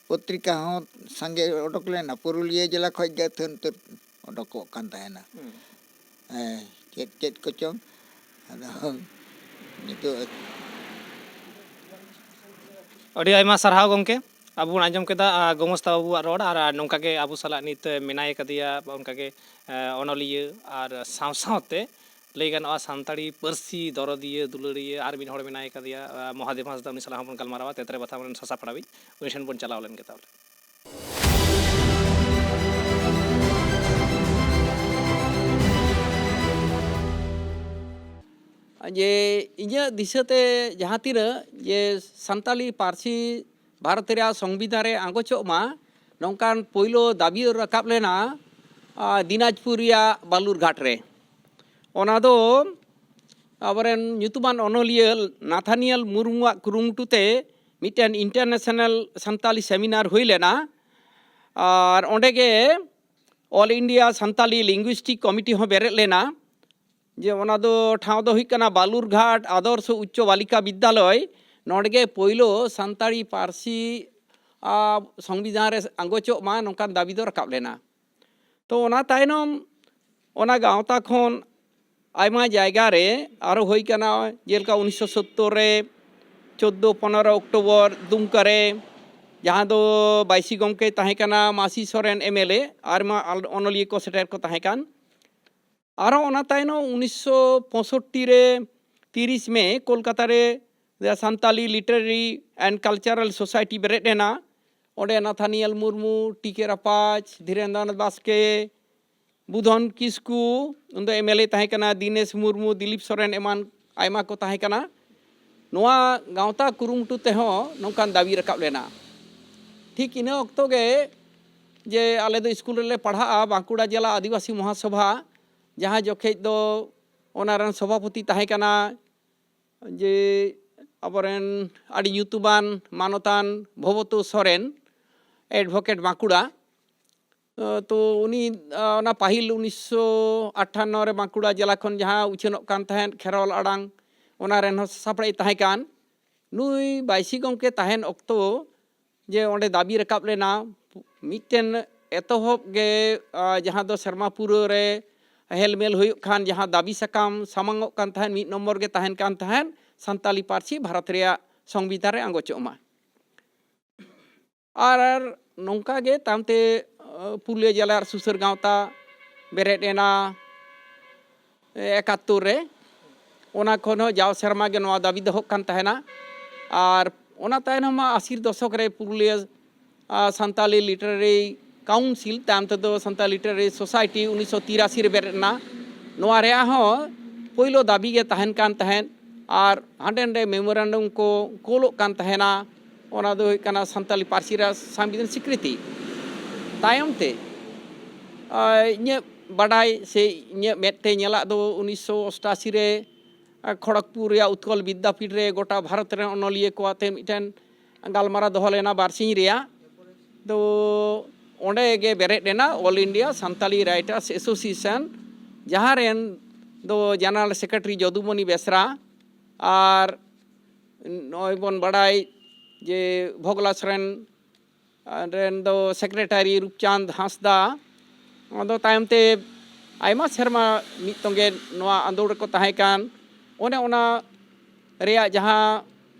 ᱯᱚᱛᱨᱤᱠᱟ ᱦᱚᱸ ᱥᱟᱸᱜᱮ ᱚᱰᱚᱠ ᱞᱮᱱᱟ᱾ ᱯᱩᱨᱩᱞᱤᱭᱟᱹ ᱡᱮᱞᱟ ᱠᱷᱚᱱ ᱜᱮ ᱟᱹᱛᱷᱟᱹᱱ ᱩᱛᱟᱹᱨ ᱚᱰᱚᱠᱚᱜ ᱠᱟᱱ ᱛᱟᱦᱮᱱᱟ᱾ ᱦᱮᱸ, ᱪᱮᱫ ᱪᱮᱫ ᱠᱚᱪᱚᱝ᱾ ᱟᱫᱚ ᱱᱤᱛᱚᱜ ᱟᱹᱰᱤ ᱟᱭᱢᱟ ᱥᱟᱨᱦᱟᱣ ᱜᱚᱢᱠᱮ᱾ ᱟᱵᱚ ᱵᱚᱱ ᱟᱸᱡᱚᱢ ᱠᱮᱫᱟ ᱜᱚᱢᱚᱥᱛᱟ ᱵᱟᱵᱩᱣᱟᱜ ᱨᱚᱲ, ᱟᱨ ᱱᱚᱝᱠᱟ ᱜᱮ ᱟᱵᱚ ᱥᱟᱞᱟᱜ ᱱᱤᱛ ᱢᱮᱱᱟᱭ ᱠᱟᱫᱮᱭᱟ, ᱚᱱᱠᱟ ᱜᱮ ᱚᱱᱚᱞᱤᱭᱟᱹ ᱟᱨ ᱥᱟᱶ ᱥᱟᱶᱛᱮ ᱞᱟᱹᱭ ᱜᱟᱱᱚᱜᱼᱟ ᱥᱟᱱᱛᱟᱲᱤ ᱯᱟᱹᱨᱥᱤ ᱫᱚᱨᱚᱫᱤᱭᱟᱹ ᱫᱩᱞᱟᱹᱲᱤᱭᱟᱹ ᱟᱨ ᱢᱤᱫ ᱦᱚᱲ ᱢᱮᱱᱟᱭ ᱠᱟᱫᱮᱭᱟ ᱢᱚᱦᱟᱫᱮᱵ ᱦᱟᱸᱥᱫᱟ᱾ ᱩᱱᱤ ᱥᱟᱞᱟᱜ ᱦᱚᱸᱵᱚᱱ ᱜᱟᱞᱢᱟᱨᱟᱣᱟ᱾ ᱛᱮᱛᱨᱮ ᱵᱟᱛᱷᱟ ᱢᱟᱱᱮ ᱥᱟᱥᱟ ᱯᱷᱟᱲᱟᱣᱤᱡ, ᱩᱱᱤ ᱴᱷᱮᱱ ᱵᱚᱱ ᱪᱟᱞᱟᱣ ᱞᱮᱱ ᱜᱮ ᱛᱟᱦᱚᱞᱮ᱾ ᱡᱮ ᱤᱧᱟᱹᱜ ᱫᱤᱥᱟᱹᱛᱮ ᱡᱟᱦᱟᱸ ᱛᱤᱱᱟᱹᱜ ᱡᱮ ᱥᱟᱱᱛᱟᱞᱤ ᱯᱟᱹᱨᱥᱤ ᱵᱷᱟᱨᱚᱛ ᱨᱮᱭᱟᱜ ᱥᱚᱝᱵᱤᱫᱷᱟᱱ ᱨᱮ ᱟᱸᱜᱚᱪᱚᱜ ᱢᱟ, ᱱᱚᱝᱠᱟᱱ ᱯᱳᱭᱞᱳ ᱫᱟᱹᱵᱤ ᱨᱟᱠᱟᱵ ᱞᱮᱱᱟ ᱫᱤᱱᱟᱡᱽᱯᱩᱨ ᱨᱮᱭᱟᱜ ᱵᱟᱞᱩᱨᱜᱷᱟᱴ ᱨᱮ᱾ ᱚᱱᱟ ᱫᱚ ᱟᱵᱚᱨᱮᱱ ᱧᱩᱛᱩᱢᱟᱱ ᱚᱱᱚᱞᱤᱭᱟᱹ ᱱᱟᱛᱷᱟᱱᱤᱭᱟᱞ ᱢᱩᱨᱢᱩᱣᱟᱜ ᱠᱩᱨᱩᱢᱩᱴᱩ ᱛᱮ ᱢᱤᱫᱴᱮᱱ ᱤᱱᱴᱟᱨᱱᱮᱥᱱᱟᱞ ᱥᱟᱱᱛᱟᱞᱤ ᱥᱮᱢᱤᱱᱟᱨ ᱦᱩᱭ ᱞᱮᱱᱟ᱾ ᱟᱨ ᱚᱸᱰᱮ ᱜᱮ ᱚᱞ ᱤᱱᱰᱤᱭᱟ ᱥᱟᱱᱛᱟᱞᱤ ᱞᱤᱝᱜᱩᱭᱤᱥᱴᱤᱠ ᱠᱚᱢᱤᱴᱤ ᱦᱚᱸ ᱵᱮᱨᱮᱫ ᱞᱮᱱᱟ᱾ ᱡᱮ ᱚᱱᱟ ᱫᱚ ᱴᱷᱟᱶ ᱫᱚ ᱦᱩᱭᱩᱜ ᱠᱟᱱᱟ ᱵᱟᱞᱩᱨᱜᱷᱟᱴ ᱟᱫᱚᱨᱥᱚ ᱩᱪᱪᱚ ᱵᱟᱞᱤᱠᱟ ᱵᱤᱫᱽᱫᱟᱞᱚᱭ᱾ ᱱᱚᱰᱮ ᱜᱮ ᱯᱳᱭᱞᱳ ᱥᱟᱱᱛᱟᱲᱤ ᱯᱟᱹᱨᱥᱤ ᱥᱚᱝᱵᱤᱫᱷᱟᱱ ᱨᱮ ᱟᱸᱜᱚᱪᱚᱜ ᱢᱟ, ᱱᱚᱝᱠᱟᱱ ᱫᱟᱹᱵᱤ ᱫᱚ ᱨᱟᱠᱟᱵ ᱞᱮᱱᱟ᱾ ᱛᱚ ᱚᱱᱟ ᱛᱟᱭᱱᱚᱢ ᱚᱱᱟ ᱜᱟᱶᱛᱟ ᱠᱷᱚᱱ ᱟᱭᱢᱟ ᱡᱟᱭᱜᱟ ᱨᱮ ᱟᱨᱚ ᱦᱩᱭ ᱠᱟᱱᱟ, ᱡᱮᱞᱮᱠᱟ ᱩᱱᱤᱥᱥᱚ ᱥᱳᱛᱛᱳᱨ ᱨᱮ ᱪᱳᱫᱽᱫᱳ ᱯᱚᱱᱮᱨᱚ ᱚᱠᱴᱳᱵᱚᱨ ᱫᱩᱢᱠᱟ ᱨᱮ, ᱡᱟᱦᱟᱸ ᱫᱚ ᱵᱟᱭᱥᱤ ᱜᱚᱢᱠᱮ ᱛᱟᱦᱮᱸ ᱠᱟᱱᱟ, ᱢᱟᱹᱥᱤ ᱥᱚᱨᱮᱱ ᱮᱢ ᱮᱞ ᱮ ᱟᱨ ᱢᱟ ᱟᱞ- ᱚᱱᱚᱞᱤᱭᱟᱹ ᱠᱚ ᱥᱮᱴᱮᱨ ᱠᱚ ᱛᱟᱦᱮᱸ ᱠᱟᱱ᱾ ᱟᱨᱚ ᱚᱱᱟ ᱛᱟᱭᱱᱚᱢ ᱩᱱᱤᱥᱥᱚ ᱯᱚᱸᱭᱥᱚᱴᱴᱤ ᱨᱮ ᱛᱤᱨᱤᱥ ᱢᱮ ᱠᱳᱞᱠᱟᱛᱟ ᱨᱮ The Santali Literary and Cultural Society ᱵᱮᱨᱮᱫ ᱮᱱᱟ᱾ ᱚᱸᱰᱮ ᱱᱟᱛᱷᱟᱱᱤᱭᱮᱞ ᱢᱩᱨᱢᱩ, ᱴᱤ ᱠᱮ ᱨᱟᱯᱟᱡᱽ, ᱫᱷᱤᱨᱮᱱᱫᱨᱚᱱᱟᱛᱷ ᱵᱟᱥᱠᱮ, ᱵᱩᱫᱷᱚᱱ ᱠᱤᱥᱠᱩ, ᱩᱱᱫᱚ ᱮᱢ ᱮᱞ ᱮ ᱛᱟᱦᱮᱸ ᱠᱟᱱᱟ, ᱫᱤᱱᱮᱥ ᱢᱩᱨᱢᱩ, ᱫᱤᱞᱤᱯ ᱥᱚᱨᱮᱱ, ᱮᱢᱟᱱ ᱟᱭᱢᱟ ᱠᱚ ᱛᱟᱦᱮᱸ ᱠᱟᱱᱟ᱾ ᱱᱚᱣᱟ ᱜᱟᱶᱛᱟ ᱠᱩᱨᱩᱢᱩᱴᱩ ᱛᱮᱦᱚᱸ ᱱᱚᱝᱠᱟᱱ ᱫᱟᱹᱵᱤ ᱨᱟᱠᱟᱵ ᱞᱮᱱᱟ᱾ ᱴᱷᱤᱠ ᱤᱱᱟᱹ ᱚᱠᱛᱚ ᱜᱮ ᱡᱮ ᱟᱞᱮ ᱫᱚ ᱥᱠᱩᱞ ᱨᱮᱞᱮ ᱯᱟᱲᱦᱟᱜᱼᱟ, ᱵᱟᱸᱠᱩᱲᱟ ᱡᱮᱞᱟ ᱟᱹᱫᱤᱵᱟᱹᱥᱤ ᱢᱚᱦᱟᱥᱚᱵᱷᱟ, ᱡᱟᱦᱟᱸ ᱡᱚᱠᱷᱮᱡ ᱫᱚ ᱚᱱᱟ ᱨᱮᱱ ᱥᱚᱵᱷᱟᱯᱚᱛᱤ ᱛᱟᱦᱮᱸ ᱠᱟᱱᱟ ᱡᱮ ᱟᱵᱚᱨᱮᱱ ᱟᱹᱰᱤ ᱧᱩᱛᱩᱢᱟᱱ ᱢᱟᱱᱚᱛᱟᱱ ᱵᱷᱚᱵᱚᱛᱳ ᱥᱚᱨᱮᱱ, ᱮᱰᱵᱷᱳᱠᱮᱴ ᱵᱟᱸᱠᱩᱲᱟ᱾ ᱛᱚ ᱩᱱᱤ ᱚᱱᱟ ᱯᱟᱹᱦᱤᱞ ᱩᱱᱤᱥᱥᱚ ᱟᱴᱷᱟᱱᱱᱚ ᱨᱮ ᱵᱟᱸᱠᱩᱲᱟ ᱡᱮᱞᱟ ᱠᱷᱚᱱ ᱡᱟᱦᱟᱸ ᱩᱪᱷᱟᱹᱱᱚᱜ ᱠᱟᱱ ᱛᱟᱦᱮᱸᱫ ᱠᱷᱮᱨᱣᱟᱞ ᱟᱲᱟᱝ, ᱚᱱᱟ ᱨᱮᱱ ᱦᱚᱸ ᱥᱟᱯᱲᱟᱣᱤᱡ ᱛᱟᱦᱮᱸ ᱠᱟᱱ᱾ ᱱᱩᱭ ᱵᱟᱭᱥᱤ ᱜᱚᱢᱠᱮ ᱛᱟᱦᱮᱱ ᱚᱠᱛᱚ ᱡᱮ ᱚᱸᱰᱮ ᱫᱟᱹᱵᱤ ᱨᱟᱠᱟᱵ ᱞᱮᱱᱟ, ᱢᱤᱫᱴᱮᱱ ᱮᱛᱚᱦᱚᱵ ᱜᱮ ᱡᱟᱦᱟᱸ ᱫᱚ ᱥᱮᱨᱢᱟ ᱯᱩᱨᱟᱹᱣ ᱨᱮ ᱦᱮᱞᱢᱮᱞ ᱦᱩᱭᱩᱜ ᱠᱷᱟᱱ ᱡᱟᱦᱟᱸ ᱫᱟᱹᱵᱤ ᱥᱟᱠᱟᱢ ᱥᱟᱢᱟᱝᱚᱜ ᱠᱟᱱ ᱛᱟᱦᱮᱸᱫ, ᱢᱤᱫ ᱱᱚᱢᱵᱚᱨ ᱜᱮ ᱛᱟᱦᱮᱱ ᱠᱟᱱ ᱛᱟᱦᱮᱸᱫ ᱥᱟᱱᱛᱟᱞᱤ ᱯᱟᱹᱨᱥᱤ ᱵᱷᱟᱨᱚᱛ ᱨᱮᱭᱟᱜ ᱥᱚᱝᱵᱤᱫᱷᱟᱱ ᱨᱮ ᱟᱸᱜᱚᱪᱚᱜ ᱢᱟ᱾ ᱟᱨ ᱱᱚᱝᱠᱟ ᱜᱮ ᱛᱟᱭᱚᱢᱛᱮ ᱯᱩᱨᱩᱞᱤᱭᱟᱹ ᱡᱮᱞᱟ ᱨᱮᱭᱟᱜ ᱥᱩᱥᱟᱹᱨ ᱜᱟᱶᱛᱟ ᱵᱮᱨᱮᱫ ᱮᱱᱟ ᱮᱠᱟᱛᱛᱳᱨ ᱨᱮ᱾ ᱚᱱᱟ ᱠᱷᱚᱱ ᱦᱚᱸ ᱡᱟᱣ ᱥᱮᱨᱢᱟ ᱜᱮ ᱱᱚᱣᱟ ᱫᱟᱹᱵᱤ ᱫᱚᱦᱚᱜ ᱠᱟᱱ ᱛᱟᱦᱮᱱᱟ᱾ ᱟᱨ ᱚᱱᱟ ᱛᱟᱭᱱᱚᱢ ᱢᱟ ᱟᱥᱤᱨ ᱫᱚᱥᱚᱠ ᱨᱮ ᱯᱩᱨᱩᱞᱤᱭᱟᱹ ᱥᱟᱱᱛᱟᱞᱤ ᱞᱤᱴᱟᱨᱟᱨᱤ ᱠᱟᱣᱩᱱᱥᱤᱞ, ᱛᱟᱭᱚᱢ ᱛᱮᱫᱚ ᱥᱟᱱᱛᱟᱞᱤ ᱞᱤᱴᱟᱨᱟᱨᱤ ᱥᱳᱥᱟᱭᱴᱤ ᱩᱱᱤᱥᱥᱚ ᱛᱤᱨᱟᱥᱤ ᱨᱮ ᱵᱮᱨᱮᱫ ᱮᱱᱟ᱾ ᱱᱚᱣᱟ ᱨᱮᱭᱟᱜ ᱦᱚᱸ ᱯᱳᱭᱞᱳ ᱫᱟᱹᱵᱤ ᱜᱮ ᱛᱟᱦᱮᱱ ᱠᱟᱱ ᱛᱟᱦᱮᱸᱫ᱾ ᱟᱨ ᱦᱟᱸᱰᱮ ᱱᱟᱰᱮ ᱢᱮᱢᱳᱨᱮᱱᱰᱟᱢ ᱠᱚ ᱠᱳᱞᱚᱜ ᱠᱟᱱ ᱛᱟᱦᱮᱱᱟ᱾ ᱚᱱᱟ ᱫᱚ ᱦᱩᱭᱩᱜ ᱠᱟᱱᱟ ᱥᱟᱱᱛᱟᱞᱤ ᱯᱟᱹᱨᱥᱤ ᱨᱮᱭᱟᱜ ᱥᱚᱝᱵᱤᱫᱷᱟᱱ ᱥᱤᱠᱨᱤᱛᱤ᱾ ᱛᱟᱭᱚᱢ ᱛᱮ ᱤᱧᱟᱹᱜ ᱵᱟᱰᱟᱭ ᱥᱮ ᱤᱧᱟᱹᱜ ᱢᱮᱫ ᱛᱮ ᱧᱮᱞᱟᱜ ᱫᱚ ᱩᱱᱤᱥᱥᱚ ᱚᱥᱴᱟᱥᱤ ᱨᱮ ᱠᱷᱚᱲᱚᱜᱽᱯᱩᱨ ᱨᱮᱭᱟᱜ ᱩᱛᱠᱚᱞ ᱵᱤᱫᱽᱫᱟᱯᱤᱴ ᱨᱮ ᱜᱚᱴᱟ ᱵᱷᱟᱨᱚᱛ ᱨᱮᱱ ᱚᱱᱚᱞᱤᱭᱟᱹ ᱠᱚ ᱟᱛᱮ ᱢᱤᱫᱴᱮᱱ ᱜᱟᱞᱢᱟᱨᱟᱣ ᱫᱚᱦᱚ ᱞᱮᱱᱟ ᱵᱟᱨᱥᱤᱧ ᱨᱮᱭᱟᱜ᱾ ᱫᱚ ᱚᱸᱰᱮ ᱜᱮ ᱵᱮᱨᱮᱫ ᱮᱱᱟ All India Santali Writers Association, ᱡᱟᱦᱟᱸ ᱨᱮᱱ ᱫᱚ ᱡᱮᱱᱟᱨᱮᱞ ᱥᱮᱠᱨᱮᱴᱟᱨᱤ ᱡᱚᱫᱩᱢᱚᱱᱤ ᱵᱮᱥᱨᱟ ᱟᱨ ᱱᱚᱜᱼᱚᱭ ᱵᱚᱱ ᱵᱟᱲᱟᱭ ᱡᱮ ᱵᱷᱚᱜᱽᱞᱟ ᱥᱚᱨᱮᱱ ᱨᱮᱱ ᱫᱚ ᱥᱮᱠᱨᱮᱴᱟᱨᱤ ᱨᱩᱯᱪᱟᱸᱫᱽ ᱦᱟᱸᱥᱫᱟ, ᱟᱫᱚ ᱛᱟᱭᱚᱢ ᱛᱮ ᱟᱭᱢᱟ ᱥᱮᱨᱢᱟ ᱢᱤᱫ ᱛᱚᱸᱜᱮ ᱱᱚᱣᱟ ᱟᱸᱫᱳᱲ ᱨᱮᱠᱚ ᱛᱟᱦᱮᱸ ᱠᱟᱱ᱾ ᱚᱱᱮ ᱚᱱᱟ ᱨᱮᱭᱟᱜ ᱡᱟᱦᱟᱸ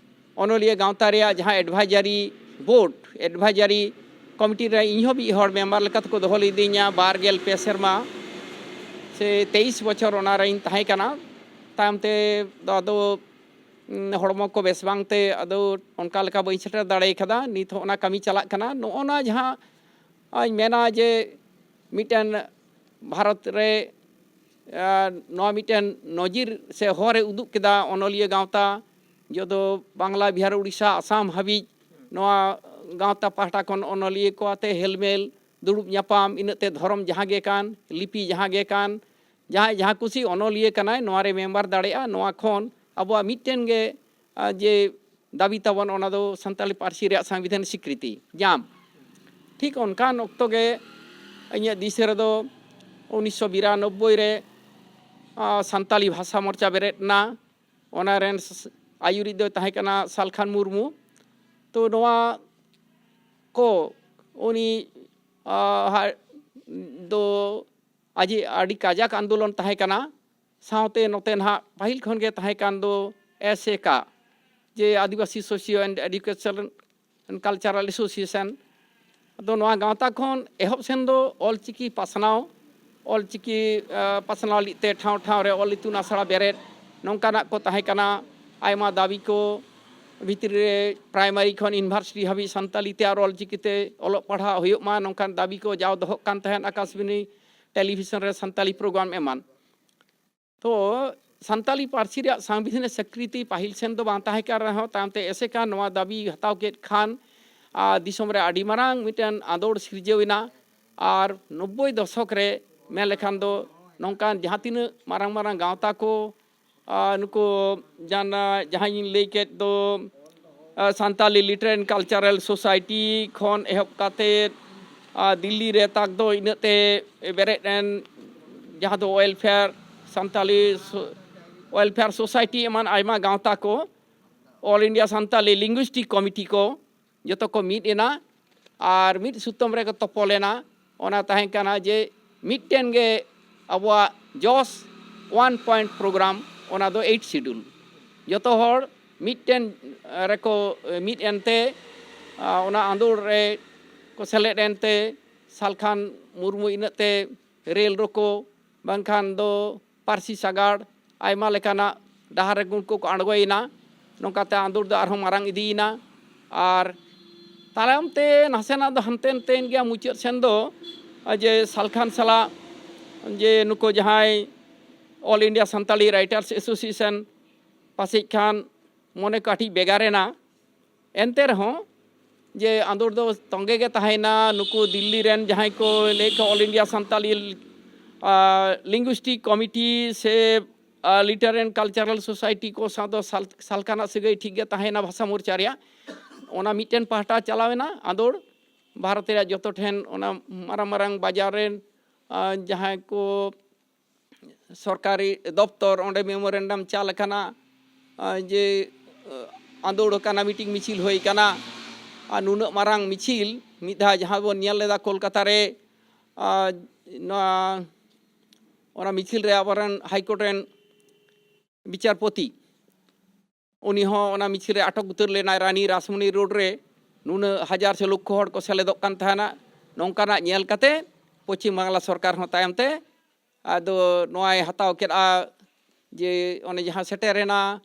ᱚᱱᱚᱞᱤᱭᱟᱹ ᱜᱟᱶᱛᱟ ᱨᱮᱭᱟᱜ ᱡᱟᱦᱟᱸ advisory board, advisory committee ᱨᱮ ᱤᱧᱦᱚᱸ ᱢᱤᱫ ᱦᱚᱲ ᱢᱮᱢᱵᱟᱨ ᱞᱮᱠᱟ ᱛᱮᱠᱚ ᱫᱚᱦᱚ ᱞᱤᱫᱤᱧᱟ ᱵᱟᱨ ᱜᱮᱞ ᱯᱮ ᱥᱮᱨᱢᱟ ᱥᱮ ᱛᱮᱭᱤᱥ ᱵᱚᱪᱷᱚᱨ ᱚᱱᱟ ᱨᱮᱧ ᱛᱟᱦᱮᱸ ᱠᱟᱱᱟ᱾ ᱛᱟᱭᱚᱢ ᱛᱮ ᱫᱚ ᱟᱫᱚ ᱦᱚᱲᱢᱚ ᱠᱚ ᱵᱮᱥ ᱵᱟᱝᱛᱮ ᱟᱫᱚ ᱚᱱᱠᱟ ᱞᱮᱠᱟ ᱵᱟᱹᱧ ᱥᱮᱴᱮᱨ ᱫᱟᱲᱮ ᱠᱟᱫᱟ᱾ ᱱᱤᱛ ᱦᱚᱸ ᱚᱱᱟ ᱠᱟᱹᱢᱤ ᱪᱟᱞᱟᱜ ᱠᱟᱱᱟ᱾ ᱱᱚᱜᱼᱚ ᱱᱟ ᱡᱟᱦᱟᱸ ᱤᱧ ᱢᱮᱱᱟ ᱡᱮ ᱢᱤᱫᱴᱮᱱ ᱵᱷᱟᱨᱚᱛ ᱨᱮ ᱱᱚᱣᱟ ᱢᱤᱫᱴᱮᱱ ᱱᱚᱡᱤᱨ ᱥᱮ ᱦᱚᱨᱮ ᱩᱫᱩᱜ ᱠᱮᱫᱟ ᱚᱱᱚᱞᱤᱭᱟᱹ ᱜᱟᱶᱛᱟ᱾ ᱡᱚᱫᱚ ᱵᱟᱝᱞᱟ, ᱵᱤᱦᱟᱨ, ᱩᱲᱤᱥᱥᱟ, ᱟᱥᱟᱢ ᱦᱟᱹᱵᱤᱡ ᱱᱚᱣᱟ ᱜᱟᱶᱛᱟ ᱯᱟᱦᱴᱟ ᱠᱷᱚᱱ ᱚᱱᱚᱞᱤᱭᱟᱹ ᱠᱚ ᱟᱛᱮ ᱦᱮᱞᱢᱮᱞ, ᱫᱩᱲᱩᱵ ᱧᱟᱯᱟᱢ, ᱤᱱᱟᱹᱜ ᱛᱮ ᱫᱷᱚᱨᱚᱢ ᱡᱟᱦᱟᱸ ᱜᱮ ᱠᱟᱱ, ᱞᱤᱯᱤ ᱡᱟᱦᱟᱸ ᱜᱮ ᱠᱟᱱ, ᱡᱟᱦᱟᱸᱭ ᱡᱟᱦᱟᱸ ᱠᱩᱥᱤ ᱚᱱᱚᱞᱤᱭᱟᱹ ᱠᱟᱱᱟᱭ, ᱱᱚᱣᱟ ᱨᱮ ᱢᱮᱢᱵᱟᱨ ᱫᱟᱲᱮᱭᱟᱜᱼᱟ᱾ ᱱᱚᱣᱟ ᱠᱷᱚᱱ ᱟᱵᱚᱣᱟᱜ ᱢᱤᱫᱴᱮᱱ ᱜᱮ ᱡᱮ ᱫᱟᱹᱵᱤ ᱛᱟᱵᱚᱱ, ᱚᱱᱟ ᱫᱚ ᱥᱟᱱᱛᱟᱲᱤ ᱯᱟᱹᱨᱥᱤ ᱨᱮᱭᱟᱜ ᱥᱚᱝᱵᱤᱫᱷᱟᱱ ᱥᱤᱠᱨᱤᱛᱤ ᱧᱟᱢ᱾ ᱴᱷᱤᱠ ᱚᱱᱠᱟᱱ ᱚᱠᱛᱚ ᱜᱮ ᱤᱧᱟᱹᱜ ᱫᱤᱥᱟᱹ ᱨᱮᱫᱚ ᱩᱱᱤᱥᱥᱚ ᱵᱤᱨᱟᱱᱚᱵᱵᱳᱭ ᱨᱮ ᱥᱟᱱᱛᱟᱲᱤ ᱵᱷᱟᱥᱟ ᱢᱚᱨᱪᱟ ᱵᱮᱨᱮᱫ ᱮᱱᱟ᱾ ᱚᱱᱟ ᱨᱮᱱ ᱟᱹᱭᱩᱨᱤᱡ ᱫᱚᱭ ᱛᱟᱦᱮᱸ ᱠᱟᱱᱟ ᱥᱟᱞᱠᱷᱟᱱ ᱢᱩᱨᱢᱩ᱾ ᱛᱚ ᱱᱚᱣᱟ ᱠᱚ ᱩᱱᱤ ᱫᱚ ᱟᱡ ᱟᱹᱰᱤ ᱠᱟᱡᱟᱠ ᱟᱱᱫᱳᱞᱚᱱ ᱛᱟᱦᱮᱸ ᱠᱟᱱᱟ᱾ ᱥᱟᱶᱛᱮ ᱱᱚᱛᱮ ᱱᱟᱦᱟᱜ ᱯᱟᱹᱦᱤᱞ ᱠᱷᱚᱱ ᱜᱮ ᱛᱟᱦᱮᱸ ᱠᱟᱱ ᱫᱚ ᱮᱥᱮᱠᱟ, ᱡᱮ Adivasi socio and education cultural association. ᱟᱫᱚ ᱱᱚᱣᱟ ᱜᱟᱶᱛᱟ ᱠᱷᱚᱱ ᱮᱦᱚᱵ ᱥᱮᱱ ᱫᱚ ᱚᱞᱪᱤᱠᱤ ᱯᱟᱥᱱᱟᱣ, ᱚᱞᱪᱤᱠᱤ ᱯᱟᱥᱱᱟᱣ ᱞᱟᱹᱜᱤᱫ ᱛᱮ ᱴᱷᱟᱶ ᱴᱷᱟᱶ ᱨᱮ ᱚᱞ ᱤᱛᱩᱱ ᱟᱥᱲᱟ ᱵᱮᱨᱮᱫ, ᱱᱚᱝᱠᱟᱱᱟᱜ ᱠᱚ ᱛᱟᱦᱮᱸ ᱠᱟᱱᱟ᱾ ᱟᱭᱢᱟ ᱫᱟᱹᱵᱤ ᱠᱚ ᱵᱷᱤᱛᱨᱤ ᱨᱮ ᱯᱨᱟᱭᱢᱟᱨᱤ ᱠᱷᱚᱱ ᱤᱭᱩᱱᱤᱵᱷᱟᱨᱥᱤᱴᱤ ᱦᱟᱹᱵᱤᱡ ᱥᱟᱱᱛᱟᱞᱤ ᱛᱮ ᱟᱨ ᱚᱞᱪᱤᱠᱤ ᱛᱮ ᱚᱞᱚᱜ ᱯᱟᱲᱦᱟᱣ ᱦᱩᱭᱩᱜ ᱢᱟ, ᱱᱚᱝᱠᱟᱱ ᱫᱟᱹᱵᱤ ᱠᱚ ᱡᱟᱣ ᱫᱚᱦᱚᱜ ᱠᱟᱱ ᱛᱟᱦᱮᱸᱫ᱾ ᱟᱠᱟᱥᱵᱟᱱᱤ ᱴᱮᱞᱤᱵᱷᱤᱥᱚᱱ ᱨᱮ ᱥᱟᱱᱛᱟᱞᱤ ᱯᱨᱳᱜᱨᱟᱢ ᱮᱢᱟᱱ᱾ ᱛᱚ ᱥᱟᱱᱛᱟᱞᱤ ᱯᱟᱹᱨᱥᱤ ᱨᱮᱭᱟᱜ ᱥᱚᱝᱵᱤᱫᱷᱟᱱ ᱥᱤᱠᱨᱤᱛᱤ ᱯᱟᱹᱦᱤᱞ ᱥᱮᱱ ᱫᱚ ᱵᱟᱝ ᱛᱟᱦᱮᱸ ᱠᱟᱱ ᱨᱮᱦᱚᱸ, ᱛᱟᱭᱚᱢ ᱛᱮ ᱮᱥᱮᱠᱟ ᱱᱚᱣᱟ ᱫᱟᱹᱵᱤ ᱦᱟᱛᱟᱣ ᱠᱮᱫ ᱠᱷᱟᱱ ᱫᱤᱥᱚᱢ ᱨᱮ ᱟᱹᱰᱤ ᱢᱟᱨᱟᱝ ᱢᱤᱫᱴᱮᱱ ᱟᱸᱫᱳᱲ ᱥᱤᱨᱡᱟᱹᱣ ᱮᱱᱟ᱾ ᱟᱨ ᱱᱚᱵᱵᱳᱭ ᱫᱚᱥᱚᱠ ᱨᱮ ᱢᱮᱱ ᱞᱮᱠᱷᱟᱱ ᱫᱚ ᱱᱚᱝᱠᱟᱱ ᱡᱟᱦᱟᱸ ᱛᱤᱱᱟᱹᱜ ᱢᱟᱨᱟᱝ ᱢᱟᱨᱟᱝ ᱜᱟᱶᱛᱟ ᱠᱚ, ᱱᱩᱠᱩ ᱡᱟᱦᱟᱸᱭ ᱤᱧ ᱞᱟᱹᱭ ᱠᱮᱫ ᱫᱚ ᱥᱟᱱᱛᱟᱞᱤ ᱞᱤᱴᱟᱨᱮᱴ ᱮᱱᱰ ᱠᱟᱞᱪᱟᱨᱟᱞ ᱥᱳᱥᱟᱭᱴᱤ ᱠᱷᱚᱱ ᱮᱦᱚᱵ ᱠᱟᱛᱮᱫ ᱫᱤᱞᱞᱤ ᱨᱮ ᱛᱟᱠ ᱫᱚ ᱤᱱᱟᱹᱜ ᱛᱮ ᱵᱮᱨᱮᱫ ᱮᱱ, ᱡᱟᱦᱟᱸ ᱫᱚ ᱳᱭᱮᱞᱯᱷᱮᱭᱟᱨ, ᱥᱟᱱᱛᱟᱞᱤ ᱳᱭᱮᱞᱯᱷᱮᱭᱟᱨ ᱥᱳᱥᱟᱭᱴᱤ ᱮᱢᱟᱱ ᱟᱭᱢᱟ ᱜᱟᱶᱛᱟ ᱠᱚ, ᱚᱞ ᱤᱱᱰᱤᱭᱟ ᱥᱟᱱᱛᱟᱞᱤ ᱞᱤᱝᱜᱩᱭᱤᱥᱴᱤᱠ ᱠᱚᱢᱤᱴᱤ ᱠᱚ, ᱡᱚᱛᱚ ᱠᱚ ᱢᱤᱫ ᱮᱱᱟ ᱟᱨ ᱢᱤᱫ ᱥᱩᱛᱟᱹᱢ ᱨᱮᱠᱚ ᱛᱚᱯᱚᱞ ᱮᱱᱟ᱾ ᱚᱱᱟ ᱛᱟᱦᱮᱸ ᱠᱟᱱᱟ ᱡᱮ ᱢᱤᱫᱴᱮᱱ ᱜᱮ ᱟᱵᱚᱣᱟᱜ ᱡᱚᱥ ᱚᱣᱟᱱ ᱯᱚᱭᱮᱱᱴ ᱯᱨᱳᱜᱨᱟᱢ, ᱚᱱᱟ ᱫᱚ ᱮᱭᱤᱴ ᱥᱤᱰᱩᱞ᱾ ᱡᱚᱛᱚ ᱦᱚᱲ ᱢᱤᱫᱴᱮᱱ ᱨᱮᱠᱚ ᱢᱤᱫ ᱮᱱᱛᱮ, ᱚᱱᱟ ᱟᱸᱫᱳᱲ ᱨᱮ ᱠᱚ ᱥᱮᱞᱮᱫ ᱮᱱᱛᱮ, ᱥᱟᱞᱠᱷᱟᱱ ᱢᱩᱨᱢᱩ ᱤᱱᱟᱹᱜ ᱛᱮ ᱨᱮᱞ ᱨᱳᱠᱳ, ᱵᱟᱝᱠᱷᱟᱱ ᱫᱚ ᱯᱟᱹᱨᱥᱤ ᱥᱟᱜᱟᱲ, ᱟᱭᱢᱟ ᱞᱮᱠᱟᱱᱟᱜ ᱰᱟᱦᱟᱨ ᱨᱮ ᱩᱱᱠᱩ ᱠᱚ ᱟᱬᱜᱚᱭᱮᱱᱟ᱾ ᱱᱚᱝᱠᱟᱛᱮ ᱟᱸᱫᱳᱲ ᱫᱚ ᱟᱨᱦᱚᱸ ᱢᱟᱨᱟᱝ ᱤᱫᱤᱭᱮᱱᱟ᱾ ᱟᱨ ᱛᱟᱭᱚᱢ ᱛᱮ ᱱᱟᱥᱮᱱᱟᱜ ᱫᱚ ᱦᱟᱱᱛᱮ ᱱᱟᱛᱮᱭᱮᱱ ᱜᱮᱭᱟ, ᱢᱩᱪᱟᱹᱫ ᱥᱮᱱ ᱫᱚ ᱡᱮ ᱥᱟᱞᱠᱷᱟᱱ ᱥᱟᱞᱟᱜ ᱡᱮ ᱱᱩᱠᱩ ᱡᱟᱦᱟᱸᱭ All India Santali Writers Association ᱯᱟᱥᱮᱡ ᱠᱷᱟᱱ ᱢᱚᱱᱮ ᱠᱟᱹᱴᱤᱡ ᱵᱷᱮᱜᱟᱨ ᱮᱱᱟ᱾ ᱮᱱᱛᱮ ᱨᱮᱦᱚᱸ ᱡᱮ ᱟᱸᱫᱳᱲ ᱫᱚ ᱛᱚᱸᱜᱮ ᱜᱮ ᱛᱟᱦᱮᱸᱭᱮᱱᱟ᱾ ᱱᱩᱠᱩ ᱫᱤᱞᱞᱤ ᱨᱮᱱ ᱡᱟᱦᱟᱸᱭ ᱠᱚ ᱞᱟᱹᱭ ᱠᱚ All India Santali, ᱟ, Linguistic Committee ᱥᱮ, ᱟ, Literary and Cultural Society ᱠᱚ ᱥᱟᱶ ᱫᱚ ᱥᱟᱞ-, ᱥᱟᱞᱠᱷᱟᱱᱟᱜ ᱥᱟᱹᱜᱟᱹᱭ ᱴᱷᱤᱠ ᱜᱮ ᱛᱟᱦᱮᱸᱭᱮᱱᱟ ᱵᱷᱟᱥᱟ ᱢᱳᱨᱪᱟ ᱨᱮᱭᱟᱜ᱾ ᱚᱱᱟ ᱢᱤᱫᱴᱮᱱ ᱯᱟᱦᱴᱟ ᱪᱟᱞᱟᱣᱮᱱᱟ ᱟᱸᱫᱳᱲ᱾ ᱵᱷᱟᱨᱚᱛ ᱨᱮᱭᱟᱜ ᱡᱚᱛᱚ ᱴᱷᱮᱱ ᱚᱱᱟ ᱢᱟᱨᱟᱝ ᱢᱟᱨᱟᱝ ᱵᱟᱡᱟᱨ ᱨᱮᱱ, ᱟ, ᱡᱟᱦᱟᱸᱭ ᱠᱚ ᱥᱚᱨᱠᱟᱨᱤ ᱫᱚᱯᱛᱚᱨ, ᱚᱸᱰᱮ ᱢᱮᱢᱳᱨᱮᱱᱰᱟᱢ ᱪᱟᱞ ᱟᱠᱟᱱᱟ, ᱟ, ᱡᱮ, ᱟ, ᱟᱸᱫᱳᱲ ᱟᱠᱟᱱᱟ, ᱢᱤᱴᱤᱝ ᱢᱤᱪᱷᱤᱞ ᱦᱩᱭ ᱟᱠᱟᱱᱟ, ᱟᱨ ᱱᱩᱱᱟᱹᱜ ᱢᱟᱨᱟᱝ ᱢᱤᱪᱷᱤᱞ ᱢᱤᱫ ᱫᱷᱟᱣ ᱡᱟᱦᱟᱸ ᱵᱚᱱ ᱧᱮᱞ ᱞᱮᱫᱟ ᱠᱳᱞᱠᱟᱛᱟ ᱨᱮ, ᱟ, ᱱᱚᱣᱟ, ᱚᱱᱟ ᱢᱤᱪᱷᱤᱞ ᱨᱮ ᱟᱵᱚᱨᱮᱱ ᱦᱟᱭᱠᱳᱨᱴ ᱨᱮᱱ ᱵᱤᱪᱟᱨᱯᱚᱛᱤ, ᱩᱱᱤ ᱦᱚᱸ ᱚᱱᱟ ᱢᱤᱪᱷᱤᱞ ᱨᱮ ᱟᱴᱚᱠ ᱩᱛᱟᱹᱨ ᱞᱮᱱᱟᱭ᱾ ᱨᱟᱱᱤ ᱨᱟᱥᱢᱚᱱᱤ ᱨᱳᱰ ᱨᱮ ᱱᱩᱱᱟᱹᱜ ᱦᱟᱡᱟᱨ ᱥᱮ ᱞᱚᱠᱠᱷᱚ ᱦᱚᱲ ᱠᱚ ᱥᱮᱞᱮᱫᱚᱜ ᱠᱟᱱ ᱛᱟᱦᱮᱱᱟ᱾ ᱱᱚᱝᱠᱟᱱᱟᱜ ᱧᱮᱞ ᱠᱟᱛᱮ ᱯᱚᱪᱷᱤᱢ ᱵᱟᱝᱞᱟ ᱥᱚᱨᱠᱟᱨ ᱦᱚᱸ ᱛᱟᱭᱚᱢ ᱛᱮ ᱟᱫᱚ ᱱᱚᱣᱟᱭ ᱦᱟᱛᱟᱣ ᱠᱮᱫᱼᱟ ᱡᱮ ᱚᱱᱮ ᱡᱟᱦᱟᱸ ᱥᱮᱴᱮᱨᱮᱱᱟ,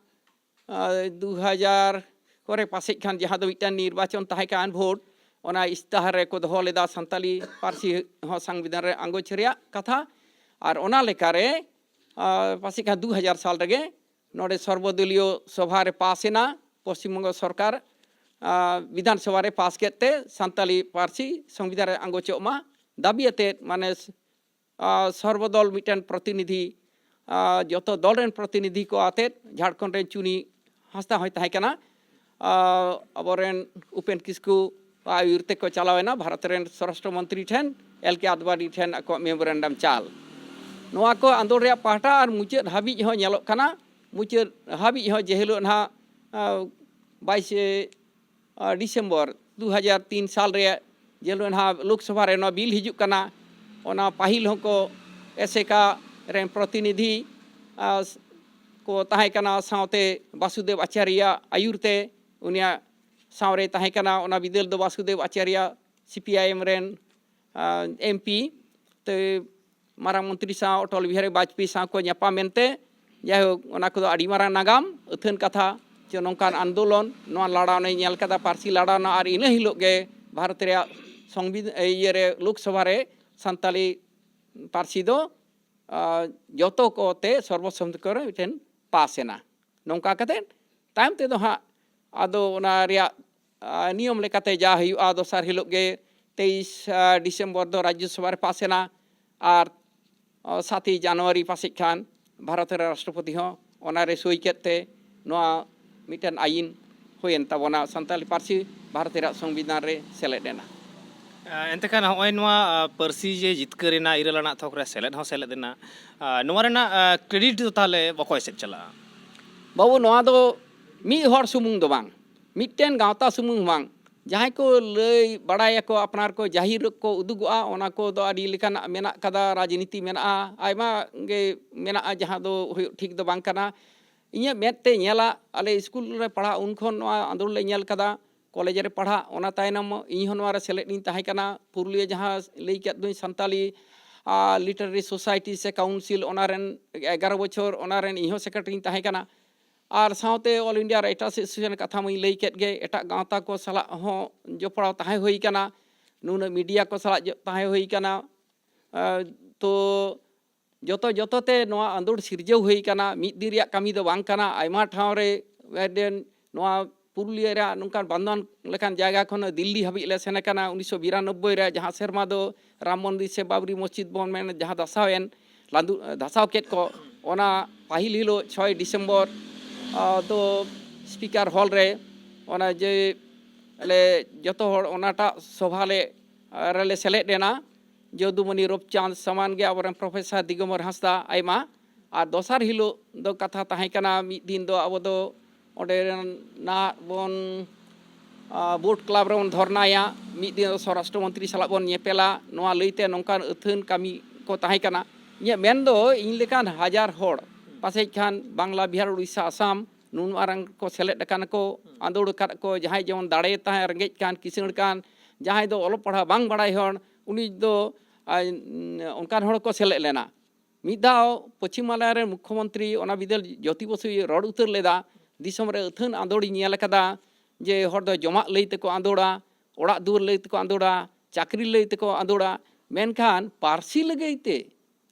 ᱟ, ᱫᱩ ᱦᱟᱡᱟᱨ ᱠᱚᱨᱮ ᱯᱟᱥᱮᱡ ᱠᱷᱟᱱ ᱡᱟᱦᱟᱸ ᱫᱚ ᱢᱤᱫᱴᱟᱝ ᱱᱤᱨᱵᱟᱪᱚᱱ ᱛᱟᱦᱮᱸ ᱠᱟᱱ, ᱵᱷᱳᱴ, ᱚᱱᱟ ᱤᱥᱛᱟᱦᱟᱨ ᱨᱮᱠᱚ ᱫᱚᱦᱚ ᱞᱮᱫᱟ ᱥᱟᱱᱛᱟᱞᱤ ᱯᱟᱹᱨᱥᱤ ᱦᱚᱸ ᱥᱚᱝᱵᱤᱫᱷᱟᱱ ᱨᱮ ᱟᱸᱜᱚᱪ ᱨᱮᱭᱟᱜ ᱠᱟᱛᱷᱟ᱾ ᱟᱨ ᱚᱱᱟ ᱞᱮᱠᱟᱨᱮ, ᱟ, ᱯᱟᱥᱮᱡ ᱠᱷᱟᱱ ᱫᱩ ᱦᱟᱡᱟᱨ ᱥᱟᱞ ᱨᱮᱜᱮ ᱱᱚᱰᱮ ᱥᱚᱨᱵᱚᱫᱚᱞᱤᱭᱚ ᱥᱚᱵᱷᱟ ᱨᱮ ᱯᱟᱥ ᱮᱱᱟ᱾ ᱯᱚᱥᱪᱤᱢ ᱵᱚᱝᱜᱚ ᱥᱚᱨᱠᱟᱨ, ᱟ, ᱵᱤᱫᱷᱟᱱ ᱥᱚᱵᱷᱟ ᱨᱮ ᱯᱟᱥ ᱠᱮᱫ ᱛᱮ ᱥᱟᱱᱛᱟᱞᱤ ᱯᱟᱹᱨᱥᱤ ᱥᱚᱝᱵᱤᱫᱷᱟᱱ ᱨᱮ ᱟᱸᱜᱚᱪᱚᱜ ᱢᱟ ᱫᱟᱹᱵᱤ ᱟᱛᱮᱫ, ᱢᱟᱱᱮ, ᱟ, ᱥᱚᱨᱵᱚᱫᱚᱞ ᱢᱤᱫᱴᱮᱱ ᱯᱨᱚᱛᱤᱱᱤᱫᱷᱤ, ᱟ, ᱡᱚᱛᱚ ᱫᱚᱞ ᱨᱮᱱ ᱯᱨᱚᱛᱤᱱᱤᱫᱷᱤ ᱠᱚ ᱟᱛᱮᱫ, ᱡᱷᱟᱲᱠᱷᱚᱸᱰ ᱨᱮᱱ ᱪᱩᱱᱤ ᱦᱟᱸᱥᱫᱟ ᱦᱚᱸᱭ ᱛᱟᱦᱮᱸ ᱠᱟᱱᱟ, ᱟ, ᱟᱵᱚᱨᱮᱱ ᱩᱯᱮᱱ ᱠᱤᱥᱠᱩ ᱟᱹᱭᱩᱨ ᱛᱮᱠᱚ ᱪᱟᱞᱟᱣ ᱮᱱᱟ ᱵᱷᱟᱨᱚᱛ ᱨᱮᱱ ᱥᱚᱨᱟᱥᱴᱨᱚ ᱢᱚᱱᱛᱨᱤ ᱴᱷᱮᱱ, ᱮᱞ ᱠᱮ ᱟᱫᱵᱟᱱᱤ ᱴᱷᱮᱱ ᱟᱠᱚᱣᱟᱜ ᱢᱮᱢᱳᱨᱮᱱᱰᱟᱢ ᱪᱟᱞ᱾ ᱱᱚᱣᱟ ᱠᱚ ᱟᱸᱫᱳᱲ ᱨᱮᱭᱟᱜ ᱯᱟᱦᱴᱟ ᱟᱨ ᱢᱩᱪᱟᱹᱫ ᱦᱟᱹᱵᱤᱡ ᱦᱚᱸ ᱧᱮᱞᱚᱜ ᱠᱟᱱᱟ, ᱢᱩᱪᱟᱹᱫ ᱦᱟᱹᱵᱤᱡ ᱦᱚᱸ ᱡᱮ ᱦᱤᱞᱳᱜ ᱱᱟᱦᱟᱜ, ᱟ, ᱵᱟᱭᱤᱥᱮ ᱟᱨ ᱰᱤᱥᱮᱢᱵᱚᱨ ᱫᱩ ᱦᱟᱡᱟᱨ ᱛᱤᱱ ᱥᱟᱞ ᱨᱮ ᱡᱮ ᱦᱤᱞᱳᱜ ᱱᱟᱦᱟᱜ ᱞᱳᱠᱥᱚᱵᱷᱟ ᱨᱮ ᱱᱚᱣᱟ ᱵᱤᱞ ᱦᱤᱡᱩᱜ ᱠᱟᱱᱟ, ᱚᱱᱟ ᱯᱟᱹᱦᱤᱞ ᱦᱚᱸᱠᱚ ᱮᱥᱮᱠᱟ ᱨᱮᱱ ᱯᱨᱚᱛᱤᱱᱤᱫᱷᱤ ᱟᱨ ᱠᱚ ᱛᱟᱦᱮᱸ ᱠᱟᱱᱟ, ᱥᱟᱶᱛᱮ ᱵᱟᱥᱩᱫᱮᱵ ᱟᱪᱟᱨᱭᱟ ᱟᱹᱭᱩᱨ ᱛᱮ ᱩᱱᱤᱭᱟᱜ ᱥᱟᱶᱨᱮᱭ ᱛᱟᱦᱮᱸ ᱠᱟᱱᱟ᱾ ᱚᱱᱟ ᱵᱤᱫᱟᱹᱞ ᱫᱚ ᱵᱟᱥᱩᱫᱮᱵ ᱟᱪᱟᱨᱭᱟ ᱥᱤ ᱯᱤ ᱟᱭ ᱮᱢ ᱨᱮᱱ ᱮᱢ ᱯᱤ ᱛᱮ ᱢᱟᱨᱟᱝ ᱢᱚᱱᱛᱨᱤ ᱥᱟᱶ ᱚᱴᱚᱞ ᱵᱤᱦᱟᱨᱤ ᱵᱟᱡᱽᱯᱮᱭᱤ ᱥᱟᱶ ᱠᱚ ᱧᱟᱯᱟᱢ ᱮᱱᱛᱮ, ᱡᱟᱭᱦᱳᱠ, ᱚᱱᱟ ᱠᱚᱫᱚ ᱟᱹᱰᱤ ᱢᱟᱨᱟᱝ ᱱᱟᱜᱟᱢ ᱟᱹᱛᱷᱟᱹᱱ ᱠᱟᱛᱷᱟ᱾ ᱡᱮ ᱱᱚᱝᱠᱟᱱ ᱟᱱᱫᱳᱞᱚᱱ, ᱱᱚᱣᱟ ᱞᱟᱲᱟᱣ ᱮ ᱧᱮᱞ ᱠᱟᱫᱟ, ᱯᱟᱹᱨᱥᱤ ᱞᱟᱲᱟᱣᱱᱟ, ᱟᱨ ᱤᱱᱟᱹ ᱦᱤᱞᱳᱜ ᱜᱮ ᱵᱷᱟᱨᱚᱛ ᱨᱮᱭᱟᱜ ᱥᱚᱝᱵᱤᱫᱷᱟᱱ ᱤᱭᱟᱹᱨᱮ, ᱞᱳᱠᱥᱚᱵᱷᱟ ᱨᱮ ᱥᱟᱱᱛᱟᱞᱤ ᱯᱟᱹᱨᱥᱤ ᱫᱚ ᱟᱨ ᱡᱚᱛᱚ ᱠᱚᱛᱮ ᱥᱚᱨᱵᱚᱥᱚᱢᱢᱚᱛᱤ ᱠᱚᱨᱮ ᱢᱤᱫᱴᱮᱱ ᱯᱟᱥ ᱮᱱᱟ᱾ ᱱᱚᱝᱠᱟ ᱠᱟᱛᱮ ᱛᱟᱭᱚᱢ ᱛᱮᱫᱚ ᱦᱟᱸᱜ ᱟᱫᱚ ᱚᱱᱟ ᱨᱮᱭᱟᱜ ᱟᱨ ᱱᱤᱭᱚᱢ ᱞᱮᱠᱟᱛᱮ ᱡᱟ ᱦᱩᱭᱩᱜᱼᱟ, ᱫᱚᱥᱟᱨ ᱦᱤᱞᱳᱜ ᱜᱮ ᱛᱮᱭᱤᱥ ᱟᱨ ᱰᱤᱥᱮᱢᱵᱚᱨ ᱫᱚ ᱨᱟᱡᱽᱡᱚᱥᱚᱵᱷᱟ ᱨᱮ ᱯᱟᱥ ᱮᱱᱟ ᱟᱨ ᱟᱨ ᱥᱟᱛᱮᱭ ᱡᱟᱱᱩᱣᱟᱨᱤ ᱯᱟᱥᱮᱡ ᱠᱷᱟᱱ ᱵᱷᱟᱨᱚᱛ ᱨᱮ ᱨᱟᱥᱴᱨᱚᱯᱚᱛᱤ ᱦᱚᱸ ᱚᱱᱟᱨᱮ ᱥᱳᱭ ᱠᱮᱫ ᱛᱮ ᱱᱚᱣᱟ ᱢᱤᱫᱴᱮᱱ ᱟᱹᱭᱤᱱ ᱦᱩᱭᱮᱱ ᱛᱟᱵᱚᱱᱟ, ᱥᱟᱱᱛᱟᱞᱤ ᱯᱟᱹᱨᱥᱤ ᱵᱷᱟᱨᱚᱛ ᱨᱮᱭᱟᱜ ᱥᱚᱝᱵᱤᱫᱷᱟᱱ ᱨᱮ ᱥᱮᱞᱮᱫ ᱮᱱᱟ᱾ ᱮᱱᱛᱮ ᱠᱷᱟᱱ ᱱᱚᱜᱼᱚᱭ ᱱᱚᱣᱟ ᱯᱟᱹᱨᱥᱤ ᱡᱮ ᱡᱤᱛᱠᱟᱹᱨ ᱮᱱᱟ, ᱤᱨᱟᱹᱞ ᱟᱱᱟᱜ ᱛᱷᱚᱠ ᱨᱮ ᱥᱮᱞᱮᱫ ᱦᱚᱸ ᱥᱮᱞᱮᱫ ᱮᱱᱟ, ᱱᱚᱣᱟ ᱨᱮᱱᱟᱜ ᱠᱨᱮᱰᱤᱴ ᱫᱚ ᱛᱟᱦᱚᱞᱮ ᱚᱠᱚᱭ ᱥᱮᱫ ᱪᱟᱞᱟᱜᱼᱟ? ᱵᱟᱹᱵᱩ, ᱱᱚᱣᱟ ᱫᱚ ᱢᱤᱫ ᱦᱚᱲ ᱥᱩᱢᱩᱝ ᱫᱚ ᱵᱟᱝ, ᱢᱤᱫᱴᱮᱱ ᱜᱟᱶᱛᱟ ᱥᱩᱢᱩᱝ ᱵᱟᱝ, ᱡᱟᱦᱟᱸᱭ ᱠᱚ ᱞᱟᱹᱭ ᱵᱟᱲᱟᱭᱟᱠᱚ, ᱟᱯᱱᱟᱨ ᱠᱚ ᱡᱟᱹᱦᱤᱨ ᱠᱚ ᱩᱫᱩᱜᱚᱜᱼᱟ, ᱚᱱᱟ ᱠᱚᱫᱚ ᱟᱹᱰᱤ ᱞᱮᱠᱟᱱᱟᱜ ᱢᱮᱱᱟᱜ ᱠᱟᱫᱟ, ᱨᱟᱡᱽᱱᱤᱛᱤ ᱢᱮᱱᱟᱜᱼᱟ, ᱟᱭᱢᱟ ᱜᱮ ᱢᱮᱱᱟᱜᱼᱟ, ᱡᱟᱦᱟᱸ ᱫᱚ ᱦᱩᱭᱩᱜ ᱴᱷᱤᱠ ᱫᱚ ᱵᱟᱝ ᱠᱟᱱᱟ᱾ ᱤᱧᱟᱹᱜ ᱢᱮᱫ ᱛᱮ ᱧᱮᱞᱟ, ᱟᱞᱮ ᱥᱠᱩᱞ ᱨᱮ ᱯᱟᱲᱦᱟᱜ ᱩᱱ ᱠᱷᱚᱱ ᱱᱚᱣᱟ ᱟᱸᱫᱳᱲ ᱞᱮ ᱧᱮᱞ ᱠᱟᱫᱟ, ᱠᱚᱞᱮᱡᱽ ᱨᱮ ᱯᱟᱲᱦᱟᱜ, ᱚᱱᱟ ᱛᱟᱭᱱᱚᱢ ᱤᱧ ᱦᱚᱸ ᱱᱚᱣᱟ ᱨᱮ ᱥᱮᱞᱮᱫ ᱤᱧ ᱛᱟᱦᱮᱸ ᱠᱟᱱᱟ᱾ ᱯᱩᱨᱩᱞᱤᱭᱟᱹ ᱡᱟᱦᱟᱸ ᱞᱟᱹᱭ ᱠᱮᱫ ᱫᱩᱧ ᱥᱟᱱᱛᱟᱞᱤ ᱞᱤᱴᱟᱨᱟᱨᱤ ᱥᱳᱥᱟᱭᱴᱤ ᱥᱮ ᱠᱟᱣᱩᱱᱥᱤᱞ, ᱚᱱᱟ ᱨᱮᱱ ᱮᱜᱟᱨᱚ ᱵᱚᱪᱷᱚᱨ ᱚᱱᱟ ᱨᱮᱱ ᱤᱧ ᱦᱚᱸ ᱥᱮᱠᱨᱮᱴᱟᱨᱤᱧ ᱛᱟᱦᱮᱸ ᱠᱟᱱᱟ᱾ ᱟᱨ ᱥᱟᱶᱛᱮ ᱚᱞ ᱤᱱᱰᱤᱭᱟ ᱨᱟᱭᱴᱟᱨᱥ ᱮᱥᱳᱥᱤᱭᱮᱥᱚᱱ ᱠᱟᱛᱷᱟ ᱢᱟᱧ ᱞᱟᱹᱭ ᱠᱮᱫ ᱜᱮ, ᱮᱴᱟᱜ ᱜᱟᱶᱛᱟ ᱠᱚ ᱥᱟᱞᱟᱜ ᱦᱚᱸ ᱡᱚᱯᱲᱟᱣ ᱛᱟᱦᱮᱸ ᱦᱩᱭ ᱠᱟᱱᱟ, ᱱᱩᱱᱟᱹᱜ ᱢᱤᱰᱤᱭᱟ ᱠᱚ ᱥᱟᱞᱟᱜ ᱡᱚ-, ᱛᱟᱦᱮᱸ ᱦᱩᱭ ᱠᱟᱱᱟ᱾ ᱟᱨ ᱛᱚ ᱡᱚᱛᱚ, ᱡᱚᱛᱚ ᱛᱮ ᱱᱚᱣᱟ ᱟᱸᱫᱳᱲ ᱥᱤᱨᱡᱟᱹᱣ ᱦᱩᱭ ᱠᱟᱱᱟ᱾ ᱢᱤᱫ ᱫᱤᱱ ᱨᱮᱭᱟᱜ ᱠᱟᱹᱢᱤ ᱫᱚ ᱵᱟᱝ ᱠᱟᱱᱟ, ᱟᱭᱢᱟ ᱴᱷᱟᱶ ᱨᱮ ᱱᱚᱣᱟ ᱯᱩᱨᱩᱞᱤᱭᱟᱹ ᱨᱮᱭᱟᱜ ᱱᱚᱝᱠᱟᱱ ᱵᱟᱱᱫᱷᱣᱟᱱ ᱞᱮᱠᱟᱱ ᱡᱟᱭᱜᱟ ᱠᱷᱚᱱ ᱫᱤᱞᱞᱤ ᱦᱟᱹᱵᱤᱡ ᱞᱮ ᱥᱮᱱ ᱟᱠᱟᱱᱟ ᱩᱱᱤᱥᱥᱚ ᱵᱤᱨᱟᱱᱚᱵᱵᱳᱭ ᱨᱮ, ᱡᱟᱦᱟᱸ ᱥᱮᱨᱢᱟ ᱫᱚ ᱨᱟᱢ ᱢᱚᱱᱫᱤᱨ ᱥᱮ ᱵᱟᱵᱨᱤ ᱢᱚᱥᱡᱤᱫ ᱵᱚᱱ ᱢᱮᱱ, ᱡᱟᱦᱟᱸ ᱫᱷᱟᱥᱟᱣ ᱮᱱ, ᱞᱟᱸᱫᱩ-, ᱫᱷᱟᱥᱟᱣ ᱠᱮᱫ ᱠᱚ, ᱚᱱᱟ ᱯᱟᱹᱦᱤᱞ ᱦᱤᱞᱳᱜ ᱪᱷᱚᱭ ᱰᱤᱥᱮᱢᱵᱚᱨ, ᱟ, ᱫᱚ ᱥᱯᱤᱠᱟᱨ ᱦᱚᱞ ᱨᱮ ᱚᱱᱟ ᱡᱮ ᱞᱮ ᱡᱚᱛᱚ ᱦᱚᱲ ᱚᱱᱟᱴᱟᱜ ᱥᱚᱵᱷᱟ ᱞᱮ, ᱟ, ᱨᱮᱞᱮ ᱥᱮᱞᱮᱫ ᱮᱱᱟ᱾ ᱡᱚᱫᱩᱢᱚᱱᱤ ᱨᱚᱵᱪᱟᱸᱫᱽ ᱥᱟᱢᱟᱱ ᱜᱮ, ᱟᱵᱚᱨᱮᱱ ᱯᱨᱚᱯᱷᱮᱥᱚᱨ ᱫᱤᱜᱚᱢᱵᱚᱨ ᱦᱟᱸᱥᱫᱟ, ᱟᱭᱢᱟ᱾ ᱟᱨ ᱫᱚᱥᱟᱨ ᱦᱤᱞᱳᱜ ᱫᱚ ᱠᱟᱛᱷᱟ ᱛᱟᱦᱮᱸ ᱠᱟᱱᱟ, ᱢᱤᱫ ᱫᱤᱱ ᱫᱚ ᱟᱵᱚ ᱫᱚ ᱚᱸᱰᱮᱱᱟᱜ ᱵᱚᱱ ᱵᱳᱴ ᱠᱞᱟᱵᱽ ᱨᱮᱵᱚᱱ ᱫᱷᱚᱨᱱᱟᱭᱟ, ᱢᱤᱫ ᱫᱤᱱ ᱥᱚᱨᱟᱥᱴᱨᱚ ᱢᱚᱱᱛᱨᱤ ᱥᱟᱞᱟᱜ ᱵᱚᱱ ᱧᱮᱯᱮᱞᱟ, ᱱᱚᱣᱟ ᱞᱟᱹᱭᱛᱮ ᱱᱚᱝᱠᱟᱱ ᱟᱹᱛᱷᱟᱹᱱ ᱠᱟᱹᱢᱤ ᱠᱚ ᱛᱟᱦᱮᱸ ᱠᱟᱱᱟ᱾ ᱤᱧᱟᱹᱜ ᱢᱮᱱ ᱫᱚ ᱤᱧ ᱞᱮᱠᱟᱱ ᱦᱟᱡᱟᱨ ᱦᱚᱲ ᱯᱟᱥᱮᱡ ᱠᱷᱟᱱ ᱵᱟᱝᱞᱟ, ᱵᱤᱦᱟᱨ, ᱩᱲᱤᱥᱥᱟ, ᱟᱥᱟᱢ ᱱᱚᱣᱟ ᱨᱟᱝ ᱠᱚ ᱥᱮᱞᱮᱫ ᱟᱠᱟᱱᱟ ᱠᱚ, ᱟᱸᱫᱳᱲ ᱟᱠᱟᱫ ᱠᱚ, ᱡᱟᱦᱟᱸᱭ ᱡᱮᱢᱚᱱ ᱫᱟᱲᱮ ᱛᱟᱦᱮᱸ, ᱨᱮᱸᱜᱮᱡ ᱠᱟᱱ, ᱠᱤᱥᱟᱹᱬ ᱠᱟᱱ, ᱡᱟᱦᱟᱸᱭ ᱫᱚ ᱚᱞᱚᱜ ᱯᱟᱲᱦᱟᱣ ᱵᱟᱝ ᱵᱟᱲᱟᱭ ᱦᱚᱲ, ᱩᱱᱤ ᱫᱚ ᱟᱡ, ᱚᱱᱠᱟᱱ ᱦᱚᱲ ᱠᱚ ᱥᱮᱞᱮᱫ ᱞᱮᱱᱟ᱾ ᱢᱤᱫ ᱫᱷᱟᱣ ᱯᱚᱪᱷᱤᱢ ᱵᱟᱝᱞᱟ ᱨᱮᱱ ᱢᱩᱠᱠᱷᱚᱢᱚᱱᱛᱨᱤ ᱚᱱᱟ ᱵᱤᱫᱟᱹᱞ ᱡᱳᱛᱤ ᱵᱚᱥᱩᱭ ᱨᱚᱲ ᱩᱛᱟᱹᱨ ᱞᱮᱫᱟ, ᱫᱤᱥᱚᱢ ᱨᱮ ᱟᱹᱛᱷᱟᱹᱱ ᱟᱸᱫᱳᱲᱤᱧ ᱧᱮᱞ ᱟᱠᱟᱫᱟ ᱡᱮ ᱦᱚᱲ ᱫᱚ ᱡᱚᱢᱟᱜ ᱞᱟᱹᱭ ᱛᱮᱠᱚ ᱟᱸᱫᱳᱲᱟ, ᱚᱲᱟᱜ ᱫᱩᱣᱟᱹᱨ ᱞᱟᱹᱭ ᱛᱮᱠᱚ ᱟᱸᱫᱳᱲᱟ, ᱪᱟᱹᱠᱨᱤ ᱞᱟᱹᱭ ᱛᱮᱠᱚ ᱟᱸᱫᱳᱲᱟ, ᱢᱮᱱᱠᱷᱟᱱ ᱯᱟᱹᱨᱥᱤ ᱞᱟᱹᱜᱤᱫ ᱛᱮ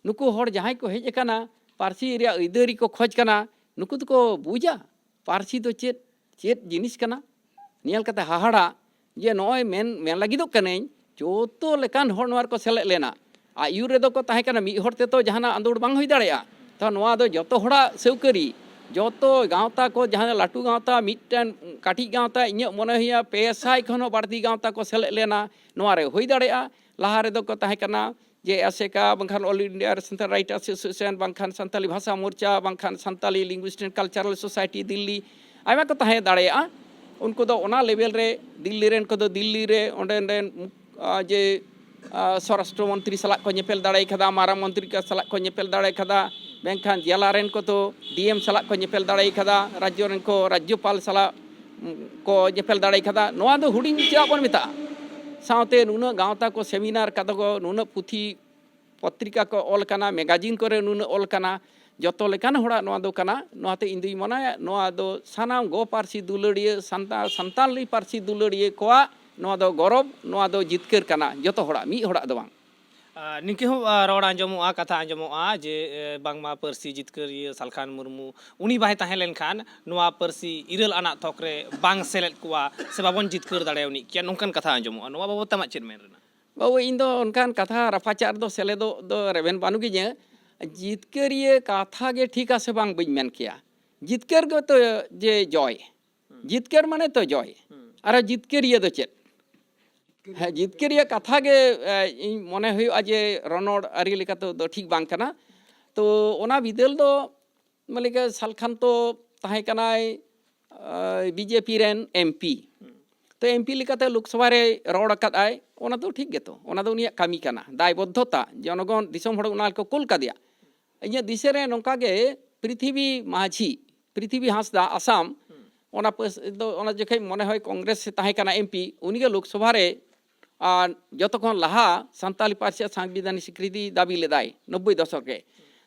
ᱱᱩᱠᱩ ᱦᱚᱲ ᱡᱟᱦᱟᱸᱭ ᱠᱚ ᱦᱮᱡ ᱟᱠᱟᱱᱟ, ᱯᱟᱹᱨᱥᱤ ᱨᱮᱭᱟᱜ ᱟᱹᱭᱫᱟᱹᱨᱤ ᱠᱚ ᱠᱷᱚᱡᱽ ᱠᱟᱱᱟ, ᱱᱩᱠᱩ ᱫᱚᱠᱚ ᱵᱩᱡᱟ ᱯᱟᱹᱨᱥᱤ ᱫᱚ ᱪᱮᱫ, ᱪᱮᱫ ᱡᱤᱱᱤᱥ ᱠᱟᱱᱟ᱾ ᱧᱮᱞ ᱠᱟᱛᱮ ᱦᱟᱦᱟᱲᱟ ᱡᱮ ᱱᱚᱜᱼᱚᱭ ᱢᱮᱱ, ᱢᱮᱱ ᱞᱟᱹᱜᱤᱫᱚᱜ ᱠᱟᱹᱱᱟᱹᱧ, ᱡᱚᱛᱚ ᱞᱮᱠᱟᱱ ᱦᱚᱲ ᱱᱚᱣᱟ ᱨᱮᱠᱚ ᱥᱮᱞᱮᱫ ᱞᱮᱱᱟ᱾ ᱟᱭᱩᱨ ᱨᱮᱫᱚ ᱠᱚ ᱛᱟᱦᱮᱸ ᱠᱟᱱᱟ, ᱢᱤᱫ ᱦᱚᱲ ᱛᱮᱫᱚ ᱡᱟᱦᱟᱱᱟᱜ ᱟᱸᱫᱳᱲ ᱵᱟᱝ ᱦᱩᱭ ᱫᱟᱲᱮᱭᱟᱜᱼᱟ᱾ ᱛᱚ ᱱᱚᱣᱟ ᱫᱚ ᱡᱚᱛᱚ ᱦᱚᱲᱟᱜ ᱥᱟᱹᱣᱠᱟᱹᱨᱤ, ᱡᱚᱛᱚ ᱜᱟᱶᱛᱟ ᱠᱚ, ᱡᱟᱦᱟᱸ ᱞᱟᱹᱴᱩ ᱜᱟᱶᱛᱟ, ᱢᱤᱫᱴᱮᱱ ᱠᱟᱹᱴᱤᱡ ᱜᱟᱶᱛᱟ, ᱤᱧᱟᱹᱜ ᱢᱚᱱᱮ ᱦᱩᱭᱩᱜᱼᱟ ᱯᱮ ᱥᱟᱭ ᱠᱷᱚᱱ ᱦᱚᱸ ᱵᱟᱹᱲᱛᱤ ᱜᱟᱶᱛᱟ ᱠᱚ ᱥᱮᱞᱮᱫ ᱞᱮᱱᱟ ᱱᱚᱣᱟ ᱨᱮ᱾ ᱦᱩᱭ ᱫᱟᱲᱮᱭᱟᱜᱼᱟ ᱞᱟᱦᱟ ᱨᱮᱫᱚ ᱠᱚ ᱛᱟᱦᱮᱸ ᱠᱟᱱᱟ ᱡᱮ ᱟᱥᱮᱠᱟ, ᱵᱟᱝᱠᱷᱟᱱ All India Central Writers Association, ᱵᱟᱝᱠᱷᱟᱱ ᱥᱟᱱᱛᱟᱞᱤ ᱵᱷᱟᱥᱟ ᱢᱳᱨᱪᱟ, ᱵᱟᱝᱠᱷᱟᱱ Santali Linguistic and Cultural Society Delhi, ᱟᱭᱢᱟ ᱠᱚ ᱛᱟᱦᱮᱸ ᱫᱟᱲᱮᱭᱟᱜᱼᱟ᱾ ᱩᱱᱠᱩ ᱫᱚ ᱚᱱᱟ ᱞᱮᱵᱮᱞ ᱨᱮ, ᱫᱤᱞᱞᱤ ᱨᱮᱱ ᱠᱚᱫᱚ ᱫᱤᱞᱞᱤ ᱨᱮ ᱚᱸᱰᱮ ᱨᱮᱱ, ᱟᱸ, ᱡᱮ, ᱟᱸ, ᱥᱚᱨᱟᱥᱴᱨᱚ ᱢᱚᱱᱛᱨᱤ ᱥᱟᱞᱟᱜ ᱠᱚ ᱧᱮᱯᱮᱞ ᱫᱟᱲᱮ ᱠᱟᱫᱟ, ᱢᱟᱨᱟᱝ ᱢᱚᱱᱛᱨᱤ ᱠᱚ ᱥᱟᱞᱟᱜ ᱠᱚ ᱧᱮᱯᱮᱞ ᱫᱟᱲᱮ ᱠᱟᱫᱟ, ᱢᱮᱱᱠᱷᱟᱱ ᱡᱮᱞᱟ ᱨᱮᱱ ᱠᱚᱫᱚ ᱰᱤ ᱮᱢ ᱥᱟᱞᱟᱜ ᱠᱚ ᱧᱮᱯᱮᱞ ᱫᱟᱲᱮ ᱠᱟᱫᱟ, ᱨᱟᱡᱽᱡᱚ ᱨᱮᱱ ᱠᱚ ᱨᱟᱡᱽᱡᱚᱯᱟᱞ ᱥᱟᱞᱟᱜ, ᱩᱸ, ᱠᱚ ᱧᱮᱯᱮᱞ ᱫᱟᱲᱮ ᱠᱟᱫᱟ᱾ ᱱᱚᱣᱟ ᱫᱚ ᱦᱩᱰᱤᱧ ᱪᱮᱫᱟᱜ ᱵᱚᱱ ᱢᱮᱛᱟᱜᱼᱟ? ᱥᱟᱶᱛᱮ ᱱᱩᱱᱟᱹᱜ ᱜᱟᱶᱛᱟ ᱠᱚ, ᱥᱮᱢᱤᱱᱟᱨ ᱠᱟᱫᱟ ᱠᱚ, ᱱᱩᱱᱟᱹᱜ ᱯᱩᱛᱷᱤ ᱯᱚᱛᱨᱤᱠᱟ ᱠᱚ ᱚᱞ ᱠᱟᱱᱟ, ᱢᱮᱜᱟᱡᱤᱱ ᱠᱚᱨᱮ ᱱᱩᱱᱟᱹᱜ ᱚᱞ ᱠᱟᱱᱟ, ᱡᱚᱛᱚ ᱞᱮᱠᱟᱱ ᱦᱚᱲᱟᱜ ᱱᱚᱣᱟ ᱫᱚ ᱠᱟᱱᱟ᱾ ᱱᱚᱣᱟᱛᱮ ᱤᱧ ᱫᱩᱧ ᱢᱚᱱᱮᱭᱟ, ᱱᱚᱣᱟ ᱫᱚ ᱥᱟᱱᱟᱢ ᱜᱚ ᱯᱟᱹᱨᱥᱤ ᱫᱩᱞᱟᱹᱲᱤᱭᱟᱹ, ᱥᱟᱱᱛᱟᱲ, ᱥᱟᱱᱛᱟᱞᱤ ᱯᱟᱹᱨᱥᱤ ᱫᱩᱞᱟᱹᱲᱤᱭᱟᱹ ᱠᱚᱣᱟᱜ ᱱᱚᱣᱟ ᱫᱚ ᱜᱚᱨᱚᱵᱽ, ᱱᱚᱣᱟ ᱫᱚ ᱡᱤᱛᱠᱟᱹᱨ ᱠᱟᱱᱟ, ᱡᱚᱛᱚ ᱦᱚᱲᱟᱜ, ᱢᱤᱫ ᱦᱚᱲᱟᱜ ᱫᱚ ᱵᱟᱝ᱾ ᱟᱨ ᱱᱤᱝᱠᱟᱹ ᱦᱚᱸ, ᱟᱨ, ᱨᱚᱲ ᱟᱸᱡᱚᱢᱚᱜᱼᱟ, ᱠᱟᱛᱷᱟ ᱟᱸᱡᱚᱢᱚᱜᱼᱟ ᱡᱮ, ᱮ, ᱵᱟᱝᱢᱟ ᱯᱟᱹᱨᱥᱤ ᱡᱤᱛᱠᱟᱹᱨᱤᱭᱟᱹ ᱥᱟᱞᱠᱷᱟᱱ ᱢᱩᱨᱢᱩ, ᱩᱱᱤ ᱵᱟᱭ ᱛᱟᱦᱮᱸ ᱞᱮᱱᱠᱷᱟᱱ ᱱᱚᱣᱟ ᱯᱟᱹᱨᱥᱤ ᱤᱨᱟᱹᱞ ᱟᱱᱟᱜ ᱛᱷᱚᱠ ᱨᱮ ᱵᱟᱝ ᱥᱮᱞᱮᱫ ᱠᱚᱣᱟ ᱥᱮ ᱵᱟᱵᱚᱱ ᱡᱤᱛᱠᱟᱹᱨ ᱫᱟᱲᱮᱭᱟᱱᱤᱡ ᱠᱮᱭᱟ, ᱱᱚᱝᱠᱟᱱ ᱠᱟᱛᱷᱟ ᱟᱸᱡᱚᱢᱚᱜᱼᱟ᱾ ᱱᱚᱣᱟ ᱵᱟᱵᱚᱫ ᱛᱮ ᱟᱢᱟᱜ ᱪᱮᱫ ᱢᱮᱱ ᱨᱮᱱᱟᱜ? ᱵᱟᱹᱵᱩ, ᱤᱧ ᱫᱚ ᱚᱱᱠᱟᱱ ᱠᱟᱛᱷᱟ ᱨᱟᱯᱟᱪᱟᱜ ᱨᱮᱫᱚ ᱥᱮᱞᱮᱫᱚᱜ ᱫᱚ ᱨᱮᱵᱮᱱ ᱵᱟᱹᱱᱩᱜᱤᱧᱟᱹ᱾ ᱡᱤᱛᱠᱟᱹᱨᱤᱭᱟᱹ ᱠᱟᱛᱷᱟ ᱜᱮ ᱴᱷᱤᱠᱟ ᱥᱮ ᱵᱟᱝ ᱵᱟᱹᱧ ᱢᱮᱱ ᱠᱮᱭᱟ᱾ ᱡᱤᱛᱠᱟᱹᱨ ᱜᱮᱛᱚ ᱡᱮ ᱡᱚᱭ, ᱡᱤᱛᱠᱟᱹᱨ ᱢᱟᱱᱮ ᱛᱚ ᱡᱚᱭ᱾ ᱟᱨ ᱡᱤᱛᱠᱟᱹᱨᱤᱭᱟᱹ ᱫᱚ ᱪᱮᱫ? ᱦᱮᱸ, ᱡᱤᱛᱠᱟᱹᱨᱤᱭᱟᱹ ᱠᱟᱛᱷᱟ ᱜᱮ, ᱮ, ᱤᱧ ᱢᱚᱱᱮ ᱦᱩᱭᱩᱜᱼᱟ ᱡᱮ ᱨᱚᱱᱚᱲ ᱟᱹᱨᱤ ᱞᱮᱠᱟᱛᱮ ᱫᱚ ᱴᱷᱤᱠ ᱵᱟᱝ ᱠᱟᱱᱟ᱾ ᱛᱚ ᱚᱱᱟ ᱵᱤᱫᱟᱹᱞ ᱫᱚ ᱢᱟᱱᱮ ᱥᱟᱞᱠᱷᱟᱱ ᱛᱚ ᱛᱟᱦᱮᱸ ᱠᱟᱱᱟᱭ, ᱟᱭ, ᱵᱤ ᱡᱮ ᱯᱤ ᱨᱮᱱ ᱮᱢ ᱯᱤ᱾ ᱛᱚ ᱮᱢᱯᱤ ᱞᱮᱠᱟᱛᱮ ᱞᱳᱠᱥᱚᱵᱷᱟ ᱨᱮ ᱨᱚᱲ ᱟᱠᱟᱫ ᱟᱭ, ᱚᱱᱟ ᱫᱚ ᱴᱷᱤᱠ ᱜᱮᱛᱚ, ᱚᱱᱟ ᱫᱚ ᱩᱱᱤᱭᱟᱜ ᱠᱟᱹᱢᱤ ᱠᱟᱱᱟ, ᱫᱟᱭᱵᱚᱫᱽᱫᱷᱚᱛᱟ, ᱡᱚᱱᱚᱜᱚᱱ ᱫᱤᱥᱚᱢ ᱦᱚᱲ ᱚᱱᱟ ᱠᱚ ᱠᱩᱞ ᱠᱟᱫᱮᱭᱟ᱾ ᱤᱧᱟᱹᱜ ᱫᱤᱥᱟᱹ ᱨᱮ ᱱᱚᱝᱠᱟ ᱜᱮ ᱯᱨᱤᱛᱷᱤᱵᱤ ᱢᱟᱹᱡᱷᱤ, ᱯᱨᱤᱛᱷᱤᱵᱤ ᱦᱟᱸᱥᱫᱟ, ᱟᱥᱟᱢ, ᱚᱱᱟ ᱯᱟᱹᱥ-, ᱫᱚ ᱚᱱᱟ ᱡᱚᱠᱷᱮᱡ ᱢᱚᱱᱮ ᱦᱚᱭ ᱠᱚᱝᱜᱨᱮᱥ ᱨᱮ ᱛᱟᱦᱮᱸ ᱠᱟᱱᱟ ᱮᱢᱯᱤ, ᱩᱱᱤᱜᱮ ᱞᱳᱠᱥᱚᱵᱷᱟ ᱨᱮ ᱟᱨ ᱡᱚᱛᱚ ᱠᱷᱚᱱ ᱞᱟᱦᱟ ᱥᱟᱱᱛᱟᱞᱤ ᱯᱟᱹᱨᱥᱤ ᱟᱜ ᱥᱟᱝᱵᱤᱫᱷᱟᱱᱤᱠ ᱥᱤᱠᱨᱤᱛᱤ ᱫᱟᱹᱵᱤ ᱞᱮᱫᱟᱭ ᱱᱚᱵᱵᱳᱭ ᱫᱚᱥᱚᱠ ᱨᱮ᱾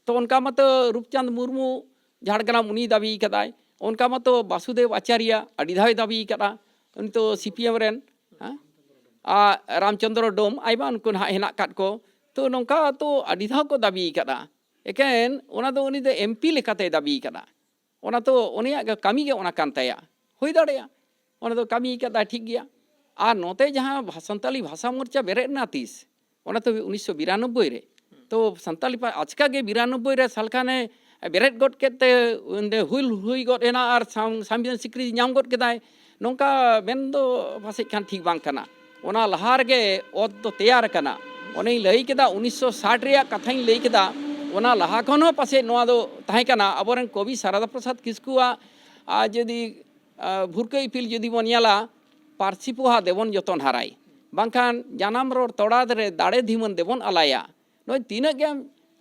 ᱛᱚ ᱚᱱᱠᱟ ᱢᱟᱛᱚ ᱨᱩᱯᱪᱟᱸᱫᱽ ᱢᱩᱨᱢᱩ ᱡᱷᱟᱲᱜᱨᱟᱢ ᱩᱱᱤᱭ ᱫᱟᱹᱵᱤ ᱠᱟᱫᱟᱭ, ᱚᱱᱠᱟ ᱢᱟᱛᱚ ᱵᱟᱥᱩᱫᱮᱵ ᱟᱪᱟᱨᱭᱟ ᱟᱹᱰᱤ ᱫᱷᱟᱣᱮ ᱫᱟᱹᱵᱤ ᱠᱟᱫᱟ, ᱩᱱᱤ ᱛᱚ ᱥᱤᱯᱤᱮᱢ ᱨᱮᱱ, ᱦᱮᱸ? ᱟᱨ ᱨᱟᱢᱪᱚᱸᱫᱽᱨᱚ ᱰᱳᱢ, ᱟᱭᱢᱟ ᱩᱱᱠᱩ ᱱᱟᱦᱟᱜ ᱦᱮᱱᱟᱜ ᱠᱟᱫ ᱠᱚ᱾ ᱛᱚ ᱱᱚᱝᱠᱟ ᱛᱚ ᱟᱹᱰᱤ ᱫᱷᱟᱣ ᱠᱚ ᱫᱟᱹᱵᱤ ᱠᱟᱫᱟ, ᱮᱠᱮᱱ ᱚᱱᱟ ᱫᱚ ᱩᱱᱤ ᱫᱚ ᱮᱢᱯᱤ ᱞᱮᱠᱟᱛᱮᱭ ᱫᱟᱹᱵᱤ ᱠᱟᱫᱟ᱾ ᱚᱱᱟ ᱛᱚ ᱩᱱᱤᱭᱟᱜ ᱜᱮ ᱠᱟᱹᱢᱤ ᱜᱮ ᱚᱱᱟ ᱠᱟᱱ ᱛᱟᱭᱟ, ᱦᱩᱭ ᱫᱟᱲᱮᱭᱟᱜᱼᱟ, ᱚᱱᱟ ᱫᱚ ᱠᱟᱹᱢᱤ ᱠᱟᱫᱟᱭ, ᱴᱷᱤᱠ ᱜᱮᱭᱟ᱾ ᱟᱨ ᱱᱚᱛᱮ ᱡᱟᱦᱟᱸ ᱵᱷᱟ-, ᱥᱟᱱᱛᱟᱞᱤ ᱵᱷᱟᱥᱟ ᱢᱳᱨᱪᱟ ᱵᱮᱨᱮᱫ ᱮᱱᱟ ᱛᱤᱥ, ᱚᱱᱟ ᱛᱚ ᱩᱱᱤᱥᱥᱚ ᱵᱤᱨᱟᱱᱚᱵᱵᱳᱭ ᱨᱮ᱾ ᱛᱚ ᱥᱟᱱᱛᱟᱞᱤ ᱯᱟ-, ᱟᱪᱠᱟ ᱜᱮ ᱵᱤᱨᱟᱱᱚᱵᱵᱳᱭ ᱨᱮ ᱥᱟᱞᱠᱷᱟᱱᱮ ᱵᱮᱨᱮᱫ ᱜᱚᱫ ᱠᱮᱫ ᱛᱮ ᱚᱸᱰᱮ ᱦᱩᱞ ᱦᱩᱭ ᱜᱚᱫ ᱮᱱᱟ ᱟᱨ ᱥᱟᱝ-, ᱥᱟᱝᱵᱤᱫᱷᱟᱱ ᱥᱤᱠᱨᱤᱛᱤ ᱧᱟᱢ ᱜᱚᱫ ᱠᱮᱫᱟᱭ, ᱱᱚᱝᱠᱟ ᱢᱮᱱ ᱫᱚ ᱯᱟᱥᱮᱡ ᱠᱷᱟᱱ ᱴᱷᱤᱠ ᱵᱟᱝ ᱠᱟᱱᱟ᱾ ᱚᱱᱟ ᱞᱟᱦᱟ ᱨᱮᱜᱮ ᱚᱛ ᱫᱚ ᱛᱮᱭᱟᱨ ᱟᱠᱟᱱᱟ᱾ ᱚᱱᱮᱧ ᱞᱟᱹᱭ ᱠᱮᱫᱟ, ᱩᱱᱤᱥᱥᱚ ᱥᱟᱴ ᱨᱮᱭᱟᱜ ᱠᱟᱛᱷᱟᱧ ᱞᱟᱹᱭ ᱠᱮᱫᱟ, ᱚᱱᱟ ᱞᱟᱦᱟ ᱠᱷᱚᱱ ᱦᱚᱸ ᱯᱟᱥᱮᱡ ᱱᱚᱣᱟ ᱫᱚ ᱛᱟᱦᱮᱸ ᱠᱟᱱᱟ᱾ ᱟᱵᱚᱨᱮᱱ ᱠᱚᱵᱤ ᱥᱟᱨᱚᱫᱟ ᱯᱨᱚᱥᱟᱫᱽ ᱠᱤᱥᱠᱩᱣᱟᱜ, ᱟᱨ ᱡᱩᱫᱤ, ᱟᱨ ᱵᱷᱩᱨᱠᱟᱹ ᱤᱯᱤᱞ ᱡᱩᱫᱤ ᱵᱚᱱ ᱧᱮᱞᱟ, ᱯᱟᱹᱨᱥᱤ ᱯᱚᱦᱟ ᱫᱮᱵᱚᱱ ᱡᱚᱛᱚᱱ ᱦᱟᱨᱟᱭ, ᱵᱟᱝᱠᱷᱟᱱ ᱡᱟᱱᱟᱢ ᱨᱚᱲ ᱛᱚᱲᱟ ᱨᱮ ᱫᱟᱲᱮ ᱫᱷᱤᱢᱟᱹᱱ ᱫᱮᱵᱚᱱ ᱟᱞᱟᱭᱟ᱾ ᱱᱚᱜᱼᱚᱭ ᱛᱤᱱᱟᱹᱜ ᱜᱮ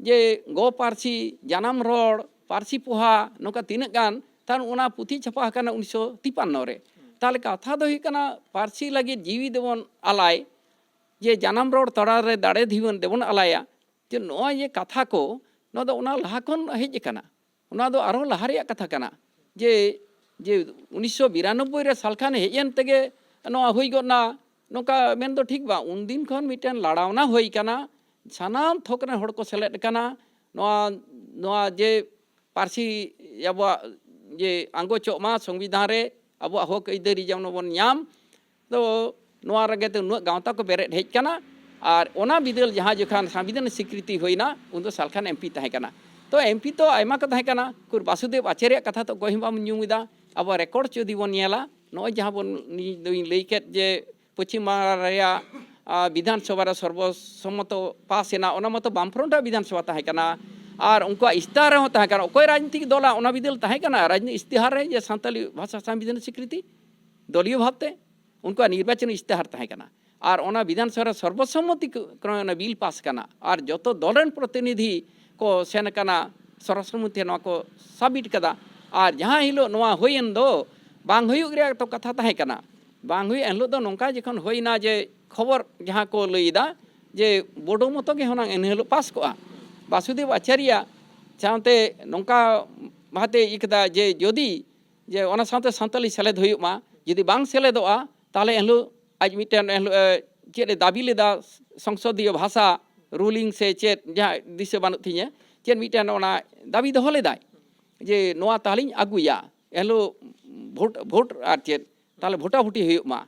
ᱡᱮ ᱜᱚ ᱯᱟᱹᱨᱥᱤ, ᱡᱟᱱᱟᱢ ᱨᱚᱲ, ᱯᱟᱹᱨᱥᱤ ᱯᱚᱦᱟ, ᱱᱚᱝᱠᱟ ᱛᱤᱱᱟᱹᱜ ᱜᱟᱱ, ᱛᱟᱦᱚᱞᱮ ᱚᱱᱟ ᱯᱩᱛᱷᱤ ᱪᱷᱟᱯᱟ ᱟᱠᱟᱱᱟ ᱩᱱᱤᱥᱥᱚ ᱛᱤᱯᱟᱱᱱᱚ ᱨᱮ᱾ ᱛᱟᱦᱚᱞᱮ ᱠᱟᱛᱷᱟ ᱫᱚ ᱦᱩᱭᱩᱜ ᱠᱟᱱᱟ, ᱯᱟᱹᱨᱥᱤ ᱞᱟᱹᱜᱤᱫ ᱡᱤᱣᱤ ᱫᱮᱵᱚᱱ ᱟᱞᱟᱭ, ᱡᱮ ᱡᱟᱱᱟᱢ ᱨᱚᱲ ᱛᱚᱲᱟ ᱨᱮ ᱫᱟᱲᱮ ᱫᱷᱤᱢᱟᱹᱱ ᱫᱮᱵᱚᱱ ᱟᱞᱟᱭᱟ, ᱡᱮ ᱱᱚᱜᱼᱚᱭ ᱡᱮ ᱠᱟᱛᱷᱟ ᱠᱚ, ᱱᱚᱣᱟ ᱫᱚ ᱚᱱᱟ ᱞᱟᱦᱟ ᱠᱷᱚᱱ ᱦᱮᱡ ᱟᱠᱟᱱᱟ, ᱚᱱᱟ ᱫᱚ ᱟᱨᱦᱚᱸ ᱞᱟᱦᱟ ᱨᱮᱭᱟᱜ ᱠᱟᱛᱷᱟ ᱠᱟᱱᱟ᱾ ᱡᱮ, ᱡᱮ ᱩᱱᱤᱥᱥᱚ ᱵᱤᱨᱟᱱᱚᱵᱵᱳᱭ ᱨᱮ ᱥᱟᱞᱠᱷᱟᱱ ᱦᱮᱡ ᱮᱱ ᱛᱮᱜᱮ ᱱᱚᱣᱟ ᱦᱩᱭ ᱜᱚᱫ ᱱᱟ, ᱱᱚᱝᱠᱟ ᱢᱮᱱ ᱫᱚ ᱴᱷᱤᱠ ᱵᱟᱝ᱾ ᱩᱱᱫᱤᱱ ᱠᱷᱚᱱ ᱢᱤᱫᱴᱮᱱ ᱞᱟᱲᱟᱣᱱᱟ ᱦᱩᱭ ᱠᱟᱱᱟ, ᱥᱟᱱᱟᱢ ᱛᱷᱚᱠ ᱨᱮᱱ ᱦᱚᱲ ᱠᱚ ᱥᱮᱞᱮᱫ ᱟᱠᱟᱱᱟ᱾ ᱱᱚᱣᱟ, ᱱᱚᱣᱟ ᱡᱮ ᱯᱟᱹᱨᱥᱤ ᱟᱵᱚᱣᱟᱜ ᱡᱮ ᱟᱸᱜᱚᱪᱚᱜ ᱢᱟ ᱥᱚᱝᱵᱤᱫᱷᱟᱱ ᱨᱮ, ᱟᱵᱚᱣᱟᱜ ᱦᱚᱠ ᱟᱹᱭᱫᱟᱹᱨᱤ ᱡᱮᱢᱚᱱ ᱵᱚᱱ ᱧᱟᱢ, ᱛᱚ ᱱᱚᱣᱟ ᱨᱮᱜᱮ ᱛᱚ ᱩᱱᱟᱹᱜ ᱜᱟᱶᱛᱟ ᱠᱚ ᱵᱮᱨᱮᱫ ᱦᱮᱡ ᱠᱟᱱᱟ᱾ ᱟᱨ ᱚᱱᱟ ᱵᱤᱫᱟᱹᱞ ᱡᱟᱦᱟᱸ ᱡᱚᱠᱷᱟᱱ ᱥᱚᱝᱵᱤᱫᱷᱟᱱ ᱥᱤᱠᱨᱤᱛᱤ ᱦᱩᱭᱱᱟ, ᱩᱱ ᱫᱚ ᱥᱟᱞᱠᱷᱟᱱ ᱮᱢᱯᱤ ᱛᱟᱦᱮᱸ ᱠᱟᱱᱟ᱾ ᱛᱚ ᱮᱢᱯᱤ ᱛᱚ ᱟᱭᱢᱟ ᱠᱚ ᱛᱟᱦᱮᱸ ᱠᱟᱱᱟ, ᱩᱠᱩᱨ ᱵᱟᱥᱩᱫᱮᱵ ᱟᱪᱟᱨᱭᱟᱜ ᱠᱟᱛᱷᱟ ᱛᱚ ᱚᱠᱚᱭ ᱦᱚᱸ ᱵᱟᱢ ᱧᱩᱢ ᱮᱫᱟ᱾ ᱟᱵᱚ ᱨᱮᱠᱚᱨᱰ ᱡᱩᱫᱤ ᱵᱚᱱ ᱧᱮᱞᱟ, ᱱᱚᱜᱼᱚᱭ ᱡᱟᱦᱟᱸ ᱵᱚᱱ, ᱱᱤᱭᱟᱹ ᱫᱚᱧ ᱞᱟᱹᱭ ᱠᱮᱫ ᱡᱮ ᱯᱚᱪᱷᱤᱢ ᱵᱟᱝᱞᱟ ᱨᱮᱭᱟᱜ, ᱟ, ᱵᱤᱫᱷᱟᱱ ᱥᱚᱵᱷᱟ ᱨᱮ ᱥᱚᱨᱵᱚᱥᱚᱢᱢᱚᱛᱚ ᱯᱟᱥ ᱮᱱᱟ, ᱚᱱᱟ ᱢᱟᱛᱚ ᱵᱟᱢ ᱯᱷᱨᱚᱱᱴ ᱟᱜ ᱵᱤᱫᱷᱟᱱ ᱥᱚᱵᱷᱟ ᱛᱟᱦᱮᱸ ᱠᱟᱱᱟ᱾ ᱟᱨ ᱩᱱᱠᱩᱣᱟᱜ ᱤᱥᱛᱤᱦᱟᱨ ᱨᱮᱦᱚᱸ ᱛᱟᱦᱮᱸ ᱠᱟᱱᱟ᱾ ᱚᱠᱚᱭ ᱨᱟᱡᱽᱱᱤᱛᱤᱠ ᱫᱚᱞᱟᱜ ᱚᱱᱟ ᱵᱤᱫᱟᱹᱞ ᱛᱟᱦᱮᱸ ᱠᱟᱱᱟ ᱨᱟᱡᱽᱱᱤᱛᱤ ᱤᱥᱛᱤᱦᱟᱨ ᱨᱮ ᱡᱮ ᱥᱟᱱᱛᱟᱞᱤ ᱵᱷᱟᱥᱟ ᱥᱚᱝᱵᱤᱫᱷᱟᱱ ᱥᱤᱠᱨᱤᱛᱤ ᱫᱚᱞᱤᱭᱚ ᱵᱷᱟᱵᱽᱛᱮ? ᱩᱱᱠᱩᱣᱟᱜ ᱱᱤᱨᱵᱟᱪᱚᱱ ᱤᱥᱛᱤᱦᱟᱨ ᱛᱟᱦᱮᱸ ᱠᱟᱱᱟ᱾ ᱟᱨ ᱚᱱᱟ ᱵᱤᱫᱷᱟᱱ ᱥᱚᱵᱷᱟ ᱨᱮ ᱥᱚᱨᱵᱚᱥᱚᱢᱢᱚᱛᱤ ᱠᱨᱚᱢᱮ ᱚᱱᱟ ᱵᱤᱞ ᱯᱟᱥ ᱠᱟᱱᱟ᱾ ᱟᱨ ᱡᱚᱛᱚ ᱫᱚᱞ ᱨᱮᱱ ᱯᱨᱚᱛᱤᱱᱤᱫᱷᱤ ᱠᱚ ᱥᱮᱱ ᱟᱠᱟᱱᱟ, ᱥᱚᱨᱟᱥᱴᱨᱚ ᱢᱚᱱᱛᱨᱤ ᱱᱚᱣᱟ ᱠᱚ ᱥᱟᱵᱢᱤᱴ ᱠᱟᱫᱟ᱾ ᱟᱨ ᱡᱟᱦᱟᱸ ᱦᱤᱞᱳᱜ ᱱᱚᱣᱟ ᱦᱩᱭᱮᱱ ᱫᱚ, ᱵᱟᱝ ᱦᱩᱭᱩᱜ ᱨᱮᱭᱟᱜ ᱛᱚ ᱠᱟᱛᱷᱟ ᱛᱟᱦᱮᱸ ᱠᱟᱱᱟ, ᱵᱟᱝ ᱦᱩᱭᱩᱜ ᱮᱱᱦᱤᱞᱳᱜ ᱫᱚ ᱱᱚᱝᱠᱟ ᱡᱚᱠᱷᱚᱱ ᱦᱩᱭᱱᱟ ᱡᱮ ᱠᱷᱚᱵᱚᱨ ᱡᱟᱦᱟᱸ ᱠᱚ ᱞᱟᱹᱭᱫᱟ ᱡᱮ ᱵᱳᱰᱳ ᱢᱚᱛᱚ ᱜᱮ ᱦᱩᱱᱟᱝ ᱮᱱᱦᱤᱞᱳᱜ ᱯᱟᱥ ᱠᱚᱜᱼᱟ᱾ ᱵᱟᱥᱩᱫᱮᱵ ᱟᱪᱟᱨᱭᱟ ᱥᱟᱶᱛᱮ ᱱᱚᱝᱠᱟ ᱵᱷᱟᱵᱛᱮ ᱤᱭᱟᱹ ᱠᱮᱫᱟ ᱡᱮ ᱡᱩᱫᱤ ᱡᱮ ᱚᱱᱟ ᱥᱟᱶᱛᱮ ᱥᱟᱱᱛᱟᱞᱤ ᱥᱮᱞᱮᱫ ᱦᱩᱭᱩᱜ ᱢᱟ, ᱡᱩᱫᱤ ᱵᱟᱝ ᱥᱮᱞᱮᱫᱚᱜᱼᱟ, ᱛᱟᱦᱚᱞᱮ ᱮᱱᱦᱤᱞᱳᱜ ᱟᱡ ᱢᱤᱫᱴᱮᱱ ᱮᱱᱦᱤᱞᱳᱜ, ᱮ, ᱪᱮᱫ ᱮ ᱫᱟᱹᱵᱤ ᱞᱮᱫᱟ, ᱥᱚᱝᱥᱚᱫᱤᱭᱚ ᱵᱷᱟᱥᱟ ᱨᱩᱞᱤᱝ ᱥᱮ ᱪᱮᱫ, ᱡᱟᱦᱟᱸ ᱫᱤᱥᱟᱹ ᱵᱟᱹᱱᱩᱜ ᱛᱤᱧᱟᱹ, ᱪᱮᱫ ᱢᱤᱫᱴᱮᱱ ᱚᱱᱟ ᱫᱟᱹᱵᱤ ᱫᱚᱦᱚ ᱞᱮᱫᱟᱭ ᱡᱮ ᱱᱚᱣᱟ ᱛᱟᱦᱞᱤᱧ ᱟᱹᱜᱩᱭᱟ, ᱮᱱᱦᱤᱞᱳᱜ ᱵᱷᱳᱴ, ᱵᱷᱳᱴ ᱟᱨ ᱪᱮᱫ, ᱛᱟᱦᱞᱮ ᱵᱷᱳᱴᱟᱵᱷᱩᱴᱤ ᱦᱩᱭᱩᱜ ᱢᱟ,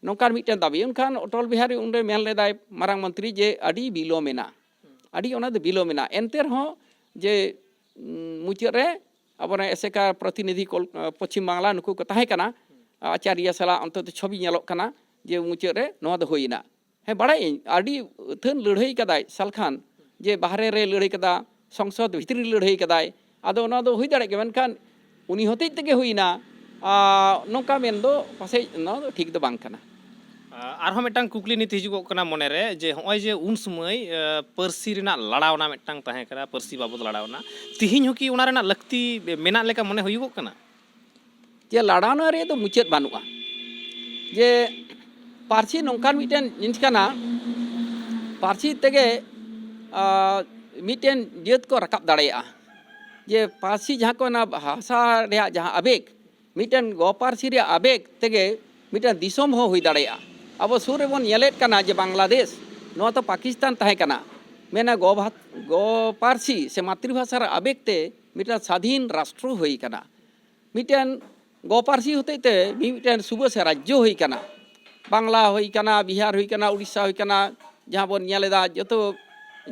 ᱱᱚᱝᱠᱟᱱ ᱢᱤᱫᱴᱮᱱ ᱫᱟᱹᱵᱤ᱾ ᱮᱱᱠᱷᱟᱱ ᱚᱴᱚᱞ ᱵᱤᱦᱟᱨᱤ ᱩᱱᱨᱮ ᱢᱮᱱ ᱞᱮᱫᱟᱭ ᱢᱟᱨᱟᱝ ᱢᱚᱱᱛᱨᱤ ᱡᱮ ᱟᱹᱰᱤ ᱵᱤᱞᱚᱢ ᱮᱱᱟ, ᱟᱹᱰᱤ ᱚᱱᱟ ᱫᱚ ᱵᱤᱞᱚᱢ ᱮᱱᱟ᱾ ᱮᱱᱛᱮ ᱨᱮᱦᱚᱸ ᱡᱮ, ᱩᱸ, ᱢᱩᱪᱟᱹᱫ ᱨᱮ ᱟᱵᱚᱨᱮᱱ ᱮᱥᱮᱠᱟ ᱯᱨᱚᱛᱤᱱᱤᱫᱷᱤ ᱠᱚᱞ-, ᱯᱚᱪᱷᱤᱢ ᱵᱟᱝᱞᱟ ᱱᱩᱠᱩ ᱠᱚ ᱛᱟᱦᱮᱸ ᱠᱟᱱᱟ, ᱟᱪᱟᱨᱭᱟ ᱥᱟᱞᱟᱜ ᱚᱱᱛᱚᱛᱚ ᱪᱷᱚᱵᱤ ᱧᱮᱞᱚᱜ ᱠᱟᱱᱟ ᱡᱮ ᱢᱩᱪᱟᱹᱫ ᱨᱮ ᱱᱚᱣᱟ ᱫᱚ ᱦᱩᱭᱱᱟ᱾ ᱦᱮᱸ, ᱵᱟᱲᱟᱭᱟᱹᱧ ᱟᱹᱰᱤ ᱟᱹᱛᱷᱟᱹᱱ ᱞᱟᱹᱲᱦᱟᱹᱭ ᱠᱟᱫᱟᱭ ᱥᱟᱞᱠᱷᱟᱱ, ᱡᱮ ᱵᱟᱦᱨᱮ ᱨᱮ ᱞᱟᱹᱲᱦᱟᱹᱭ ᱠᱟᱫᱟ, ᱥᱚᱝᱥᱚᱫ ᱵᱷᱤᱛᱨᱤ ᱨᱮ ᱞᱟᱹᱲᱦᱟᱹᱭ ᱠᱟᱫᱟᱭ᱾ ᱟᱫᱚ ᱚᱱᱟ ᱫᱚ ᱦᱩᱭ ᱫᱟᱲᱮᱭᱟᱜ ᱜᱮᱭᱟ, ᱢᱮᱱᱠᱷᱟᱱ ᱩᱱᱤ ᱦᱚᱛᱮᱡ ᱛᱮᱜᱮ ᱦᱩᱭᱱᱟ, ᱟᱨ ᱱᱚᱝᱠᱟ ᱢᱮᱱ ᱫᱚ ᱯᱟᱥᱮᱡ ᱱᱚᱣᱟ ᱫᱚ ᱴᱷᱤᱠ ᱫᱚ ᱵᱟᱝ ᱠᱟᱱᱟ᱾ ᱟᱨᱦᱚᱸ ᱢᱤᱫᱴᱟᱝ ᱠᱩᱠᱞᱤ ᱱᱤᱛ ᱦᱤᱡᱩᱜᱚᱜ ᱠᱟᱱᱟ ᱢᱚᱱᱮᱨᱮ, ᱡᱮ ᱦᱚᱸᱜᱼᱚᱭ ᱡᱮ ᱩᱱ ᱥᱚᱢᱚᱭ, ᱮ, ᱯᱟᱹᱨᱥᱤ ᱨᱮᱱᱟᱜ ᱞᱟᱲᱟᱣᱱᱟ ᱢᱤᱫᱴᱟᱝ ᱛᱟᱦᱮᱸ ᱠᱟᱱᱟ, ᱯᱟᱹᱨᱥᱤ ᱵᱟᱵᱚᱫ ᱞᱟᱲᱟᱣᱱᱟ, ᱛᱤᱦᱤᱧ ᱦᱚᱸᱠᱤ ᱚᱱᱟ ᱨᱮᱱᱟᱜ ᱞᱟᱹᱠᱛᱤ ᱢᱮᱱᱟᱜ ᱞᱮᱠᱟ ᱢᱚᱱᱮ ᱦᱩᱭᱩᱜᱚᱜ ᱠᱟᱱᱟ? ᱡᱮ ᱞᱟᱲᱟᱣᱱᱟ ᱨᱮᱭᱟᱜ ᱫᱚ ᱢᱩᱪᱟᱹᱫ ᱵᱟᱹᱱᱩᱜᱼᱟ᱾ ᱡᱮ ᱯᱟᱹᱨᱥᱤ ᱱᱚᱝᱠᱟᱱ ᱢᱤᱫᱴᱮᱱ ᱡᱤᱱᱤᱥ ᱠᱟᱱᱟ, ᱯᱟᱹᱨᱥᱤ ᱛᱮᱜᱮ, ᱟ, ᱢᱤᱫᱴᱮᱱ ᱡᱟᱹᱛ ᱠᱚ ᱨᱟᱠᱟᱵ ᱫᱟᱲᱮᱭᱟᱜᱼᱟ᱾ ᱡᱮ ᱯᱟᱹᱨᱥᱤ ᱡᱟᱦᱟᱸ ᱠᱚ ᱚᱱᱟ ᱵᱷᱟᱥᱟ ᱨᱮᱭᱟᱜ ᱡᱟᱦᱟᱸ ᱟᱵᱮᱜᱽ, ᱢᱤᱫᱴᱮᱱ ᱜᱚ ᱯᱟᱹᱨᱥᱤ ᱨᱮᱭᱟᱜ ᱟᱵᱮᱜᱽ ᱛᱮᱜᱮ ᱢᱤᱫᱴᱮᱱ ᱫᱤᱥᱚᱢ ᱦᱚᱸ ᱦᱩᱭ ᱫᱟᱲᱮᱭᱟᱜᱼᱟ᱾ ᱟᱵᱚ ᱥᱩᱨ ᱨᱮᱵᱚᱱ ᱧᱮᱞᱮᱫ ᱠᱟᱱᱟ ᱡᱮ ᱵᱟᱝᱞᱟᱫᱮᱥ, ᱱᱚᱣᱟ ᱫᱚ ᱯᱟᱠᱤᱥᱛᱟᱱ ᱛᱟᱦᱮᱸ ᱠᱟᱱᱟ, ᱢᱮᱱᱟ ᱜᱚ ᱵᱷᱟ-, ᱜᱚ ᱯᱟᱹᱨᱥᱤ ᱥᱮ ᱢᱟᱛᱨᱤ ᱵᱷᱟᱥᱟ ᱨᱮ ᱟᱵᱮᱜᱽ ᱛᱮ ᱢᱤᱫᱴᱮᱱ ᱥᱟᱫᱷᱤᱱ ᱨᱟᱥᱴᱨᱚ ᱦᱩᱭ ᱠᱟᱱᱟ᱾ ᱢᱤᱫᱴᱮᱱ ᱜᱚ ᱯᱟᱹᱨᱥᱤ ᱦᱚᱛᱮᱡ ᱛᱮ ᱢᱤᱫᱴᱮᱱ ᱥᱩᱵᱟᱹ ᱥᱮ ᱨᱟᱡᱽᱡᱚ ᱦᱩᱭ ᱠᱟᱱᱟ᱾ ᱵᱟᱝᱞᱟ ᱦᱩᱭ ᱠᱟᱱᱟ, ᱵᱤᱦᱟᱨ ᱦᱩᱭ ᱠᱟᱱᱟ, ᱩᱲᱤᱥᱥᱟ ᱦᱩᱭ ᱠᱟᱱᱟ, ᱡᱟᱦᱟᱸ ᱵᱚᱱ ᱧᱮᱞ ᱮᱫᱟ ᱡᱚᱛᱚ,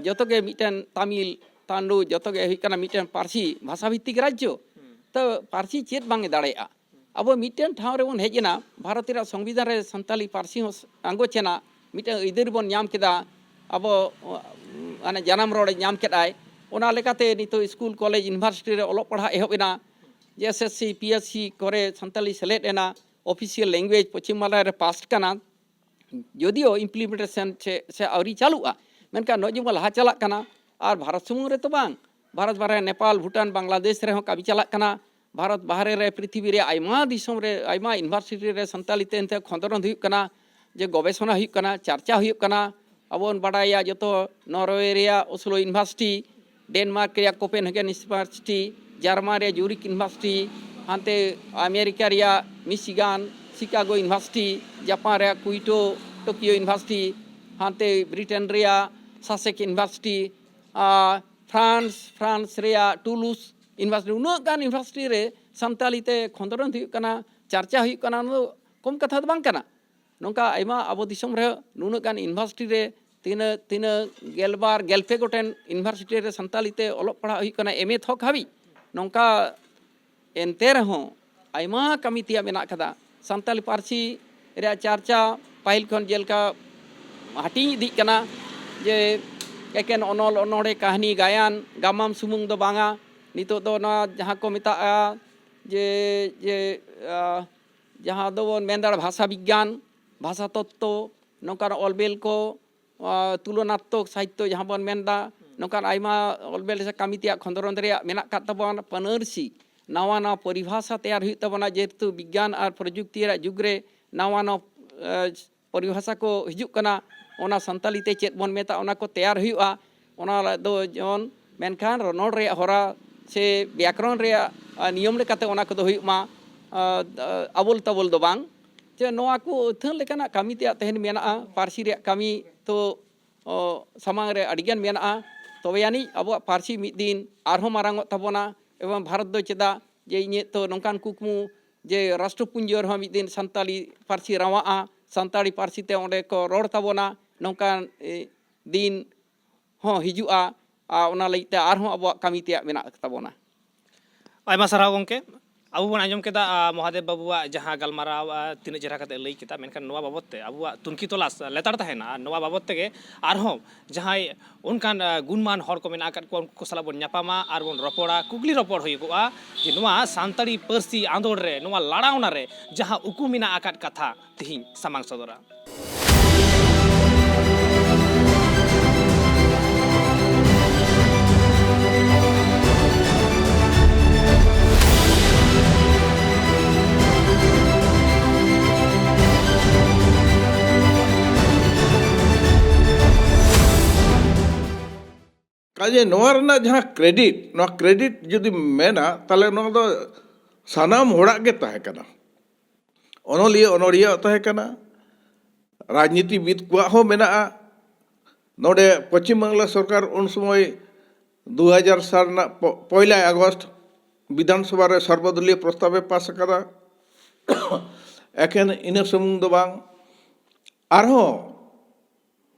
ᱡᱚᱛᱚ ᱜᱮ ᱢᱤᱫᱴᱮᱱ ᱛᱟᱢᱤᱞ, ᱛᱟᱱᱰᱩ, ᱡᱚᱛᱚ ᱜᱮ ᱦᱩᱭᱩᱜ ᱠᱟᱱᱟ ᱢᱤᱫᱴᱮᱱ ᱯᱟᱹᱨᱥᱤ ᱵᱷᱟᱥᱟ ᱵᱷᱤᱛᱛᱤᱠ ᱨᱟᱡᱽᱡᱚ᱾ ᱛᱚ ᱯᱟᱹᱨᱥᱤ ᱪᱮᱫ ᱵᱟᱝ ᱮ ᱫᱟᱲᱮᱭᱟᱜᱼᱟ? ᱟᱵᱚ ᱢᱤᱫᱴᱮᱱ ᱴᱷᱟᱶ ᱨᱮᱵᱚᱱ ᱦᱮᱡ ᱮᱱᱟ, ᱵᱷᱟᱨᱚᱛ ᱨᱮᱭᱟᱜ ᱥᱚᱝᱵᱤᱫᱷᱟᱱ ᱨᱮ ᱥᱟᱱᱛᱟᱞᱤ ᱯᱟᱹᱨᱥᱤ ᱦᱚᱸ ᱟᱸᱜᱚᱪ ᱮᱱᱟ, ᱢᱤᱫᱴᱮᱱ ᱟᱹᱭᱫᱟᱹᱨᱤ ᱵᱚᱱ ᱧᱟᱢ ᱠᱮᱫᱟ, ᱟᱵᱚ, ᱢᱟᱱᱮ ᱡᱟᱱᱟᱢ ᱨᱚᱲᱮ ᱧᱟᱢ ᱠᱮᱫᱟᱭ᱾ ᱚᱱᱟ ᱞᱮᱠᱟᱛᱮ ᱱᱤᱛᱚᱜ ᱥᱠᱩᱞ, ᱠᱚᱞᱮᱡᱽ, ᱤᱭᱩᱱᱤᱵᱷᱟᱨᱥᱤᱴᱤ ᱨᱮ ᱚᱞᱚᱜ ᱯᱟᱲᱦᱟᱜ ᱮᱦᱚᱵ ᱮᱱᱟ᱾ ᱡᱮ S S C, P S C ᱠᱚᱨᱮ ᱥᱟᱱᱛᱟᱞᱤ ᱥᱮᱞᱮᱫ ᱮᱱᱟ᱾ ᱚᱯᱷᱤᱥᱤᱭᱟᱞ ᱞᱮᱝᱜᱩᱭᱮᱡᱽ ᱯᱚᱪᱷᱤᱢ ᱵᱟᱝᱞᱟ ᱨᱮ ᱯᱟᱥᱰ ᱠᱟᱱᱟ, ᱡᱚᱫᱤᱭᱳ ᱤᱢᱯᱞᱤᱢᱮᱱᱴᱮᱥᱚᱱ ᱥᱮ, ᱥᱮ ᱟᱹᱣᱨᱤ ᱪᱟᱹᱞᱩᱜᱼᱟ, ᱢᱮᱱᱠᱷᱟᱱ ᱱᱚᱜᱼᱚᱭ ᱡᱮᱢᱚᱱ ᱞᱟᱦᱟ ᱪᱟᱞᱟᱜ ᱠᱟᱱᱟ᱾ ᱟᱨ ᱵᱷᱟᱨᱚᱛ ᱥᱩᱢᱩᱝ ᱨᱮᱛᱚ ᱵᱟᱝ, ᱵᱷᱟᱨᱚᱛ ᱵᱟᱦᱨᱮ, ᱱᱮᱯᱟᱞ, ᱵᱷᱩᱴᱟᱱ, ᱵᱟᱝᱞᱟᱫᱮᱥ ᱨᱮᱦᱚᱸ ᱠᱟᱹᱢᱤ ᱪᱟᱞᱟᱜ ᱠᱟᱱᱟ᱾ ᱵᱷᱟᱨᱚᱛ ᱵᱟᱦᱨᱮ ᱨᱮ, ᱯᱨᱤᱛᱷᱤᱵᱤ ᱨᱮ ᱟᱭᱢᱟ ᱫᱤᱥᱚᱢ ᱨᱮ, ᱟᱭᱢᱟ ᱤᱭᱩᱱᱤᱵᱷᱟᱨᱥᱤᱴᱤ ᱨᱮ ᱥᱟᱱᱛᱟᱞᱤ ᱛᱮ ᱮᱱᱛᱮ ᱠᱷᱚᱸᱫᱽᱨᱚᱸᱫ ᱦᱩᱭᱩᱜ ᱠᱟᱱᱟ, ᱡᱮ ᱜᱚᱵᱮᱥᱚᱱᱟ ᱦᱩᱭᱩᱜ ᱠᱟᱱᱟ, ᱪᱟᱨᱪᱟ ᱦᱩᱭᱩᱜ ᱠᱟᱱᱟ᱾ ᱟᱵᱚ ᱵᱚᱱ ᱵᱟᱰᱟᱭᱟ ᱡᱚᱛᱚ, ᱱᱚᱨᱣᱮ ᱨᱮᱭᱟᱜ ᱳᱥᱞᱳ ᱤᱭᱩᱱᱤᱵᱷᱟᱨᱥᱤᱴᱤ, ᱰᱮᱱᱢᱟᱨᱠ ᱨᱮᱭᱟᱜ ᱠᱳᱯᱮᱱᱦᱮᱜᱮᱱ ᱤᱭᱩᱱᱤᱵᱷᱟᱨᱥᱤᱴᱤ, ᱡᱟᱨᱢᱟᱱ ᱨᱮᱭᱟᱜ ᱡᱩᱨᱤᱠ ᱤᱭᱩᱱᱤᱵᱷᱟᱨᱥᱤᱴᱤ, ᱦᱟᱱᱛᱮ ᱟᱢᱮᱨᱤᱠᱟ ᱨᱮᱭᱟᱜ ᱢᱤᱥᱤᱜᱟᱱ ᱥᱤᱠᱟᱜᱳ ᱤᱭᱩᱱᱤᱵᱷᱟᱨᱥᱤᱴᱤ, ᱡᱟᱯᱟᱱ ᱨᱮᱭᱟᱜ ᱠᱩᱭᱴᱳ ᱴᱳᱠᱤᱭᱳ ᱤᱭᱩᱱᱤᱵᱷᱟᱨᱥᱤᱴᱤ, ᱦᱟᱱᱛᱮ ᱵᱨᱤᱴᱮᱱ ᱨᱮᱭᱟᱜ ᱥᱟᱥᱮᱠ ᱤᱭᱩᱱᱤᱵᱷᱟᱨᱥᱤᱴᱤ, ᱟᱨ ᱯᱷᱨᱟᱱᱥ, ᱯᱷᱨᱟᱱᱥ ᱨᱮᱭᱟᱜ ᱴᱩᱞᱩᱥ ᱤᱭᱩᱱᱤᱵᱷᱟᱨᱥᱤᱴᱤ, ᱩᱱᱟᱹᱜ ᱜᱟᱱ ᱤᱭᱩᱱᱤᱵᱷᱟᱨᱥᱤᱴᱤ ᱨᱮ ᱥᱟᱱᱛᱟᱞᱤ ᱛᱮ ᱠᱷᱚᱸᱫᱽᱨᱚᱸᱫ ᱦᱩᱭᱩᱜ ᱠᱟᱱᱟ, ᱪᱟᱨᱪᱟ ᱦᱩᱭᱩᱜ ᱠᱟᱱᱟ᱾ ᱚᱱᱟ ᱫᱚ ᱠᱚᱢ ᱠᱟᱛᱷᱟ ᱫᱚ ᱵᱟᱝ ᱠᱟᱱᱟ᱾ ᱱᱚᱝᱠᱟ ᱟᱭᱢᱟ ᱟᱵᱚ ᱫᱤᱥᱚᱢ ᱨᱮ ᱱᱩᱱᱟᱹᱜ ᱜᱟᱱ ᱤᱭᱩᱱᱤᱵᱷᱟᱨᱥᱤᱴᱤ ᱨᱮ ᱛᱤᱱᱟᱹᱜ, ᱛᱤᱱᱟᱹᱜ ᱜᱮᱞᱵᱟᱨ, ᱜᱮᱞᱯᱮ ᱜᱚᱴᱮᱱ ᱤᱭᱩᱱᱤᱵᱷᱟᱨᱥᱤᱴᱤ ᱨᱮ ᱥᱟᱱᱛᱟᱞᱤ ᱛᱮ ᱚᱞᱚᱜ ᱯᱟᱲᱦᱟᱜ ᱦᱩᱭᱩᱜ ᱠᱟᱱᱟ, ᱮᱢ ᱮ ᱛᱷᱚᱠ ᱦᱟᱹᱵᱤᱡ᱾ ᱱᱚᱝᱠᱟ ᱮᱱᱛᱮ ᱨᱮᱦᱚᱸ ᱟᱭᱢᱟ ᱠᱟᱹᱢᱤ ᱛᱮᱭᱟᱜ ᱢᱮᱱᱟᱜ ᱠᱟᱫᱟ᱾ ᱥᱟᱱᱛᱟᱞᱤ ᱯᱟᱹᱨᱥᱤ ᱨᱮᱭᱟᱜ ᱪᱟᱨᱪᱟ ᱯᱟᱹᱦᱤᱞ ᱠᱷᱚᱱ ᱡᱮᱞᱮᱠᱟ ᱦᱟᱹᱴᱤᱧ ᱤᱫᱤᱜ ᱠᱟᱱᱟ, ᱡᱮ ᱮᱠᱮᱱ ᱚᱱᱚᱞ, ᱚᱱᱚᱬᱦᱮ, ᱠᱟᱹᱦᱱᱤ, ᱜᱟᱭᱟᱱ, ᱜᱟᱢᱟᱢ ᱥᱩᱢᱩᱝ ᱫᱚ ᱵᱟᱝᱟ᱾ ᱱᱤᱛᱚᱜ ᱫᱚ ᱱᱚᱣᱟ ᱡᱟᱦᱟᱸ ᱠᱚ ᱢᱮᱛᱟᱜᱼᱟ ᱡᱮ, ᱡᱮ, ᱟ, ᱡᱟᱦᱟᱸ ᱫᱚᱵᱚᱱ ᱢᱮᱱ ᱫᱟᱲᱮᱭᱟᱜᱼᱟ ᱵᱷᱟᱥᱟ ᱵᱤᱜᱽᱜᱟᱱ, ᱵᱷᱟᱥᱟ ᱛᱚᱛᱛᱚ, ᱱᱚᱝᱠᱟᱱ ᱚᱞ ᱵᱮᱞ ᱠᱚ, ᱟ, ᱛᱩᱞᱚᱱᱟᱛᱢᱚᱠ ᱥᱟᱦᱤᱛᱛᱚ ᱡᱟᱦᱟᱸ ᱵᱚᱱ ᱢᱮᱱᱫᱟ, ᱱᱚᱝᱠᱟᱱ ᱟᱭᱢᱟ ᱚᱞ ᱵᱮᱞ ᱥᱮ ᱠᱟᱹᱢᱤ ᱛᱮᱭᱟᱜ ᱠᱷᱚᱸᱫᱽᱨᱚᱸᱫᱽ ᱨᱮᱭᱟᱜ ᱢᱮᱱᱟᱜ ᱟᱠᱟᱫ ᱛᱟᱵᱚᱱᱟ᱾ ᱯᱟᱹᱱᱟᱹᱨᱥᱤ ᱱᱟᱣᱟ ᱱᱟᱣᱟ ᱯᱚᱨᱤᱵᱷᱟᱥᱟ ᱛᱮᱭᱟᱨ ᱦᱩᱭᱩᱜ ᱛᱟᱵᱚᱱᱟ, ᱡᱮᱦᱮᱛᱩ ᱵᱤᱜᱽᱜᱟᱱ ᱟᱨ ᱯᱨᱚᱡᱩᱠᱛᱤ ᱨᱮᱭᱟᱜ ᱡᱩᱜᱽ ᱨᱮ ᱱᱟᱣᱟ ᱱᱟᱣᱟ, ᱟ, ᱯᱚᱨᱤᱵᱷᱟᱥᱟ ᱠᱚ ᱦᱤᱡᱩᱜ ᱠᱟᱱᱟ, ᱚᱱᱟ ᱥᱟᱱᱛᱟᱞᱤ ᱛᱮ ᱪᱮᱫ ᱵᱚᱱ ᱢᱮᱛᱟᱜᱼᱟ, ᱚᱱᱟ ᱠᱚ ᱛᱮᱭᱟᱨ ᱦᱩᱭᱩᱜᱼᱟ᱾ ᱚᱱᱟ ᱫᱚ ᱡᱮᱢᱚᱱ, ᱢᱮᱱᱠᱷᱟᱱ ᱨᱚᱱᱚᱲ ᱨᱮᱭᱟᱜ ᱦᱚᱨᱟ ᱥᱮ ᱵᱮᱭᱟᱠᱨᱚᱱ ᱨᱮᱭᱟᱜ, ᱟ, ᱱᱤᱭᱚᱢ ᱞᱮᱠᱟᱛᱮ ᱚᱱᱟ ᱠᱚᱫᱚ ᱦᱩᱭᱩᱜ ᱢᱟ, ᱟ, ᱟᱵᱚᱞ ᱛᱟᱵᱚᱞ ᱫᱚ ᱵᱟᱝ᱾ ᱡᱮ ᱱᱚᱣᱟ ᱠᱚ ᱟᱹᱛᱷᱟᱹᱱ ᱞᱮᱠᱟᱱᱟᱜ ᱠᱟᱹᱢᱤ ᱛᱮᱭᱟᱜ ᱛᱟᱦᱮᱱ ᱢᱮᱱᱟᱜᱼᱟ᱾ ᱯᱟᱹᱨᱥᱤ ᱨᱮᱭᱟᱜ ᱠᱟᱹᱢᱤ ᱛᱚ, ᱚ, ᱥᱟᱢᱟᱝ ᱨᱮ ᱟᱹᱰᱤᱜᱟᱱ ᱢᱮᱱᱟᱜᱼᱟ᱾ ᱛᱚᱵᱮ ᱟᱹᱱᱤᱡ ᱟᱵᱚᱣᱟᱜ ᱯᱟᱹᱨᱥᱤ ᱢᱤᱫ ᱫᱤᱱ ᱟᱨᱦᱚᱸ ᱢᱟᱨᱟᱝ ᱚᱜ ᱛᱟᱵᱚᱱᱟ᱾ ᱮᱵᱚᱝ ᱵᱷᱟᱨᱚᱛ ᱫᱚ ᱪᱮᱫᱟᱜ ᱡᱮ ᱤᱧᱟᱹᱜ ᱛᱚ ᱱᱚᱝᱠᱟᱱ ᱠᱩᱠᱢᱩ ᱡᱮ ᱨᱟᱥᱴᱨᱚᱯᱩᱧᱡᱤ ᱨᱮᱦᱚᱸ ᱢᱤᱫ ᱫᱤᱱ ᱥᱟᱱᱛᱟᱞᱤ ᱯᱟᱹᱨᱥᱤ ᱨᱟᱣᱟᱜᱼᱟ, ᱥᱟᱱᱛᱟᱲᱤ ᱯᱟᱹᱨᱥᱤ ᱛᱮ ᱚᱸᱰᱮ ᱠᱚ ᱨᱚᱲ ᱛᱟᱵᱚᱱᱟ, ᱱᱚᱝᱠᱟᱱ, ᱮ, ᱫᱤᱱ ᱦᱚᱸ ᱦᱤᱡᱩᱜᱼᱟ᱾ ᱟᱨ ᱚᱱᱟ ᱞᱟᱹᱜᱤᱫ ᱛᱮ ᱟᱨᱦᱚᱸ ᱟᱵᱚᱣᱟᱜ ᱠᱟᱹᱢᱤ ᱛᱮᱭᱟᱜ ᱢᱮᱱᱟᱜ ᱛᱟᱵᱚᱱᱟ᱾ ᱟᱭᱢᱟ ᱥᱟᱨᱦᱟᱣ ᱜᱚᱢᱠᱮ᱾ ᱟᱵᱚ ᱵᱚᱱ ᱟᱸᱡᱚᱢ ᱠᱮᱫᱟ, ᱟ, ᱢᱚᱦᱟᱫᱮᱵ ᱵᱟᱹᱵᱩᱣᱟᱜ ᱡᱟᱦᱟᱸ ᱜᱟᱞᱢᱟᱨᱟᱣ, ᱟ, ᱛᱤᱱᱟᱹᱜ ᱪᱮᱦᱨᱟ ᱠᱟᱛᱮ ᱞᱟᱹᱭ ᱠᱮᱫᱟ, ᱢᱮᱱᱠᱷᱟᱱ ᱱᱚᱣᱟ ᱵᱟᱵᱚᱛ ᱛᱮ ᱟᱵᱚᱣᱟᱜ ᱛᱩᱱᱠᱷᱤ ᱛᱚᱞᱟᱥ ᱞᱮᱛᱟᱲ ᱛᱟᱦᱮᱱᱟ᱾ ᱟᱨ ᱱᱚᱣᱟ ᱵᱟᱵᱚᱛ ᱛᱮᱜᱮ ᱟᱨᱦᱚᱸ ᱡᱟᱦᱟᱸᱭ ᱚᱱᱠᱟᱱ, ᱟ, ᱜᱩᱱᱢᱟᱱ ᱦᱚᱲ ᱠᱚ ᱢᱮᱱᱟᱜ ᱟᱠᱟᱫ ᱠᱚᱣᱟ, ᱩᱱᱠᱩ ᱥᱟᱞᱟᱜ ᱵᱚᱱ ᱧᱟᱯᱟᱢᱟ ᱟᱨ ᱵᱚᱱ ᱨᱚᱯᱚᱲᱟ, ᱠᱩᱠᱞᱤ ᱨᱚᱯᱚᱲ ᱦᱩᱭᱩᱜᱚᱜᱼᱟ ᱡᱮ ᱱᱚᱣᱟ ᱥᱟᱱᱛᱟᱲᱤ ᱯᱟᱹᱨᱥᱤ ᱟᱸᱫᱳᱲ ᱨᱮ, ᱱᱚᱣᱟ ᱞᱟᱲᱟᱣᱱᱟ ᱨᱮ ᱡᱟᱦᱟᱸ ᱩᱠᱩ ᱢᱮᱱᱟᱜ ᱟᱠᱟᱫ ᱠᱟᱛᱷᱟ ᱛᱮᱦᱮᱧ ᱥᱟᱢᱟᱝ ᱥᱚᱫᱚᱨᱟ᱾ ᱠᱟᱡᱮ ᱱᱚᱣᱟ ᱨᱮᱱᱟᱜ ᱡᱟᱦᱟᱸ ᱠᱨᱮᱰᱤᱴ, ᱱᱚᱣᱟ ᱠᱨᱮᱰᱤᱴ ᱡᱩᱫᱤ ᱢᱮᱱᱟ, ᱛᱟᱦᱚᱞᱮ ᱱᱚᱣᱟ ᱫᱚ ᱥᱟᱱᱟᱢ ᱦᱚᱲᱟᱜ ᱜᱮ ᱛᱟᱦᱮᱸ ᱠᱟᱱᱟ᱾ ᱚᱱᱚᱞᱤᱭᱟᱹ ᱚᱱᱚᱲᱦᱤᱭᱟᱹᱣᱟᱜ ᱛᱟᱦᱮᱸ ᱠᱟᱱᱟ, ᱨᱟᱡᱽᱱᱤᱛᱤᱵᱤᱫ ᱠᱚᱣᱟᱜ ᱦᱚᱸ ᱢᱮᱱᱟᱜᱼᱟ᱾ ᱱᱚᱰᱮ ᱯᱚᱪᱷᱤᱢ ᱵᱟᱝᱞᱟ ᱥᱚᱨᱠᱟᱨ ᱩᱱ ᱥᱚᱢᱚᱭ ᱫᱩ ᱦᱟᱡᱟᱨ ᱥᱟᱞ ᱨᱮᱱᱟᱜ ᱯᱚ-, ᱯᱚᱭᱞᱟᱭ ᱟᱜᱚᱥᱴ ᱵᱤᱫᱷᱟᱱ ᱥᱚᱵᱷᱟ ᱨᱮ ᱥᱚᱨᱵᱚᱫᱚᱞᱤᱭᱚ ᱯᱨᱚᱥᱛᱟᱵᱮ ᱯᱟᱥ ᱟᱠᱟᱫᱟ᱾ ᱮᱠᱮᱱ ᱤᱱᱟᱹ ᱥᱩᱢᱩᱝ ᱫᱚ ᱵᱟᱝ, ᱟᱨᱦᱚᱸ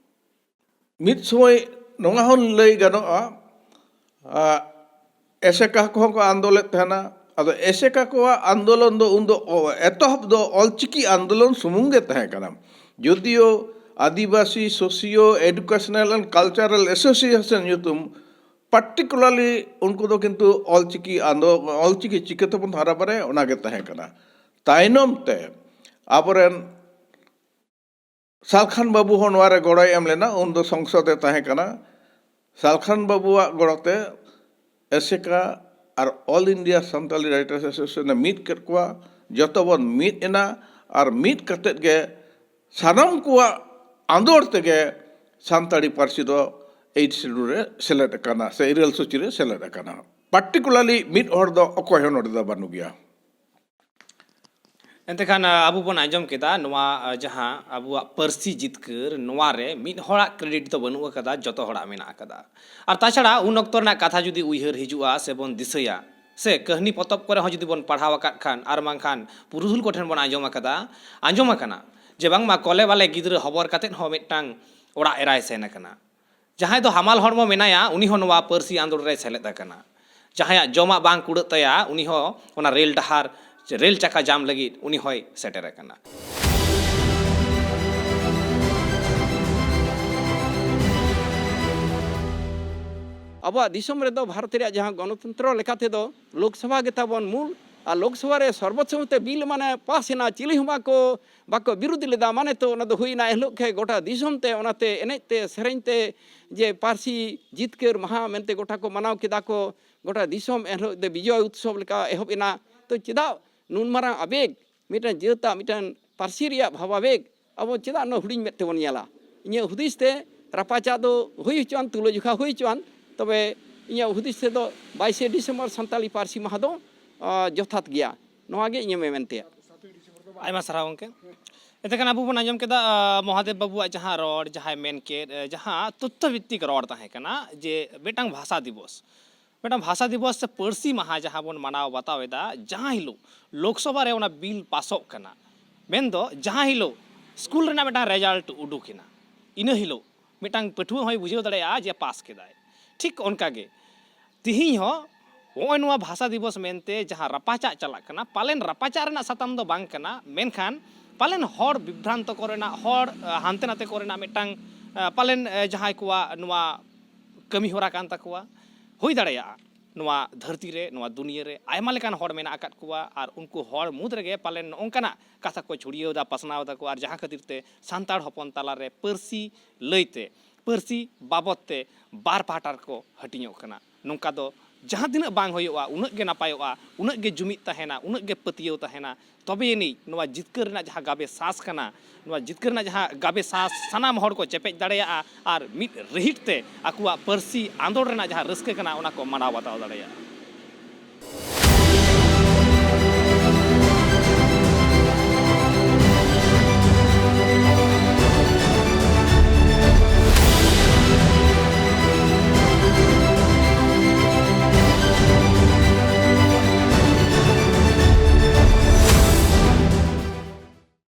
ᱢᱤᱫ ᱥᱚᱢᱚᱭ ᱱᱚᱣᱟ ᱦᱚᱸ ᱞᱟᱹᱭ ᱜᱟᱱᱚᱜᱼᱟ, ᱟ, ᱮᱥᱮᱠᱟ ᱠᱚᱦᱚᱸ ᱠᱚ ᱟᱱᱫᱳᱞᱮᱫ ᱛᱟᱦᱮᱱᱟ᱾ ᱟᱫᱚ ᱮᱥᱮᱠᱟ ᱠᱚᱣᱟᱜ ᱟᱱᱫᱳᱞᱚᱱ ᱫᱚ ᱩᱱᱫᱚ ᱚ-, ᱮᱛᱚᱦᱚᱵ ᱫᱚ ᱚᱞᱪᱤᱠᱤ ᱟᱱᱫᱳᱞᱚᱱ ᱥᱩᱢᱩᱝ ᱜᱮ ᱛᱟᱦᱮᱸ ᱠᱟᱱᱟ᱾ ᱡᱩᱫᱤᱭᱳ ᱟᱹᱫᱤᱵᱟᱹᱥᱤ Socio Educational and Cultural Association ᱧᱩᱛᱩᱢ, particularly ᱩᱱᱠᱩ ᱫᱚ ᱠᱤᱱᱛᱩ ᱚᱞᱪᱤᱠᱤ ᱟᱱᱫᱳ-, ᱚᱞᱪᱤᱠᱤ ᱪᱤᱠᱟᱹ ᱛᱮᱵᱚᱱ ᱦᱟᱨᱟ ᱵᱟᱨᱟᱭᱟ, ᱚᱱᱟᱜᱮ ᱛᱟᱦᱮᱸ ᱠᱟᱱᱟ᱾ ᱛᱟᱭᱱᱚᱢ ᱛᱮ ᱟᱵᱚᱨᱮᱱ ᱥᱟᱞᱠᱷᱟᱱ ᱵᱟᱹᱵᱩ ᱦᱚᱸ ᱱᱚᱣᱟ ᱨᱮ ᱜᱚᱲᱚᱭ ᱮᱢ ᱞᱮᱱᱟ, ᱩᱱ ᱫᱚ ᱥᱚᱝᱥᱚᱫ ᱮ ᱛᱟᱦᱮᱸ ᱠᱟᱱᱟ᱾ ᱥᱟᱞᱠᱷᱟᱱ ᱵᱟᱹᱵᱩᱣᱟᱜ ᱜᱚᱲᱚ ᱛᱮ ᱮᱥᱮᱠᱟ ᱟᱨ All India Santali Writers Association ᱮ ᱢᱤᱫ ᱠᱮᱫ ᱠᱚᱣᱟ᱾ ᱡᱚᱛᱚ ᱵᱚᱱ ᱢᱤᱫ ᱮᱱᱟ ᱟᱨ ᱢᱤᱫ ᱠᱟᱛᱮᱫ ᱜᱮ ᱥᱟᱱᱟᱢ ᱠᱚᱣᱟᱜ ᱟᱸᱫᱳᱲ ᱛᱮᱜᱮ ᱥᱟᱱᱛᱟᱲᱤ ᱯᱟᱹᱨᱥᱤ ᱫᱚ Eighth Schedule ᱨᱮ ᱥᱮᱞᱮᱫ ᱟᱠᱟᱱᱟ ᱥᱮ ᱤᱨᱟᱹᱞ ᱥᱩᱪᱤ ᱨᱮ ᱥᱮᱞᱮᱫ ᱟᱠᱟᱱᱟ᱾ Particularly ᱢᱤᱫ ᱦᱚᱲ ᱫᱚ ᱚᱠᱚᱭ ᱦᱚᱸ ᱱᱚᱰᱮ ᱫᱚ ᱵᱟᱹᱱᱩᱜ ᱜᱮᱭᱟ᱾ ᱮᱱᱛᱮ ᱠᱷᱟᱱ, ᱟ, ᱟᱵᱚ ᱵᱚᱱ ᱟᱸᱡᱚᱢ ᱠᱮᱫᱟ ᱱᱚᱣᱟ, ᱟ, ᱡᱟᱦᱟᱸ ᱟᱵᱚᱣᱟᱜ ᱯᱟᱹᱨᱥᱤ ᱡᱤᱛᱠᱟᱹᱨ, ᱱᱚᱣᱟ ᱨᱮ ᱢᱤᱫ ᱦᱚᱲᱟᱜ ᱠᱨᱮᱰᱤᱴ ᱫᱚ ᱵᱟᱹᱱᱩᱜ ᱟᱠᱟᱫᱟ, ᱡᱚᱛᱚ ᱦᱚᱲᱟᱜ ᱢᱮᱱᱟᱜ ᱟᱠᱟᱫᱟ᱾ ᱟᱨ ᱛᱟᱪᱷᱟᱲᱟ ᱩᱱ ᱚᱠᱛᱚ ᱨᱮᱱᱟᱜ ᱠᱟᱛᱷᱟ ᱡᱩᱫᱤ ᱩᱭᱦᱟᱹᱨ ᱦᱤᱡᱩᱜᱼᱟ ᱥᱮ ᱵᱚᱱ ᱫᱤᱥᱟᱹᱭᱟ, ᱥᱮ ᱠᱟᱹᱦᱱᱤ ᱯᱚᱛᱚᱵ ᱠᱚᱨᱮ ᱦᱚᱸ ᱡᱩᱫᱤ ᱵᱚᱱ ᱯᱟᱲᱦᱟᱣ ᱟᱠᱟᱫ ᱠᱷᱟᱱ, ᱟᱨ ᱵᱟᱝᱠᱷᱟᱱ ᱯᱩᱨᱩᱫᱷᱩᱞ ᱠᱚᱴᱷᱮᱱ ᱵᱚᱱ ᱟᱸᱡᱚᱢ ᱟᱠᱟᱫᱟ, ᱟᱸᱡᱚᱢ ᱟᱠᱟᱱᱟ ᱡᱮ ᱵᱟᱝᱢᱟ ᱠᱚᱞᱮ ᱵᱟᱞᱮ ᱜᱤᱫᱽᱨᱟᱹ ᱦᱚᱵᱚᱨ ᱠᱟᱛᱮᱫ ᱦᱚᱸ ᱢᱤᱫᱴᱟᱝ ᱚᱲᱟᱜ ᱮᱨᱟᱭ ᱥᱮᱱ ᱟᱠᱟᱱᱟ᱾ ᱡᱟᱦᱟᱸᱭ ᱫᱚ ᱦᱟᱢᱟᱞ ᱦᱚᱲᱢᱚ ᱢᱮᱱᱟᱭᱟ, ᱩᱱᱤ ᱦᱚᱸ ᱱᱚᱣᱟ ᱯᱟᱹᱨᱥᱤ ᱟᱸᱫᱳᱲ ᱨᱮᱭ ᱥᱮᱞᱮᱫ ᱟᱠᱟᱱᱟ᱾ ᱡᱟᱦᱟᱸᱭᱟᱜ ᱡᱚᱢᱟᱜ ᱵᱟᱝ ᱠᱩᱲᱟᱹᱜ ᱛᱟᱭᱟ, ᱩᱱᱤ ᱦᱚᱸ ᱚᱱᱟ ᱨᱮᱞ ᱰᱟᱦᱟᱨ, ᱨᱮᱞ ᱪᱟᱠᱟ ᱡᱟᱢ ᱞᱟᱹᱜᱤᱫ ᱩᱱᱤ ᱦᱚᱸᱭ ᱥᱮᱴᱮᱨ ᱟᱠᱟᱱᱟ᱾ ᱟᱵᱚᱣᱟᱜ ᱫᱤᱥᱚᱢ ᱨᱮᱫᱚ ᱵᱷᱟᱨᱚᱛ ᱨᱮᱭᱟᱜ ᱡᱟᱦᱟᱸ ᱜᱚᱱᱚᱛᱚᱱᱛᱨᱚ ᱞᱮᱠᱟ ᱛᱮᱫᱚ ᱞᱳᱠᱥᱚᱵᱷᱟ ᱜᱮ ᱛᱟᱵᱚᱱ ᱢᱩᱞ, ᱟᱨ ᱞᱳᱠᱥᱚᱵᱷᱟ ᱨᱮ ᱥᱚᱨᱵᱚᱥᱚᱢᱢᱚᱛᱮ ᱵᱤᱞ ᱢᱟᱱᱮ ᱯᱟᱥ ᱮᱱᱟ, ᱪᱤᱞᱤ ᱦᱚᱸ ᱵᱟᱠᱚ, ᱵᱟᱠᱚ ᱵᱤᱨᱩᱫ ᱞᱮᱫᱟ᱾ ᱢᱟᱱᱮ ᱛᱚ ᱚᱱᱟ ᱫᱚ ᱦᱩᱭᱱᱟ ᱮᱱ ᱦᱤᱞᱳᱜ ᱠᱷᱚᱱ ᱜᱚᱴᱟ ᱫᱤᱥᱚᱢ ᱛᱮ ᱚᱱᱟᱛᱮ ᱮᱱᱮᱡ ᱛᱮ ᱥᱮᱨᱮᱧ ᱛᱮ ᱡᱮ ᱯᱟᱹᱨᱥᱤ ᱡᱤᱛᱠᱟᱹᱨ ᱢᱟᱦᱟ ᱢᱮᱱᱛᱮ ᱜᱚᱴᱟ ᱠᱚ ᱢᱟᱱᱟᱣ ᱠᱮᱫᱟ ᱠᱚ᱾ ᱜᱚᱴᱟ ᱫᱤᱥᱚᱢ ᱮᱱ ᱦᱤᱞᱳᱜ ᱫᱚ ᱵᱤᱡᱚᱭ ᱩᱛᱥᱚᱵᱽ ᱞᱮᱠᱟ ᱮᱦᱚᱵ ᱮᱱᱟ᱾ ᱛᱚ ᱪᱮᱫᱟᱜ ᱱᱩᱱ ᱢᱟᱨᱟᱝ ᱟᱵᱮᱜᱽ, ᱢᱤᱫᱴᱟᱝ ᱡᱟᱹᱛᱟᱜ ᱢᱤᱫᱴᱟᱝ ᱯᱟᱹᱨᱥᱤ ᱨᱮᱭᱟᱜ ᱵᱷᱟᱵᱟᱵᱮᱜᱽ ᱟᱵᱚ ᱪᱮᱫᱟᱜ ᱱᱩᱱᱟᱹᱜ ᱦᱩᱰᱤᱧ ᱢᱮᱫ ᱛᱮᱵᱚᱱ ᱧᱮᱞᱟ? ᱤᱧᱟᱹᱜ ᱦᱩᱫᱤᱥ ᱛᱮ ᱨᱟᱯᱟᱪᱟᱜ ᱫᱚ ᱦᱩᱭ ᱦᱚᱪᱚᱣᱟᱱ, ᱛᱩᱞᱟᱹᱡᱚᱠᱷᱟ ᱦᱩᱭ ᱦᱚᱪᱚᱣᱟᱱ, ᱛᱚᱵᱮ ᱤᱧᱟᱹᱜ ᱦᱩᱫᱤᱥ ᱛᱮᱫᱚ ᱵᱟᱭᱤᱥᱮ ᱰᱤᱥᱮᱢᱵᱚᱨ ᱥᱟᱱᱛᱟᱲᱤ ᱯᱟᱹᱨᱥᱤ ᱢᱟᱦᱟ ᱫᱚ, ᱟᱸ, ᱡᱚᱛᱷᱟᱛ ᱜᱮᱭᱟ᱾ ᱱᱚᱣᱟ ᱜᱮ ᱤᱧᱟᱹᱜ ᱢᱮ-, ᱢᱮᱱ ᱛᱮᱭᱟᱜ᱾ ᱟᱭᱢᱟ ᱥᱟᱨᱦᱟᱣ ᱜᱚᱢᱠᱮ᱾ ᱮᱱᱛᱮ ᱠᱷᱟᱱ ᱟᱵᱚ ᱵᱚᱱ ᱟᱸᱡᱚᱢ ᱠᱮᱫᱟ, ᱟᱸ, ᱢᱚᱦᱟᱫᱮᱵ ᱵᱟᱹᱵᱩᱣᱟᱜ ᱡᱟᱦᱟᱸ ᱨᱚᱲ, ᱡᱟᱦᱟᱸᱭ ᱢᱮᱱ ᱠᱮᱫ, ᱟᱸ, ᱡᱟᱦᱟᱸ ᱛᱚᱛᱛᱷᱚ ᱵᱷᱤᱛᱛᱤᱠ ᱨᱚᱲ ᱛᱟᱦᱮᱸ ᱠᱟᱱᱟ ᱡᱮ ᱢᱤᱫᱴᱟᱝ ᱵᱷᱟᱥᱟ ᱫᱤᱵᱚᱥ, ᱢᱤᱫᱴᱟᱝ ᱵᱷᱟᱥᱟ ᱫᱤᱵᱚᱥ ᱥᱮ ᱯᱟᱹᱨᱥᱤ ᱢᱟᱦᱟ ᱡᱟᱦᱟᱸ ᱵᱚᱱ ᱢᱟᱱᱟᱣ ᱵᱟᱛᱟᱣ ᱮᱫᱟ, ᱡᱟᱦᱟᱸ ᱦᱤᱞᱳᱜ ᱞᱳᱠᱥᱚᱵᱷᱟ ᱨᱮ ᱚᱱᱟ ᱵᱤᱞ ᱯᱟᱥᱚᱜ ᱠᱟᱱᱟ, ᱢᱮᱱᱫᱚ ᱡᱟᱦᱟᱸ ᱦᱤᱞᱳᱜ ᱥᱠᱩᱞ ᱨᱮᱱᱟᱜ ᱢᱤᱫᱴᱟᱝ ᱨᱮᱡᱟᱞᱴ ᱩᱰᱩᱠ ᱮᱱᱟ, ᱤᱱᱟᱹ ᱦᱤᱞᱳᱜ ᱢᱤᱫᱴᱟᱝ ᱯᱟᱹᱴᱷᱩᱣᱟᱹ ᱦᱚᱸᱭ ᱵᱩᱡᱷᱟᱹᱣ ᱫᱟᱲᱮᱭᱟᱜᱼᱟ ᱡᱮ ᱯᱟᱥ ᱠᱮᱫᱟᱭ᱾ ᱴᱷᱤᱠ ᱚᱱᱠᱟᱜᱮ ᱛᱤᱦᱤᱧ ᱦᱚᱸ ᱱᱚᱜᱼᱚᱭ ᱱᱚᱣᱟ ᱵᱷᱟᱥᱟ ᱫᱤᱵᱚᱥ ᱢᱮᱱᱛᱮ ᱡᱟᱦᱟᱸ ᱨᱟᱯᱟᱪᱟᱜ ᱪᱟᱞᱟᱜ ᱠᱟᱱᱟ, ᱯᱟᱞᱮᱱ ᱨᱟᱯᱟᱪᱟᱜ ᱨᱮᱱᱟᱜ ᱥᱟᱛᱟᱢ ᱫᱚ ᱵᱟᱝ ᱠᱟᱱᱟ, ᱢᱮᱱᱠᱷᱟᱱ ᱯᱟᱞᱮᱱ ᱦᱚᱲ ᱵᱤᱵᱷᱨᱟᱱᱛᱚ ᱠᱚᱨᱮᱱᱟᱜ, ᱦᱚᱲ, ᱟᱸ, ᱦᱟᱱᱛᱮ ᱱᱟᱛᱮ ᱠᱚᱨᱮᱱᱟᱜ ᱢᱤᱫᱴᱟᱝ, ᱟᱸ, ᱯᱟᱞᱮᱱ, ᱟᱸ, ᱡᱟᱦᱟᱸᱭ ᱠᱚᱣᱟᱜ ᱱᱚᱣᱟ ᱠᱟᱹᱢᱤ ᱦᱚᱨᱟ ᱠᱟᱱ ᱛᱟᱠᱚᱣᱟ, ᱦᱩᱭ ᱫᱟᱲᱮᱭᱟᱜᱼᱟ ᱱᱚᱣᱟ ᱫᱷᱟᱹᱨᱛᱤ ᱨᱮ, ᱱᱚᱣᱟ ᱫᱩᱱᱤᱭᱟᱹ ᱨᱮ ᱟᱭᱢᱟ ᱞᱮᱠᱟᱱ ᱦᱚᱲ ᱢᱮᱱᱟᱜ ᱟᱠᱟᱫ ᱠᱚᱣᱟ, ᱟᱨ ᱩᱱᱠᱩ ᱦᱚᱲ ᱢᱩᱫᱽ ᱨᱮᱜᱮ ᱯᱟᱞᱮᱱ ᱱᱚᱜᱼᱚ ᱱᱚᱝᱠᱟᱱᱟᱜ ᱠᱟᱛᱷᱟ ᱠᱚ ᱪᱷᱩᱲᱭᱟᱹᱣ ᱮᱫᱟ, ᱯᱟᱥᱱᱟᱣ ᱮᱫᱟ ᱠᱚ, ᱟᱨ ᱡᱟᱦᱟᱸ ᱠᱷᱟᱹᱛᱤᱨ ᱛᱮ ᱥᱟᱱᱛᱟᱲ ᱦᱚᱯᱚᱱ ᱛᱟᱞᱟ ᱨᱮ ᱯᱟᱹᱨᱥᱤ ᱞᱟᱹᱭ ᱛᱮ, ᱯᱟᱹᱨᱥᱤ ᱵᱟᱵᱚᱫ ᱛᱮ ᱵᱟᱨ ᱯᱟᱦᱴᱟ ᱨᱮᱠᱚ ᱦᱟᱹᱴᱤᱧᱚᱜ ᱠᱟᱱᱟ᱾ ᱱᱚᱝᱠᱟ ᱫᱚ ᱡᱟᱦᱟᱸ ᱛᱤᱱᱟᱹᱜ ᱵᱟᱝ ᱦᱩᱭᱩᱜᱼᱟ, ᱩᱱᱟᱹᱜ ᱜᱮ ᱱᱟᱯᱟᱭᱚᱜᱼᱟ, ᱩᱱᱟᱹᱜ ᱜᱮ ᱡᱩᱢᱤᱫ ᱛᱟᱦᱮᱱᱟ, ᱩᱱᱟᱹᱜ ᱜᱮ ᱯᱟᱹᱛᱭᱟᱹᱣ ᱛᱟᱦᱮᱱᱟ᱾ ᱛᱚᱵᱮ ᱟᱹᱱᱤᱡ ᱱᱚᱣᱟ ᱡᱤᱛᱠᱟᱹᱨ ᱨᱮᱱᱟᱜ ᱡᱟᱦᱟᱸ ᱜᱟᱵᱮ ᱥᱟᱸᱥ ᱠᱟᱱᱟ, ᱱᱚᱣᱟ ᱡᱤᱛᱠᱟᱹᱨ ᱨᱮᱱᱟᱜ ᱡᱟᱦᱟᱸ ᱜᱟᱵᱮ ᱥᱟᱸᱥ ᱥᱟᱱᱟᱢ ᱦᱚᱲ ᱠᱚ ᱪᱮᱯᱮᱡ ᱫᱟᱲᱮᱭᱟᱜᱼᱟ ᱟᱨ ᱢᱤᱫ ᱨᱤᱦᱤᱴ ᱛᱮ ᱟᱠᱚᱣᱟᱜ ᱯᱟᱹᱨᱥᱤ ᱟᱸᱫᱳᱲ ᱨᱮᱱᱟᱜ ᱡᱟᱦᱟᱸ ᱨᱟᱹᱥᱠᱟᱹ ᱠᱟᱱᱟ, ᱚᱱᱟ ᱠᱚ ᱢᱟᱱᱟᱣ ᱵᱟᱛᱟᱣ ᱫᱟᱲᱮᱭᱟᱜᱼᱟ᱾